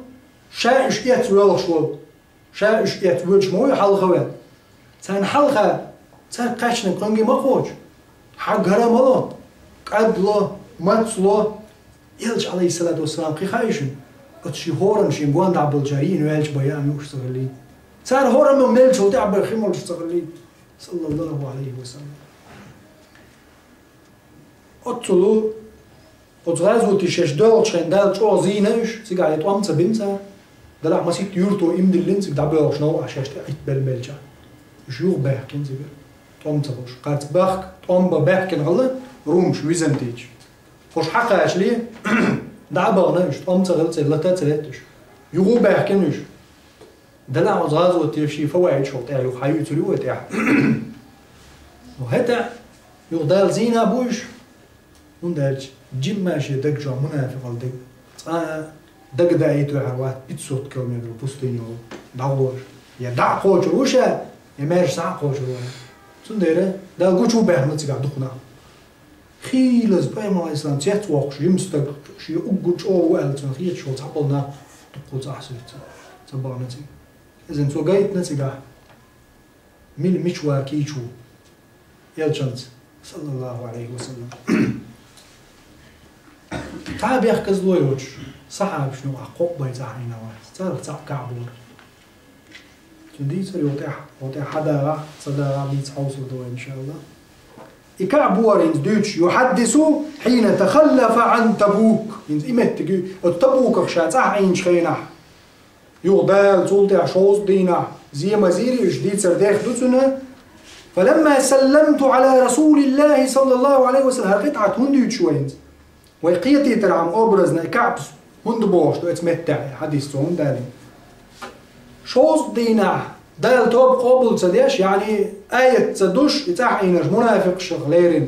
ша уьш эцна воьлхуш волу. Ша уьш эцна воьдуш ма вуй хьалха ваьлла. Царна хьалха, цаьрга кхаьчнарг кхуьнга ма кхочу. Хьагара ма ло, кӀад ло, мац ло. Элча, Ӏалайхиссалату вассалам, кхин хаьий шуна? Оцу шен хӀоранна шен гондахь болчара йиъна ваьлча бен яа муьлш ца хиллий? Цара хӀораммо мелчул тӀаьхьа бен хи молуш ца хиллий? Саллаллаху Ӏалайхи ва саллам. Оццул оцу гӀазоте шаьш доьлхучу хенахь Дала чӀогӀа зийна уьш, цигахь я тӀом ца бина цара. Делахь масийтта юьрто иман диллина цига дӀабоьлхуш новкъахь шаьш тӀе Ӏитта белла-беллачахь. Уьш юха баьхкина цига. ТӀом ца хуьлуш. Харц бахка, тӀом бан баьхкина хилла румаш, византийцаш. ХӀорш хьакхачале, дӀа а бахана уьш, тӀом ца хилла церан лата а ца летта уьш. Юха а баьхкина уьш. Делахь оцу гӀазоте шен фаваидаш хӀокху тӀехь юха хьаюьйцур ю вай тӀехь. Ну, хӀета юха Дала зийна бу уьш, хӀунда аьлча жимма шен даг чохь мунафикъалла дерг цкъа а дагадаийта ваьхьар вац пятьсот километр пустыня дӀагӀора. Я дӀа а кхочур ву ша, я маьрша схьа а кхочур ву. Цундела Дала гучу а баьхна цигахь дукха нах. Хийлаза пайхамар, Ӏалайхиссалам, цец воккхуш, жима стаг, шен уггар чӀогӀа ву аьлла цунна хеташ волу цхьаболу нах дуккхаза ахьа суьйцу ца бахана цига. Иза цо гайтина цигахь, мила мича вара кийча ву элчанца, саллаллаху Ӏалайхи ва саллам. Цхьа а бехказло йоцуш, сахьабашна юкъахь кхоъ бен цӀахь Ӏийна вац, царах цхьаъ КаӀб вара. Цуьнан дийцар йолу тӀехь, хӀокху тӀехь хьан дагӀахь, сан дагӀахь дийца хьовсур ду вай, иншааллахӀ. И КаӀб вара хӀинца дуьйцуш, юхьаддису хьийна тахаллафа Ӏан Табук. ХӀинца и меттиг ю, оцу Табуках ша цӀахь Ӏийначу хенахь. Юха Дала цул тӀаьхьа шовзткъа дийнахь зен ма зийра, уьш дийцар дех ду цуьнан. Фаламма салламту Ӏала Расулиллахи саллаллаху Ӏалайхи ва саллам, хӀара къитӀат хӀунда дуьйцуш вай хӀинца? Вай кхетийтархьама образно и КаӀбас хӀунда бохуш ду оцу меттехь, и хьадис цо хӀунда аьлла? Шовзткъа дийнахь Дала тоба къобал ца деш, яъни аят ца душ, и цӀахь Ӏийнарш мунафикъашах лерина.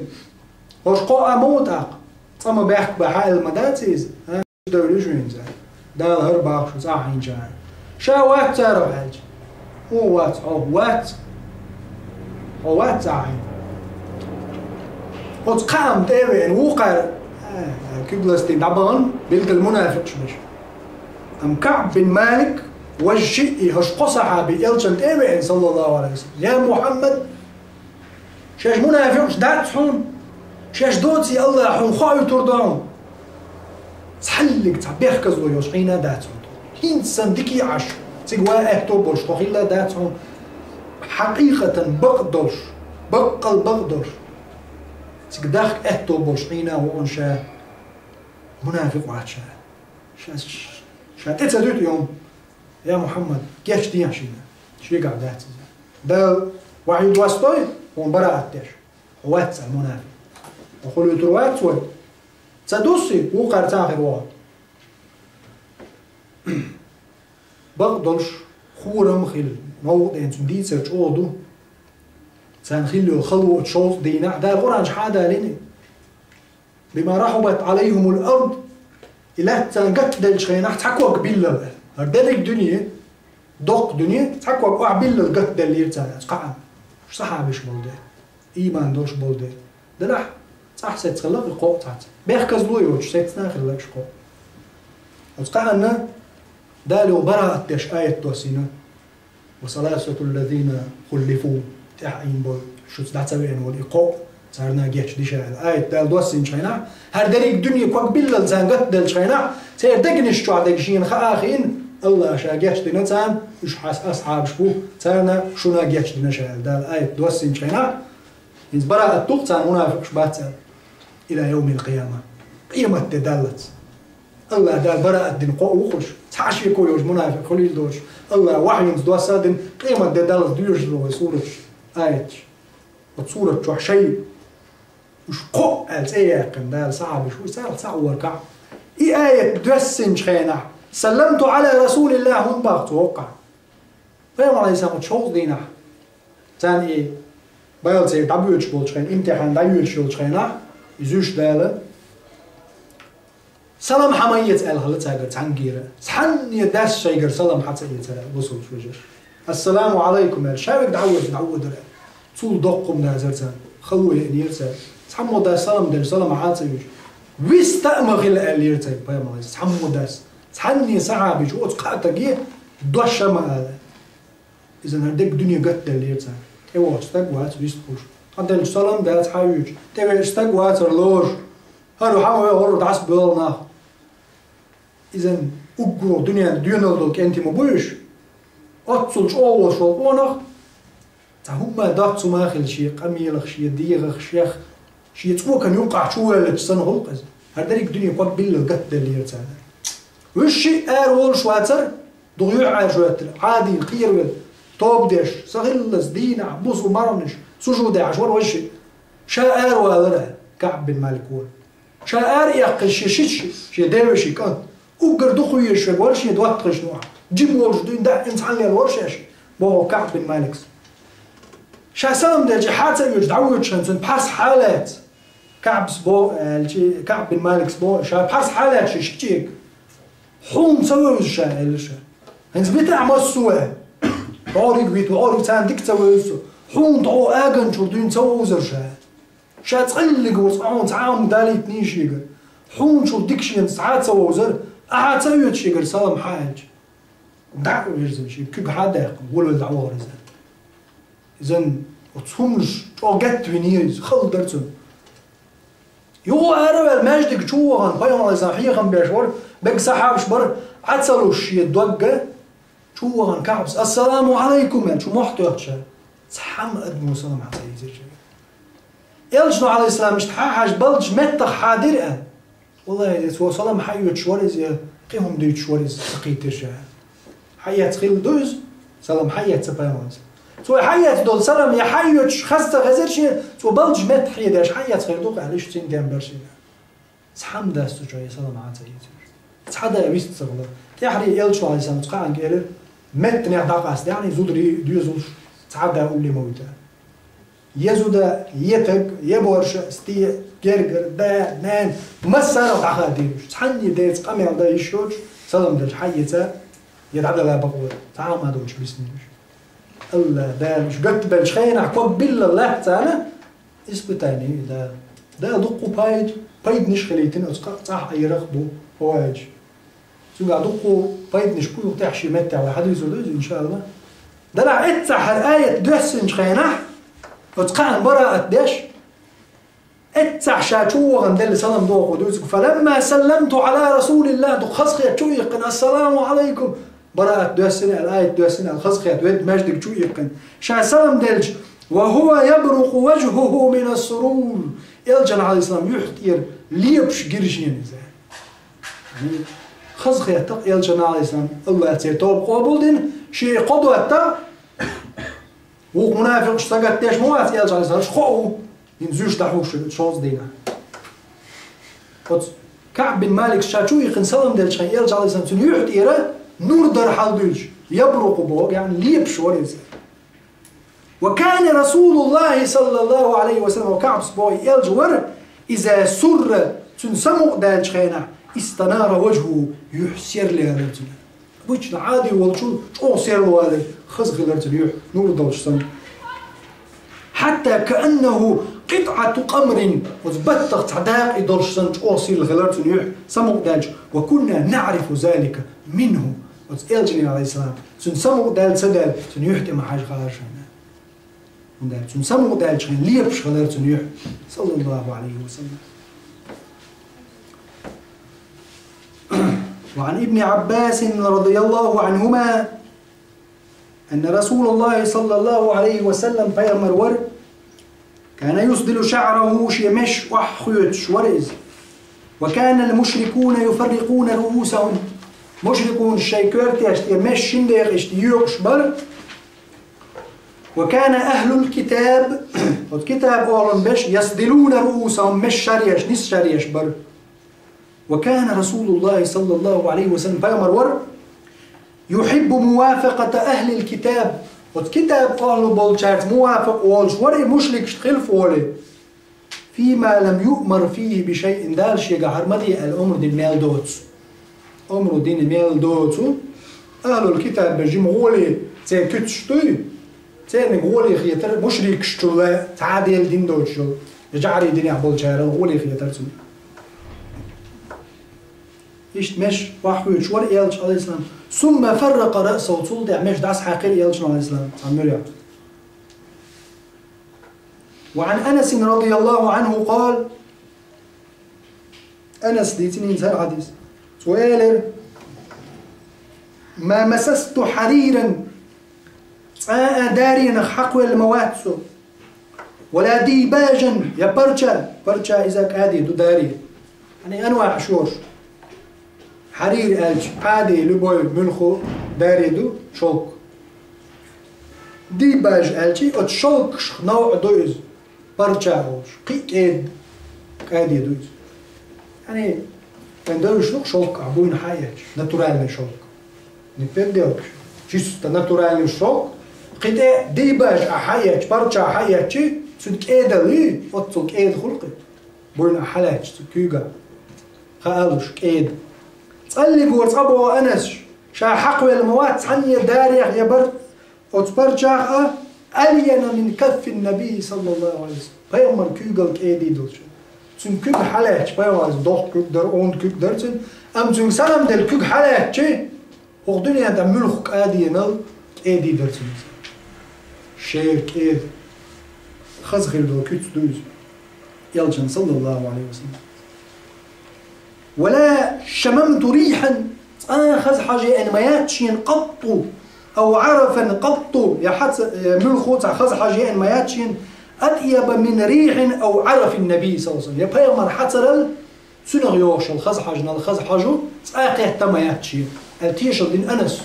ХӀорш кхоъ а ма ву тӀаккха? Цкъа ма баьхка бен хьан аьлла ма дац иза, а? Девлла шу хӀинца. Дала хӀара боху шу цӀахь Ӏийначарна. Ша вац царах аьлча. Хьо вац, хьо вац. Хьо вац цӀахь Ӏийна. Оцу кхаам тӀе а веана, вукхара, а, куьг ластийна дӀабахана, билггал мунафикъаш берш. Амма КаӀб бин Малик, важа шиъ, хӀорш кхо сахьаби элчанна тӀе а веана, саллаллаху Ӏалайхи ва саллам: «Я Мухьаммад, шаьш мунафикъаш дац хьуна, шаьш доций АллахӀа хьуна хоуьйтур ду хьуна. Цхьаьллиг цхьа бехказло йолуш Ӏийна а дац хьуна. ХӀинца санна дика а Ӏаш, цига ван аьтто болуш тхо хилла а дац хьуна. Хьакъикъатан бакъ долуш, баккъал бакъ долуш, цига дахка аьтто болуш Ӏийна а ву хьуна ша, мунафикъ вац ша. Ша, ша тӀе ца дуьту и хӀума». Я Мухьаммад, гечдехьа шена, шегахь дац иза. Дала вахьйу достой, Хьуна бараат деш. Хьо вац цӀа мунафикъ. Хьо хулуьйтур вац вай. Ца дуссий, вукхар цхьа хир вогӀу. Бакъ долуш, хурам хила, новкъа ден цу дийцар чӀогӀа ду. Царна хилла йолу хало оцу шовзткъа дийнахь, Дала Къуръан чохь а далийна. «Бима рахьубат Ӏалайхимул ард», и лаьтта царна гатделлачу хенахь цхьа ког биллал. ХӀара дерриг дуьне, доккха дуьне, цхьа ког охьабиллал гатделлера царна, цхьа а. Уьш сахьабаш болу дела, ийман долуш болу дела. Делахь, цӀахь сецна хилла и кхоъ цхьацца. Бехказло йоцуш, сецна хилла уьш кхоъ. Оцу кхаанна Дала юха бараат деш аят доссийна. «Ва саласатул лазина хуллифу», тӀаьхьа Ӏийна болу, шуьца дӀа ца веана волу и кхоъ, царна гечдина ша аьлла. Аят Дала доссийначу хенахь, хӀара дерриг дуьне ког биллал царна гатделлачу хенахь, церан дегнаш чохь дерг шена хаа а хиъна, Аллаха ша гечдина царна, уьш хьан асхьабаш бу, царна шуна гечдина ша аьлла. Дала аят доссийначу хенахь, хӀинца бараат ду-кх царна, мунафикъаш бац аьлла. Иля йовмил къияма. Къемат де даллалц. Аллаха Дала бараат дина кхоъ ву-кх уьш. Цхьа а шеко йолуш мунафикъ хуьлийла доцуш. Аллаха вахьйинца досса а дина, къемат де даллалц доьшуш ду вай сураташ, аяташ. Оцу сурат чохь шайн уьш кхоъ аьлла цӀе яьккхина Дала сахьабаш ву, царах цхьаъ вара КаӀб. И аят доьссинчу хенахь, «Салламту Ӏала Расулиллах» хӀунда боху цо воккхахь? Пайхамар Ӏалайхиссалам шовзткъа дийнахь, царна и байла церан дӀабоьдуш болчу хенахь, имтихан дӀайоьдуш йолчу хенахь, и зуьйш Дала, салам хьан ма эца аьлла хилла цаьргара цхьаьнгара. Цхьанне дас шайгара салам хьан ца эцара, бусулба вежарша. «Ассаламу Ӏалайкум», аьлла, ша верг дӀавоьдуш дӀавоьдура. Цул доккха хӀума дацара царна. Хало еанера цаьрга. Цхьаммо дас салам делла, салам хьан ца оьцуш. Вист а ма хила аьллера цаьрга пайхамар Ӏалайхиссалам. Цхьаммо дас. Цхьанне сахьабичо оцу кхаа стаге дош а ма ала. Иза хӀара дерриг дуьне гатделлера царна. ТӀевогӀучу стаг вац вист хуьлуш. Хьан деллачу салам дац хьан оьцуш. ТӀевеачу стаг вацара лоруш. ХӀара хьан вай гӀур дӀасабоьлху нах. Иза уггаро дуьненан доьналла долу кӀентий ма бу уьш. Оццул чӀогӀа волуш волу къонах, цхьа хӀумма доццу ма хила шен къамелах, шен дегӀах, шех, шен цӀокан юккъахь чу воьллачу санна гӀуллакх иза. ХӀара дерриг дуьне ког биллал гатделлера царна. Уьш шиъ ара волуш вацара, дукха юьхьӀаьржа хӀоьттира, Ӏадийна кхеравелла, тоба деш, сахиллалц дийнахь, бусу марханаш, сужуде Ӏаш вара вай шиъ. Ша ара валара, КаӀб бин Малик вара. Ша ара эккхина шен шича, шен девешин кӀант. Уггар дукха везаш верг вара шен доттагӀашна вахь. Жима волуш дуьйна даьӀина цхьаьна лела вара шаьш, боху КаӀб бин Маликс. Ша салам делча, хьан ца оьцуш дӀавоьдуш хьан цуьнан пхьарс хьалаьцна. КаӀбс боху аьлча, КаӀб бин Маликс боху, ша пхьарс хьалаьцна шен шичега. Хьуна ца вевза ша, аьлла ша. ХӀинца вита ахьа массо а. ДӀориг вита, дӀориг царна дика ца вевза со. Хьуна тхьо аганчур дуьйна ца вовзар ша. Ша цкъа лиллиг ву, цкъа хьуна цхьа а хӀума далийта нийса шегара. Хьуначул дика шена цхьа а ца вовзар, ахьа ца оьцу шегара салам хьан аьлча. ДӀа а вирзина шен куьг хьан а даьккхина, волавелла дӀавахара иза. Изан оцу хӀуманаш чӀогӀа гатта винера иза, хала дара цунна. Юха ара а ваьлла, маьждиг чу а вахана, пайхамар Ӏалайхиссалам хьехам беш вара, мега сахьабаш бара, Ӏа ца луш шен догга, чу а вахана КаӀбас, «Ассаламу Ӏалайкум», аьлла, чу мохь тоьхча, цхьамма адамо салам хьан ца ийцира шайга. Элчано, Ӏалайхиссалам, иштта хьан хьажа балдаш меттах хьан дира аьлла. Валлахи, цо салам хьан оьцуш вара иза, я кхин хӀума дуьйцуш вара иза, ца кхийтира ша. Хьан эцна хилла ду иза, салам хьан эцна пайхамарца. Цо хьан эцна долу салам я хьан оьцуш хаза ца хезира шен, цо балдаш меттах хьедеш хьан эцна хир ду-кх аьлла, иштта цуьнан ден бара шена. Цхьамма дац цу чохь я салам хьан ца ийцира. Цхьа да вист ца хилла. ТӀаьхьарий элча вахьа санна цу кхаанга элира, меттанех дӀакъаста, яъни зударий доьзалш цхьа да улле ма вуьту. Я зуда, я таг, я борша, сте, гергара, да, нана, массарах дӀахадийра уьш. Цхьанне деца къамел дан йиш йоцуш, салам делча хьан эца, я дӀадала бакъо, цхьа а ма долуш биснийла уьш. Алла, Дала уьш гатбелчу хенахь ког биллал лаьтта царна, испытание, да. Дала дуккха пайда, пайданаш хилийтина оцу кхаъ цӀахь Ӏийрах бу, хӀаваьдча. Цуьнга дуккха пайданаш бу, юха тӀехь шен меттехь вай хьадуьйцур ду иза, иншаалла. Делахь эццахь хӀара аят доьссинчу хенахь, оцу кхаъна бараат деш, эццахь ша чу вахана делла салам дохо дуьйцург: «Фаламма салламту Ӏала Расулиллах», дукха хазахетта чу иккхина: «Ассаламу Ӏалайкум». Бараат доьссина аьлла, аят доьссина аьлла, хазахетта ведда маьждиг чу иккхина. Ша салам делча: «Ва хӀува ябрукъу важхӀухӀу мина ссурур». Элчан, Ӏалайхиссалам, юьхь тӀера лепаш гира шена иза. Хазахетта-кх элчан, Ӏалайхиссалам, Аллах церан тоба къобалдина, шен кхо дотта, Вукху мунафикъаш сагатдеш ма вац, Элча Ӏалайхи салам, хӀара хӀу ву, хӀинца зуьйш дӀахьуш шу шозза дийнахь. Оцу КаӀб бин Малик ша чу иккхина салам делча хьайн, Элча Ӏалайхи салам, цуьнан юьхь тӀера нур дара хьалдуьйцуш, ябрукъу боху, яъни лепаш вара иза. Ва кана Расулуллахи саллаллаху Ӏалайхи ва саллам, ва КаӀбас боху, и Элча вара, иза сурра, цуьнан самукъадаьллачу хенахь, истанара важхӀуху, юьхь серлаьллара цуьнан. Обычно Ӏади волчул чӀогӀа серлавалар, хаза хилар цуьнан юьхь, нур долуш санна. Хьатта кааннаху къитӀату къамрин, оцу баттах цхьа дакъа долуш санна чӀогӀа сирла хилар цуьнан юьхь, самукъадаьлча, ва кунна наӀрифу залика минху, оцу Элчане, Ӏалайхи салам, цуьнан самукъадаьлла ца даьлла, цуьнан юьхь тӀе ма хьажа хилар шайна. ХӀунда аьлча цуьнан самукъадаьллачу хенахь лепаш хилар цуьнан юьхь, саллаллаху Ӏалайхи ва саллам. وعن ابن عباس رضي الله عنهما أن رسول الله صلى الله عليه وسلم, пайхамар вара, كان يسدل شعره, шен меш охьахоьцуш вара иза. وكان المشركون يفرقون رؤوسهم, мушрикунаш шайн коьртешна тӀе меш шина декъашка йоькъуш бара. وكان أهل الكتاب, оцу китаб-охӀлун берш, يسدلون رؤوسهم, меш шаръеш, нис шаръеш бара. وكان رسول الله صلى الله عليه وسلم, пайхамар вара, يحب موافقة أهل الكتاب, оцу китаб-охӀлу болчаьрца мувафакъ волуш вара и, мушрикашна хилфа волий. فيما لم يؤمر فيه بشيء, Дала шегахь хӀара ма де аьлла омра дина мел доцу. Омра дина мел доцу. Ахьлул китаб берш жима гӀоле церан куьцаш дуй, церниг гӀоле хетара мушрикашчул цхьа а Делан дин доцуш йолу, я жӀарийн динехь болчарал гӀоле хетара цунна. Иштта меш охьахоьцуш вара Элча, Ӏалайхи салам. ثم فرق رأسه, цул тӀаьхьа меш дӀасахьаькхира Элчано, Ӏалайхи салам, цхьана муьрехь. وعن أنس رضي الله عنه قال, Анаса дийцина хӀинца хӀара хьадис. Цо элира: ما مسست حريرا, цкъа а даренах хьакхавелла ма вац со. ولا ديباجا, я парча, парча иза кӀади ду, даре. Яъни анваӀаш йолуш. Хьарир аьлча, кӀади, любой муьлхха даре ду, шёлк. Дийбаж аьлча, оцу шёлкашах новкъа ду иза, парча олуш, кхин а кӀеда, кӀади ду иза. Яъни, вайн девзаш ду-кх шёлк, ахь буйна хьаэцча, натуральный шёлк. Не подделка, чисто натуральный шёлк. Кхин тӀе дийбаж ахь хьаэцча, парча хьаэцча, цуьнан кӀедалла, оццул кӀеда хуьлу-кх. Буйна ахь хьалаьцча цу куьйгахь, хаалуш кӀеда. ЦӀаллиг вара цкъа, боху Анаса, ша хьакхавелла ма вац цхьанне дарех я бар-, оцу парчах а, ألين من كف النبي صلى الله عليه وسلم. Пайхамар куьйгалла кӀеда долчу. Цуьнан куьг хьалаьцча, пайхамарца доккха куьг дара, онда куьг дара цуьнан, амма цуьнга салам делла куьг хьалаьцча, хӀокху дуьнен тӀехь муьлхха кӀадинал кӀеда дара цуьнан иза. Шера кӀеда. Хаза хилла долу куьц ду иза. Элчан, саллаллаху Ӏалайхи ва саллам. ولا شممت ريحا, цкъа а хаза хьожа еана ма яц шена, قط, أو عرفا قط, я хьаца-, я муьлхха цхьа хаза хьожа еана ма яц шена, أطيب من ريح أو عرف النبي صلى الله عليه وسلم. Я пайхамар хьацарал, цуьнах йогӀуш йолу хаза хьожанал хаза хьожа цкъа а кхетта ма яц шена, аьлла тешалла дина Анаса.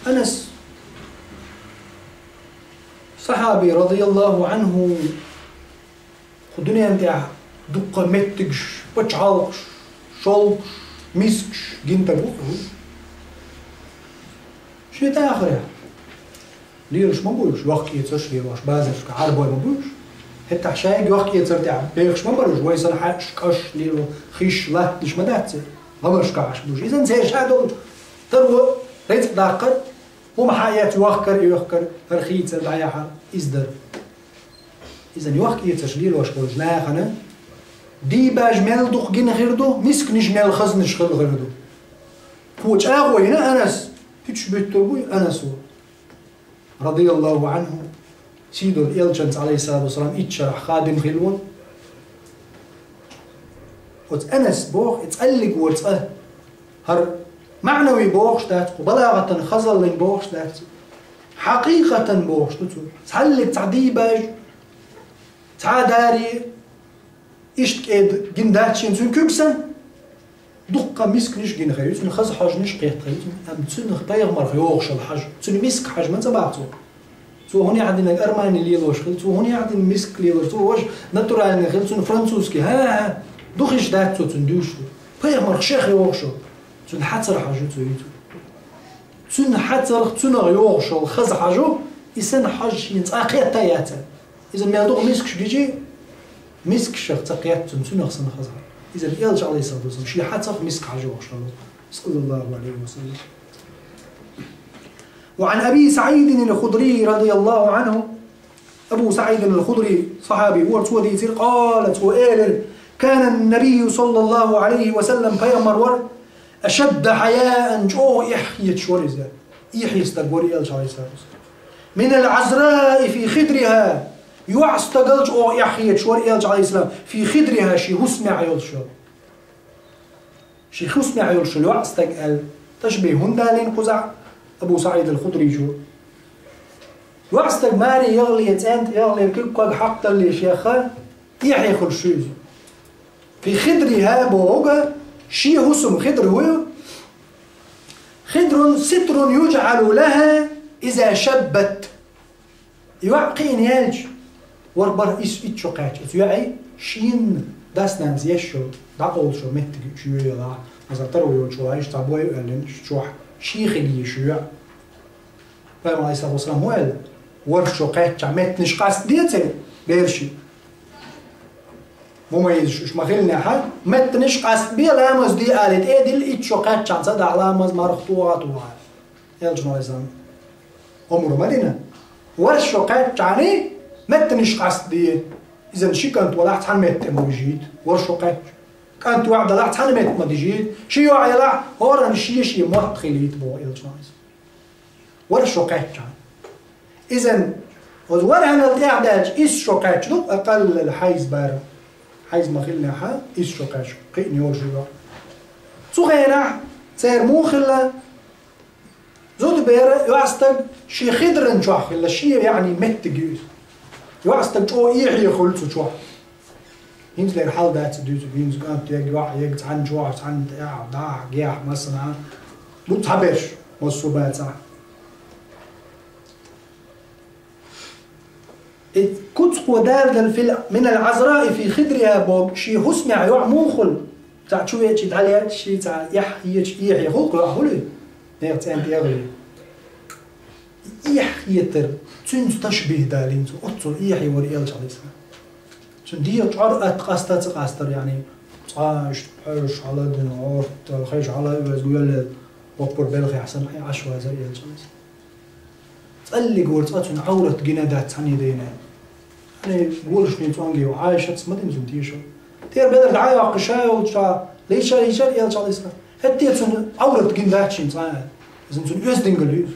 Анас, сахьаби, радияллаху Ӏанху, кху дуьнен тӀехь дуккха меттигаш, пачхьалкхаш, шовкхаш, мискаш гина стаг ву-кх. Шен тӀе ахарехь лелаш ма бу уьш, йохк-эцарш лелош, базаршка Ӏарбой ма бу уьш. ХӀетахь шайга йохк-эцар тӀехь бехаш ма бара уьш, вай санна хьаьъш, кӀаш лело, хиш, латтанаш ма дац церан. Гамаршка Ӏаш бу уьш. Иза церан ша долчу таро рицкъ даккхар, хӀума хьаэцча йохкар, йохкар, хӀара хийцар дӀаяхьар, иза дара. Иза йохк-эцарш лелош болчу нахана дийбаж мел дукха гина хир ду, мисканаш мел хазанаш хилла хир ду. Кхо чӀагӀо йина Анас, хӀуьттуш буьттур бу Анас ву, радияллаху Ӏанху, сийдолу Элчанца, Ӏалайхиссалату вассалам, итт шарахь хадим хилла волу. Оцу Анас боху, и цӀаллиг вара цкъа. ХӀара маънави бохуш дац, кху балагӀатан хазаллин бохуш дац. Хьакъикъатан бохуш ду цо. Цхьаллиг цхьа дийбаж, цхьа а даре, иштта кӀеда гина дац шена цуьнан куьг санна. Дуккха мисканаш гина хир ю цунна, хаза хьожанаш кхетта хир ю цунна, амма цунах пайхамарах йогӀуш йола хьожа, цунна миска хьожа ма ца бах цо. Цо хӀунда яхь динарг армани лелош хила, цо хӀунда яхь дина миска лелар, цо важа натуральный хила, цунна французский, хӀа-хӀа, дукха иштта дац цо цунна дуьйцуш. Пайхамарах шех йогӀуш йола. Цунна хьацарах хьожа цо йийцу. Цунна хьацарах, цунах йогӀуш йола хаза хьожа, и санна хьожа шийна цкъа кхетта яц. Иза мел дукха мискаш гичи, мискашах ца кхетта цунна, цунах санна хаза хьожа. Иза Элча, алейхиссалату вассалам, ший хьацарах миска хьожа йогӀуш йола. صلى الله عليه وسلم. وعن أبي سعيد الخدري رضي الله عنه، Абу СаӀид аль-Худри, сахьаби вар, цо дийцира, قال, цо элира: كان النبي صلى الله عليه وسلم, пайхамар вар, أشد حياء, чӀогӀа эхь хеташ вар иза. Эхь стаг вар Элча, алейхиссалату вассалам. من العذراء في خدرها, йоӀстагал чӀогӀа эхь хеташ вар Элча, алейхиссалам, في خدرها, ший хӀусамехь йолуш йолу. Ший хӀусамехь йолуш йола йоӀстаг аьлла, ташбихь хӀунда далийна кхузахь Абу СаӀид аль-Худричо? ЙоӀстаг маре яхале, цӀен тӀе яхале, куьг-ког хьакхадале шех, эхь хуьлуш ю иза. في خدرها бохург, шен хӀусам Хидр ву. خدر ستر يجعل لها إذا شبت. И йоӀ кхиъна яьлча, вара бара ис итт шо кхаьчча, оцу йоӀе шена дас-нанас еш йолу, дӀакъовлуш йолу меттиг уьш йоьялахь, масала, таро йолчу валахь, иштта цхьа бой а оьллина, иштта чохь шен хиг езаш ю йоӀ. Пайхамар, алейхиссалату вассалам, хӀун аьлла? ВорхӀ шо кхаьччахь меттанаш къастаде церан бераши. Мумаййизаш уьш ма-хиллинехь, меттанаш къастабе, ламаз де алий, тӀе а дилла, итт шо кхаьччахьана ца дахь ламаз, марха тоха а тоха. Элчано иза омра ма дина. ВорхӀ шо кхаьччахьана меттанаш къастаде. Иза ши кӀант валахь, цхьана метта ма вижийта. ВорхӀ шо кхаьчча. КӀант воӀ далахь, цхьана метта ма дижийта. Ши йоӀ ялахь, хӀоранна шен-шен мотт хилийта боху Элчано иза. ВорхӀ шо кхаьччахьана. Иза, оцу ворхӀанал тӀаьхьа даьлча, исс шо кхаьчча ду, акъаллал хьайз бара. Хьайз ма-хиллинехь, исс шо кхаьчча, кхиъна йолуш ю. Цу хенахь церан муха хилла? Зудабер йоӀстаг шен Хидран чохь хилла, шен, яъни, меттиг ю иза. ЙоӀстаг чӀогӀа эхь хуьлу цу чохь. ХӀинцалера хьал дац и дуьйцург, хӀинца кӀант ег, йоӀ ег, цхьанна чохь, цхьанна тӀехь, дӀахь, гехь, массанхьа. Ду цхьаберш, массо а бацахь. И куцкъо далдал фил, минал Ӏазраи фи хидриха боху, шен хӀусамехь йоӀ муха хуьлу? Цхьаъ чу веача дӀалерча, шен цхьа эхь хеташ, эхь хуьлу-кх йоӀ, хуьлий? Нехан цӀен тӀе а гӀуьллий. Эхь хетар, цуьнца ташбихӀ далийна цо, оццул эхь вара Элча, алейхиссалам. Цуьнан дегӀан чӀор атта къаста а ца къастара, яъни, цкъа иштта пхьоьраш хьаладина, гӀортал хезаш хьала а оьзна, валлал, воккхара белхехь санна, Ӏаш вазара Элча, алейхиссалам. ЦӀаллиг вара, цкъа цуьнан Ӏаврат гина дац цхьанне а дийнахь. Хьанна голашна цӀонгий ву, Ӏайшатас ма дина цунна тешал. ТӀера белар дӀа а йоккхуш, ша йолчохь, лийча, лийчара Элча, алейхиссалам. ХӀетте а цуьнан Ӏаврат гина дац шена цкъа а. Иза цуьнан оьздангалла ю иза.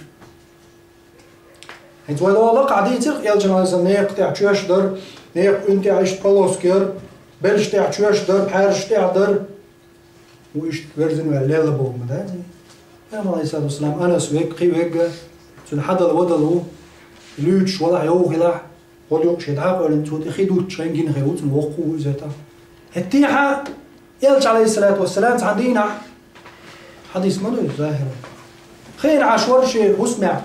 ХӀинца вай лола кхаъ дийцира, Элчано иза некха тӀехь чоьш дара, некха уьнан тӀехь иштта полоска яра, белшаш тӀехь чоьш дара, пхьаьрсаш тӀехь дара. Ву иштта верзина ваьлла лелла боху ма дац. Пайхамар, алейхиссалату вассалам, Анас вег, кхин вег, цуьнан хьадала вадала ву, луьйчуш валахь, йовхалахь, гӀо юкъа шен дӀа а къевлина, цо тӀе хи дуттуш шайна гина хир ву, цунна воккха ву иза тӀаккха. ХӀетте а Элча, алейхиссалату вассалам, цхьана дийнахь, хьадис ма ду иза, захӀир. Хиъна Ӏаш вара шен хӀусамехь.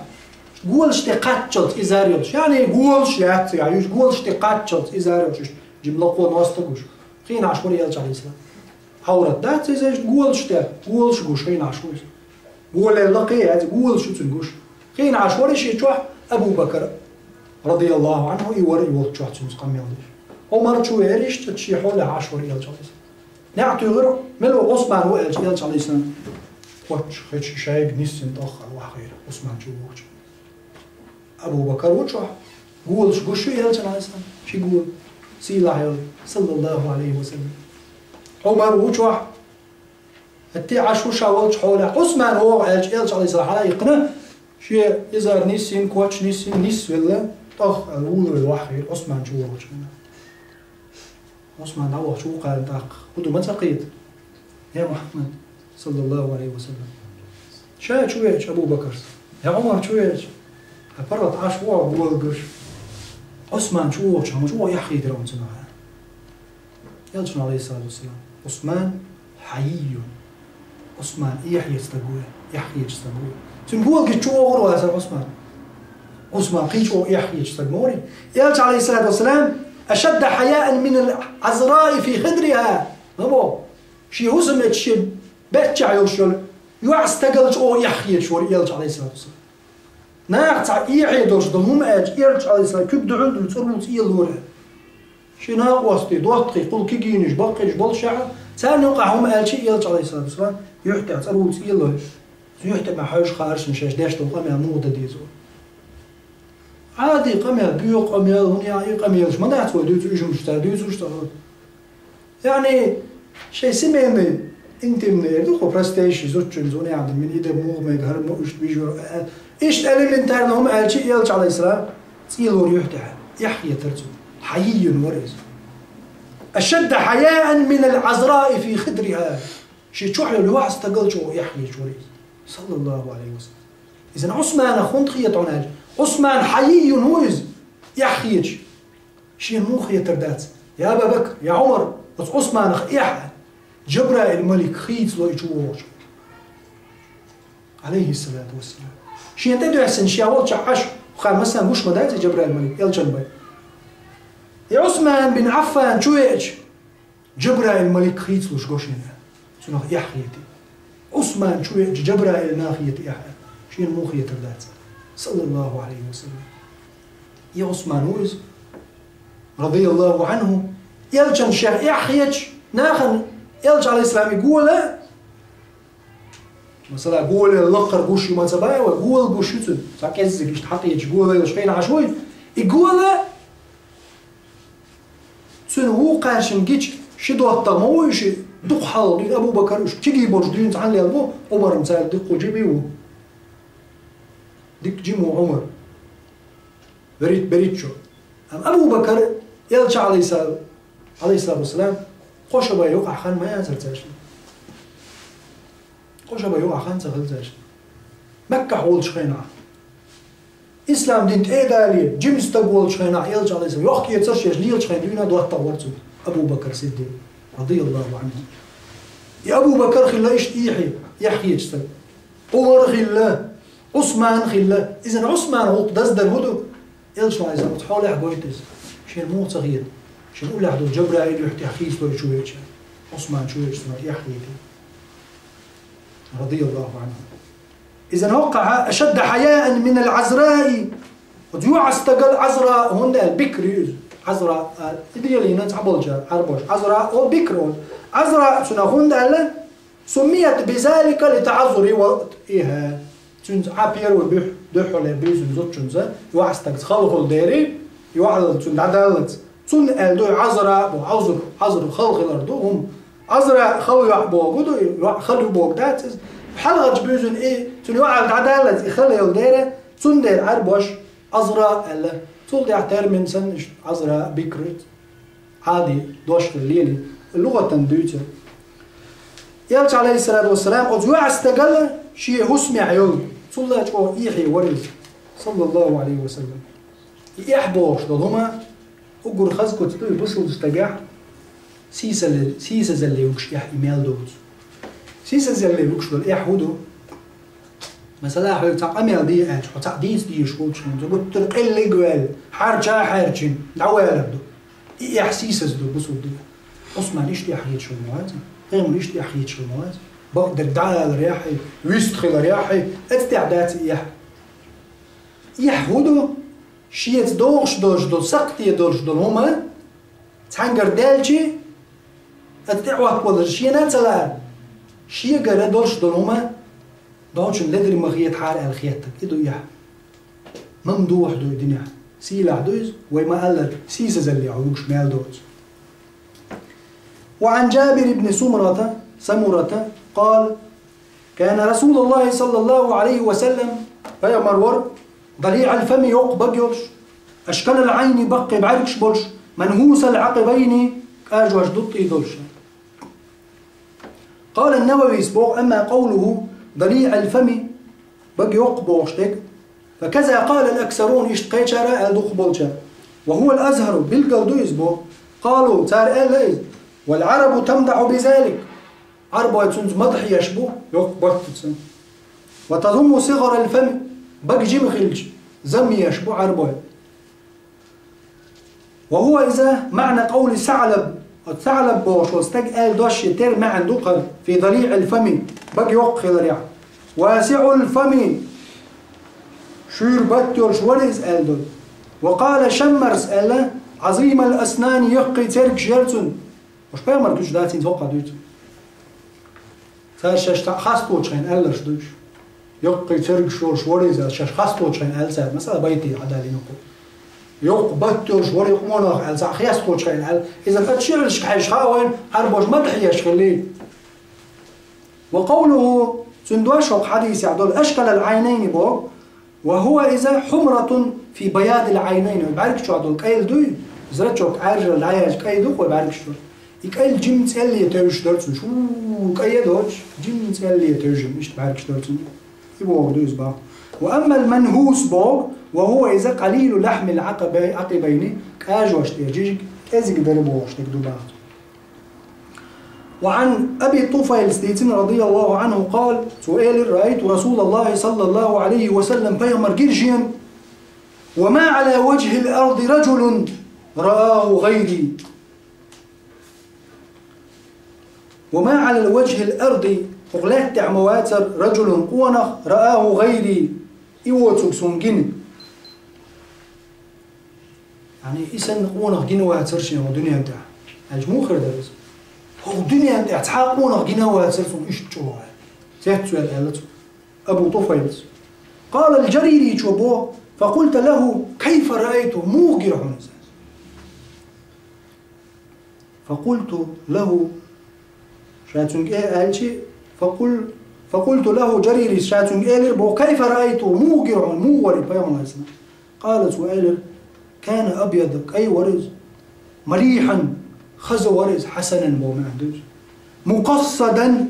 Голаш тӀе кхаччалц изар йолуш. Яъни голаш яц цигахь, уьш голаш тӀе кхаччалц изар йолуш, иштта жимма лакхо ностаг гуш. Хиъна Ӏаш вара Элча, алейхиссалам. Ӏаврат дац иза, иштта голаш тӀе, голаш гуш хиъна Ӏаш ву иза. Голера лакхе а яц, голаш ю цуьнан гуш. Хиъна Ӏаш вара шен чохь Абу Бакр, радияллаху анху, и вара и волччохь цуьнца къамел деш. Ӏумар чу веара иштта, шен хьолехь Ӏаш вара Элча, алейхиссалам. НеӀ туьйхира, мила ву Ӏусман ву аьлча, Элча, алейхиссалам, кхоччуш хечу шайга ниссина тӀоххара вахийра, Ӏусман чу вогӀучу. Абу Бакр ву чохь, голаш гуш ю Элчан, алейхиссалам, ши гола, сийлахь йолу, саллаллаху алейхи ва саллям. Ӏумар ву чохь, хӀетте а Ӏаш ву ша волчу хьолехь, Ӏусман вогӀу аьлча, Элча, алейхиссалам, хьала а йикхина, шен изар ниссина, коч ниссина, нисвелла, тӀох аьлла, вуьйлавелла вахийра, Ӏусман чу вогӀучу. Ӏусман дӀавахча вукхарна тӀаккха, хӀун ду ма ца кхета? Я Мухьаммад, саллаллаху алейхи ва саллям. Ша чу веача Абу Бакарс, я Ӏумар чу веача, я паргӀат Ӏаш вогӀу гуш. Ӏусман чу вогӀуча хӀуманаш вогӀу яххийдира оцунах. Элчано, алейхиссалату вассалам: «Ӏусман хьайийюн». Ӏусман эхь ечу стаг ву, эхь хеташ стаг ву. Цуьнан гулгича чу охур вацара Ӏусман. Ӏусман кхин чӀогӀа эхь хеташ стаг ма вара. Элча, алейхиссалату вассалам, «Ашадда хьаяан минал Ӏазраи фи хидриха». Ма бо, шен хӀусамечу шен беттехь йолуш йолу йоӀ стагал чӀогӀа эхь хеташ вара Элча, алейхиссалату вассалам. Наха цхьа эхье долуш долу хӀума аьлча, Элча, алейхиссалам, куьг дуьхьал а дуьллуш, цӀорула цӀийлора. Шен накъостий, доттагӀий, кхул кегийнаш, баккхийнаш болуш шаьхьа, царна юкъахь хӀума аьлча, Элча, алейхиссалам, юьхь тӀехь цӀорула цӀийлой. Юьхь тӀе ма хьаьжжина, шаьш деш долу къамел муха дан деза. Ӏади къамел, боьха къамел, хӀунда и къамелаш ма дац вай дуьйцу, уьш хӀумаш цара дуьйцуш ца хуьлу. Яъни, шайн семейный, интимный, эр ду хьо, простейший зудчуьнца, хӀунда аьлла, мин и дан муха мега, хӀара ма иштта вижа вара, а, а. Иштта элементарно хӀума аьлча, Элча, алейхиссалам, цӀийлора юьхь тӀехь, эхь хетара цунна. Хьайиййун вара иза. «Ашадда хьаяан минал Ӏазраи фи хидриха». Шен чохь йолу йоӀ стагал чӀогӀа эхь хеташ вара иза. Саллаллаху алейхи ва саллям. Иза Ӏусманах хӀунда хета хьуна аьлча? Ӏусман хьайиййун ву иза, эхь хеташ. Шена муха хетар дац? Я Аба Бакр, я Ӏумар, оцу Ӏусманах эхь а, Джабраил малик хийцало и чу вогӀучу. Алейхиссалату вассалам. Шена тӀедоьссина ша волчохь Ӏаш, хӀара масалан гуш ма дац и Джабраил малик, элчан бай. И Ӏусман бин Ӏаффан чу веача, Джабраил малик хийцалуш го шена. Цунах эхь хетий. Ӏусман чу веача, Джабраил нах хетий эхь. Шена муха хетар дац? Саллаллаху алейхи ва саллям. И Ӏусман ву иза, радияллаху анху, элчан шех эхь хеташ, нахана элча, алейхиссалам, и гола, масала, голел лакхара гуш ю ма ца баьа вай, гола гуш ю цуьнан, цхьа кӀеззиг иштта хьакхеташ гола йолуш хенахь Ӏаш вуй, и гола цуьнан вукхаьршина гича, ши доттагӀа ма ву уьш, дукха хьалха дуьйна, Абу Бакар уьш, кегий болуш дуьйна цхьаьна лелла бу, Ӏумар-м цаьрга дуккха жима ву. Дика жима ву Ӏумар. БерхӀитта, берхӀитта чу. Амма Абу Бакар, элча, алейхиссалам, алейхиссалату вассалам, кхо шо бен юкъахь хан ма яцара цаьршинна. Кхо шо бен юкъахь хан ца хилла цаьршинна. Маккахь волчу хенахь. Ислам дин тӀе а дале, жима стаг волчу хенахь, элча, алейхиссалам, йохкаэцар шаьш лелачу хенахь дуьйна доттагӀа вара цуьнан, Абу Бакар Сиддикъ, радияллаху анху. И Абу Бакар хилла иштта эхь, эхь хеташ стаг. Ӏумар хилла, Ӏусман хилла. Иза Ӏусман гӀуллакх даздар хӀун ду? Элча, алейхиссалам, хьолехь гойту иза. Шена муха ца хета? Шена уллехь долу Джабраил юьхь тӀехь хийцало чу веача, Ӏусман чу веача, цунах эхь хетий. Радияллаху анху. Иза хӀоккхахьа, «Ашадда хьаяан минал Ӏазраи». Оцу йоӀа стагал Ӏазра, хӀунда аьлла, бикр ю иза. Ӏазра, а, и делина цхьаболчара, Ӏарбоша. Ӏазра, о, бикр он. Ӏазра цунах хӀунда аьлла, «Суммият бизалика литаӀаззури ватӀиха». Цуьнца Ӏа первый буьхь, дуьххьарлера буьйсанна зудчуьнца, йоӀа стагца хала хуьлу дерий, йоӀалла цуьнан дӀадаллалц. Цунна аьлла ду Ӏазра боху, Ӏазр, Ӏазр хала хилар ду хӀума. Ӏазра хала йоӀ боху ду, йоӀ хала ю боху дац иза. Хьалхарчу буьйсанна и, цуьнан йоӀалла дӀадаллалц и хала йолу дера, цундела Ӏарбоша Ӏазра аьлла. Цул тӀаьхьа термин санна иштта Ӏазра, бикр. Ӏади дош хила лели, лугӀатан дуьйцура. Элча, алейхиссалату вассалам, оцу йоӀа стагал шен хӀусамехь йолу, цул а чӀогӀа эхь вара иза, саллаллаху алейхи ва саллям. И эхь бохуш долу хӀума уггар хаза куц ду и бусалба стагехь, сийсазалле, сийсазалле вуьгуш эхь и мел доцу. Сийсазалле вуьгуш долу эхь хӀун ду? Масала, хьоьга цхьа къамел де аьлча, хьо цхьаъ дийца дезаш волчу хенахь, гуттар а къеллиг а ваьлла, хьарча а хьаьрчина, дӀавалар ду. И эхь сийсаз ду бусалба динехь. Ӏусман иштта эхь хеташ хилла ма вац, Ӏумар иштта эхь хеташ хилла ма вац, бакъдерг дӀаалар яхьий, вистхилар яхьий, эцтехь дац и эхь. Эхь хӀун ду? Шеца догӀуш долуш долу, сакхте долуш долу хӀума, цхьаьнгара даьлчи, аса тӀе Ӏоттавалар шена а ца лаьа, шегара долуш долу хӀума долчун ледара ма хетахьара аьлла хеттарг, и ду эхь. Мамдухь ду и динехь, сийлахь ду иза, вай ма-аллара, сийсазалле хьо вуьгуш мел доцу. وعن جابر بن سمرة، سمرة قال: كان رسول الله صلى الله عليه وسلم، пайхамар вара, ضليع الفم، йоккха баг йолуш, أشكل العين، баккхий бӀаьргаш болуш, منحوس العقبين، кӀажош дуттӀий долуш. قال النووي، боху: أما قوله ضليع الفم، баг йоккха бохуш дерг, فكذا قال الأكثرون، иштта кхечара а аьлла дукхахболчара. وهو الأظهر، билггал ду иза боху. قالوا، цара аьлла иза: والعرب تمدح بذلك. Ӏарбой цунца мадхьеш бу, йоккха баттаца. وتضم صغر الفم, бага жима хилча, зам еш бу Ӏарбой. وهو إذا معنى قول ثعلب. Оцу ثعلب бохуш волу стаг аьлла дош шен тера маьӀна ду кхара, في ضليع الفم, бага йоккха хиларехь. واسع الفم, шуьйра батт йолуш вара иза аьлла ду. وقال شمرس аьлла, عظيم الأسنان, яккхий цергаш яра цуьнан. Уьш пайхамар дуьйцуш дац, хӀинца хӀокхо дуьйцу. Цара шаьш цхьаъ хасточу хенахь аьлларш ду уьш. Йоккхий цергаш йолуш вара иза, шаьш хасточу хенахь аьлла цара, масала, байтий хьадалийна кху. Йоккха батт йолуш вара и къонах аьлла, цхьаъ хесточу хенахь аьлла. Иза кхаччалшка хьаьжча хаьа вайна, Ӏарбоша мадхьеш хилли. وقوله, цуьнан дош хӀокху хьадисехь долу, أشكل العينين боху, وهو إذا حمرة في بياض العينين, вай бӀаьргаш чохь долу кӀайла дуй, зрачок Ӏаьржара дӀаяьлча кӀай ду-кх вай бӀаьргаш чохь. И кӀайла жимма цӀелле тевжаш дара цуьнан, шу кӀай а доцуш, жимма цӀелле тевжина, иштта бӀаьргаш дара цуьнан. И бохург ду иза боху. وأما المنحوس боху, وهو إذا قليل لحم العقبي-, عقبين, кӀажош тӀера жижиг кӀезиг дара бохуш дерг ду боху. وعن أبي طفيل дийцина رضي الله عنه قال, цо элира: رأيت رسول الله صلى الله عليه وسلم, пайхамар гира шена, وما على وجه الأرض رجل رآه غيري. وما على وجه الأرض, хӀокху лаьттахь ма вацара, رجل, къонах, رآه غيري, и воцург суна гина. Яъни, и санна къонах гина вацара шена хӀокху дуьнен тӀехь. Аьлча, муха хир дара иза? ХӀокху дуьнен тӀехь цхьа а къонах гина вацара суна иштта чӀогӀа. Цецваьлла аьлла цо, Абу Туфайлас. قال الجريري, цо боху: فقلت له: كيف رأيته؟ Муха гира хьуна иза? فقلت له, ша цуьнга э-, аьлчи, فقل-, فقلت له, Джаририс ша цуьнга элира боху: كيف رأيته؟ Муха гира хьуна, муха вара и пайхамар? قال, цо элира: كان أبيض, кӀай вара иза, مليحا, хаза вара иза, حسنا боху маьӀна ду иза, مقصدا,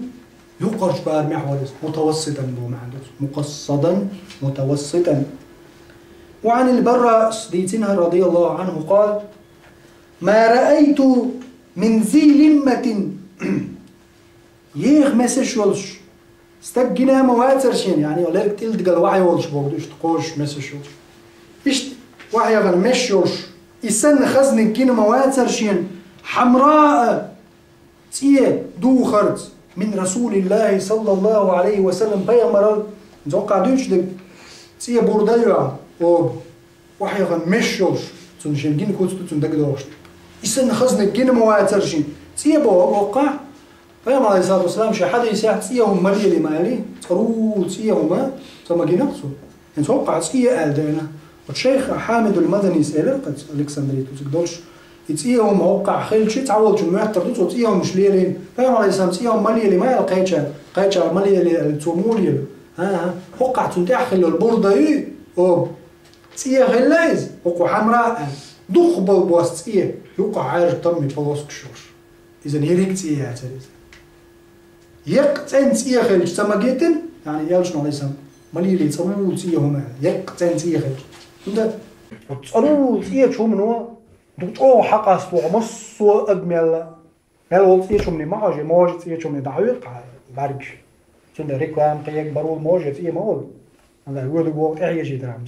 юккъерчу барамехь вара иза, متوسطا боху маьӀна ду иза, مقصدا, متوسطا. وعن البراء дийцина, رضي الله عنه قال: ما رأيت من ذي لمة, еха месаш йолуш стаг гина ма вацара шена, яъни, лерг тӀилдигала вахьа йолуш боху, иштта кхочуш месаш йолуш. Иштта вахьа яхана меш йолуш, и санна хазниг гина ма вацара шена, حمراء, цӀе духарца, من رسول الله صلى الله عليه وسلم, пайхамарал, зоккха дуьйцуш дерг, цӀе бурда а йоьгӀна, оба. Вахьа яхана меш йолуш, цунна шен гина куц ду цунна дагадогӀуш. И санна хазниг гина ма вацара шена. ЦӀе боху хӀокхахь, пайхамар, عليه الصلاة والسلام, шен хьадисехь цӀе хӀума ма лели ма аьлли, цӀарула цӀе хӀума ца ма гина-кх цо. ХӀинца хӀокхахь цӀе аьлла деана. Оцу шайх Хьамидул Мадани элира-кх, Александрия тӀехь долуш, и цӀе хӀума хӀокхахь хилча, цхьаволчунна моьттур ду цо цӀе хӀумнаш лелийна. Пайхамар, عليه السلام, цӀе хӀума ма лели ма аьлла кхечаьрга, кхечара ма лели аьлла, цо муха лело? ХӀан-хӀа, хӀокхахь цунна тӀехь хилла бурда ю, оба. ЦӀе хилла иза, хӀокху حمراء аьлла. Дукхахболу бос цӀе, юккъахь Ӏаьржа тамми полоскаш йолуш. Иза ерриг цӀе яцара иза. Еккъа цӀена цӀе хилча ца магийтина, яъни, элчано, عليه السلام, ма лели цӀарула цӀе хӀума аьлла, еккъа цӀена цӀе хилча. ХӀунда? ЦӀарула цӀечу хӀумано дукха чӀогӀа хьакъасто массо а адамел. Мел волу цӀечу хӀумане ма хьожий, може цӀечу хӀумане дӀахьоькху бӀаьргаш. Цундела реклама кхиъна барт може цӀе ма волу. Ана воьдург вогӀу тӀехьежийтархьама.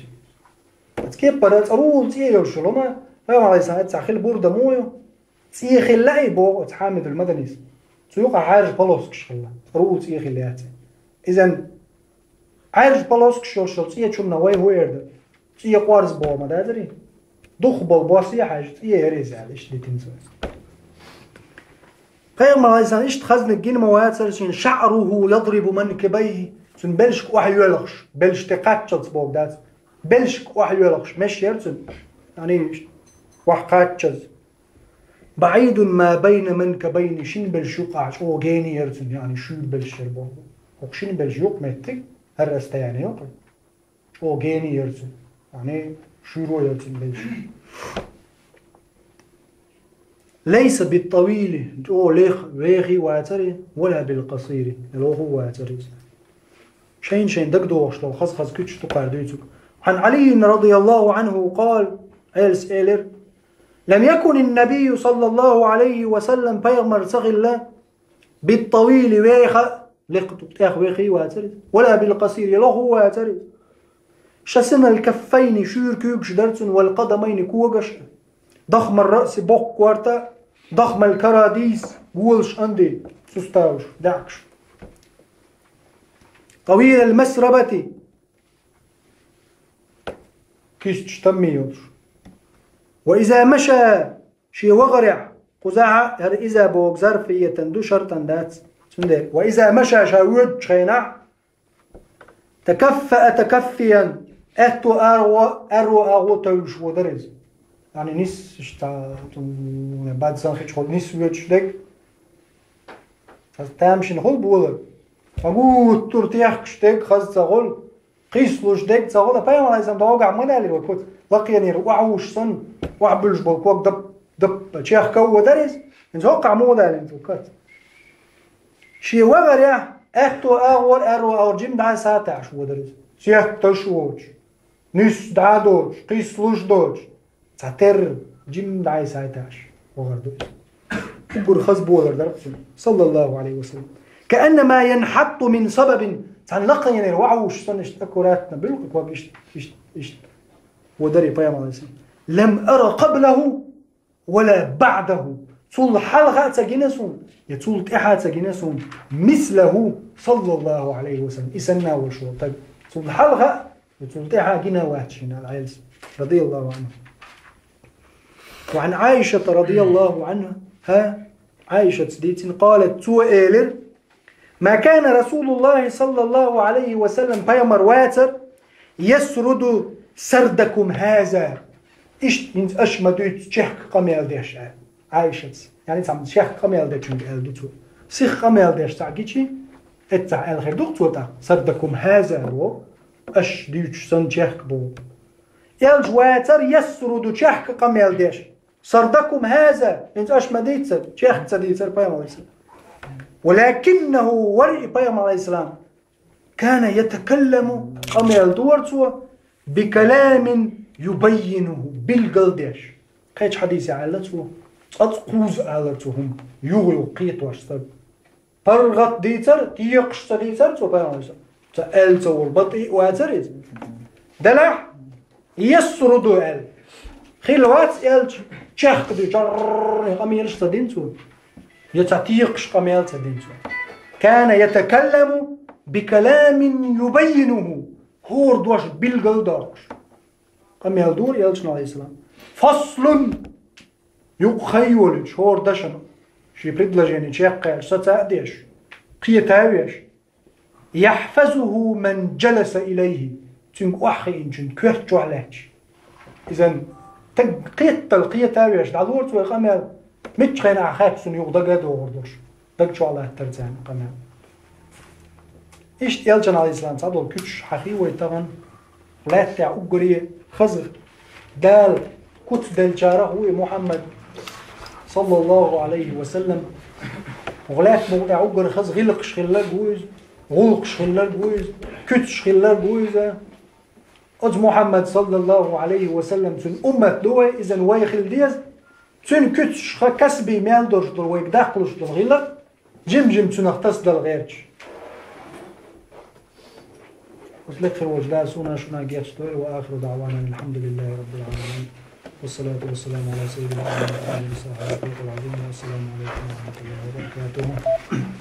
Оцу кеппара цӀарула цӀе йолуш йолу хӀума, пайхамар, عليه السلام, цхьа хилла бурда ма ю. ЦӀе хилла и боху оцу Хьамидул Маданис. Цу юкъахь Ӏаьржа полоскаш хилла. ЦӀарула цӀе хилла яц. Иза Ӏаьржа полоскаш йолуш йолу цӀечу хӀуманах вай хӀун эр ду? ЦӀе къорза боху ма дацарий? Дукхахболу бос а хьаьжча, цӀе яра иза аьлла, иштта дитина цо. Пайхамар, عليه السلام, иштта хазниг гина ма вацара шена, شعره يضرب منكبيه, цуьнан белшаш охьайоьлхуш, белшаш тӀе кхаччалц боху дац. Белшаш охьайоьлхуш, меш яра цуьнан, яъни, охьакхаччалц. بعيد ما بين منكبيه, шина белшаш юкъахь чӀогӀа гена яра цуьнан, яъни шуьйра белшаш яра боху. ХӀокху шина белшаш юкъа меттиг, хӀара расстояние ю-кх. ЧӀогӀа гена яра цуьнан, яъни шуьйра яра цуьнан белшаш. ليس بالطويل, чӀогӀа лех-, вехий а вацара, ولا بالقصير, я лоху а вацара иза. Шайна-шайна дагадогӀуш долу хаза-хаза куьчаш дукхара дуьйцург. عن علي رضي الله عنه قال, Ӏелас элира: لم يكن النبي صلى الله عليه وسلم, пайхамар ца хилла, بالطويل веха, лекха тӀех вехий вацар из. ولا بالقصير, я лоху вацар из. شثن الكفين, шуьйра куьйгаш дара цун, والقدمين, когаш а. ضخم الرأس, боккха корта, ضخم الكراديس, голаш а ди, суставаш, даьӀахкаш. طويل المسربة, кисташ таммий йолаш. وإذا مشى, шен вахарехь, кхузахь а хӀара иза боху ظرفية ду, шартан дац. Цундела, وإذا مشى, ша воьдучу хенахь, تكفأ تكفيا, аьтто агӀо, аьрро агӀо тевлаш водара иза. Яъни нис, иштта, бац санна хи чу хӀума нис воьдуш дерг. Тамашийна хуьлу болар. Ткъа гуттар а техкаш дерг хаза ца хуьлу. Кхийсалуш дерг ца хуьлу. Пайхамар, Ӏалайхиссалам, дӀогахь ма далийра вай куц. Лакхенера охьавуссуш санна, охьабуьллуш болу ког дап-, даппа чехка а водарий иза. ХӀинца хӀоккхахь муха далийна цо куц? Шен вахарехь, аьтто агӀор, аьрро агӀор жима дӀасатаьӀаш водара иза. Сетташ воцуш, нис дӀа а доцуш, кхийсалуш доцуш, цхьа терра жима дӀасатаьӀаш вахар ду иза. Уггар хаза болар дара цуьнан, саллаллаху Ӏалайхи ва саллам. كأنما ينحط من صبب, цхьана лакхенера охьавуссуш санна, иштта аккуратно буьллу кху ког, иштта, иштта, иштта. Водарий пайхамар, Ӏалайхиссалам. لم أر قبله ولا بعده. Цул хьалха а ца гина суна, я цул тӀаьхьа а ца гина суна, مثله, саллаллаху Ӏалайхи ва саллам, и санна волуш волу стаг. Цул хьалха а, я цул тӀаьхьа а гина вац шена, Ӏелас, радияллаху Ӏанху. وعن عائشة رضي الله عنها, Ӏайшас дийцина, قالت, цо элира: ما كان رسول الله صلى الله عليه وسلم, пайхамар вацара, يسرد سردكم هذا. Иштта хӀинца аша ма дуьйцу чехка къамел деш, аьлла Ӏайшас. Яъни цхьамма чехка къамел дечуьнга аьлла ду цо. Сиха къамел деш цхьаъ гичи, эццахь аьлла хир ду-кх цо тӀаккха, سردكم هذا боху, аша дуьйцуш санна чехка боху. Элча вацара يسرد чехка къамел деш. سردكم هذا, хӀинца аша ма дийцара, чехка ца дийцара пайхамар, Ӏалайхиссалам. ولكنه, вара и пайхамар, Ӏалайхиссалам, كان يتكلم, къамел дора цо, بكلام يبينه, билгал деш. Кхечу хьадисехь аьлла цо, цкъа-цкъа кхузза алара цо хӀума, юха-юха кхетош стаг. ПаргӀат дийцара, текхаш ца дийцара цо, пайхамар, ца аьлла ца волу, батӀий а вацара иза. Делахь, يسرد аьлла. Хилла вац элча чехка дуьйцуш, чаррррр къамелаш ца дина цо. Я цхьа текхаш къамел ца дина цо. كان يتكلم بكلام يبينه. ХӀора дош билгал доккхуш къамел дора элчано, Ӏалайхиссалам. فصل, юкъа хан йолуьйтуш хӀора дашна, шен предложени чекхъяьлча, саца а деш, кхета а веш. يحفظه من جلس إليه, цуьнга охьахиъначун коьрта чохь лаьтташ. Иза стаг кхетал кхета а веш, дӀалора цо и къамел, мичча хенахь хаьттича цунна юха дага а догӀур долуш, даг чохь латтара царна къамел. Иштта элчан, Ӏалайхиссалам, цхьадолу куьцаш хьахий вай тахана. Лаьттахь уггаре хаза Дала куц деллачарах ву и Мухьаммад, саллаллаху Ӏалайхи ва саллам. ГӀулаьттан букъа тӀехь уггар хаза гӀиллакхаш хилларг ву иза, гӀуллакхаш хилларг ву иза, куьцаш хилларг ву иза. Оцу Мухьаммад, саллаллаху Ӏалайхи ва саллам, цуьнан уммат ду вай, иза вай хила деза. Цуьнан куьцаш хан касбий мел долуш долу вайга даккхалуш долу гӀиллакх, жим-жим цунах тасадала гӀерташ. Оцу лекха хир волчу Дала суна а шуна а гечдойла. وآخر دعوانا أن الحمد لله رب العالمين. والصلاة والسلام على سيد الأنبياء وآله وصحبه الفريق العظيم. والسلام عليكم ورحمة الله وبركاته.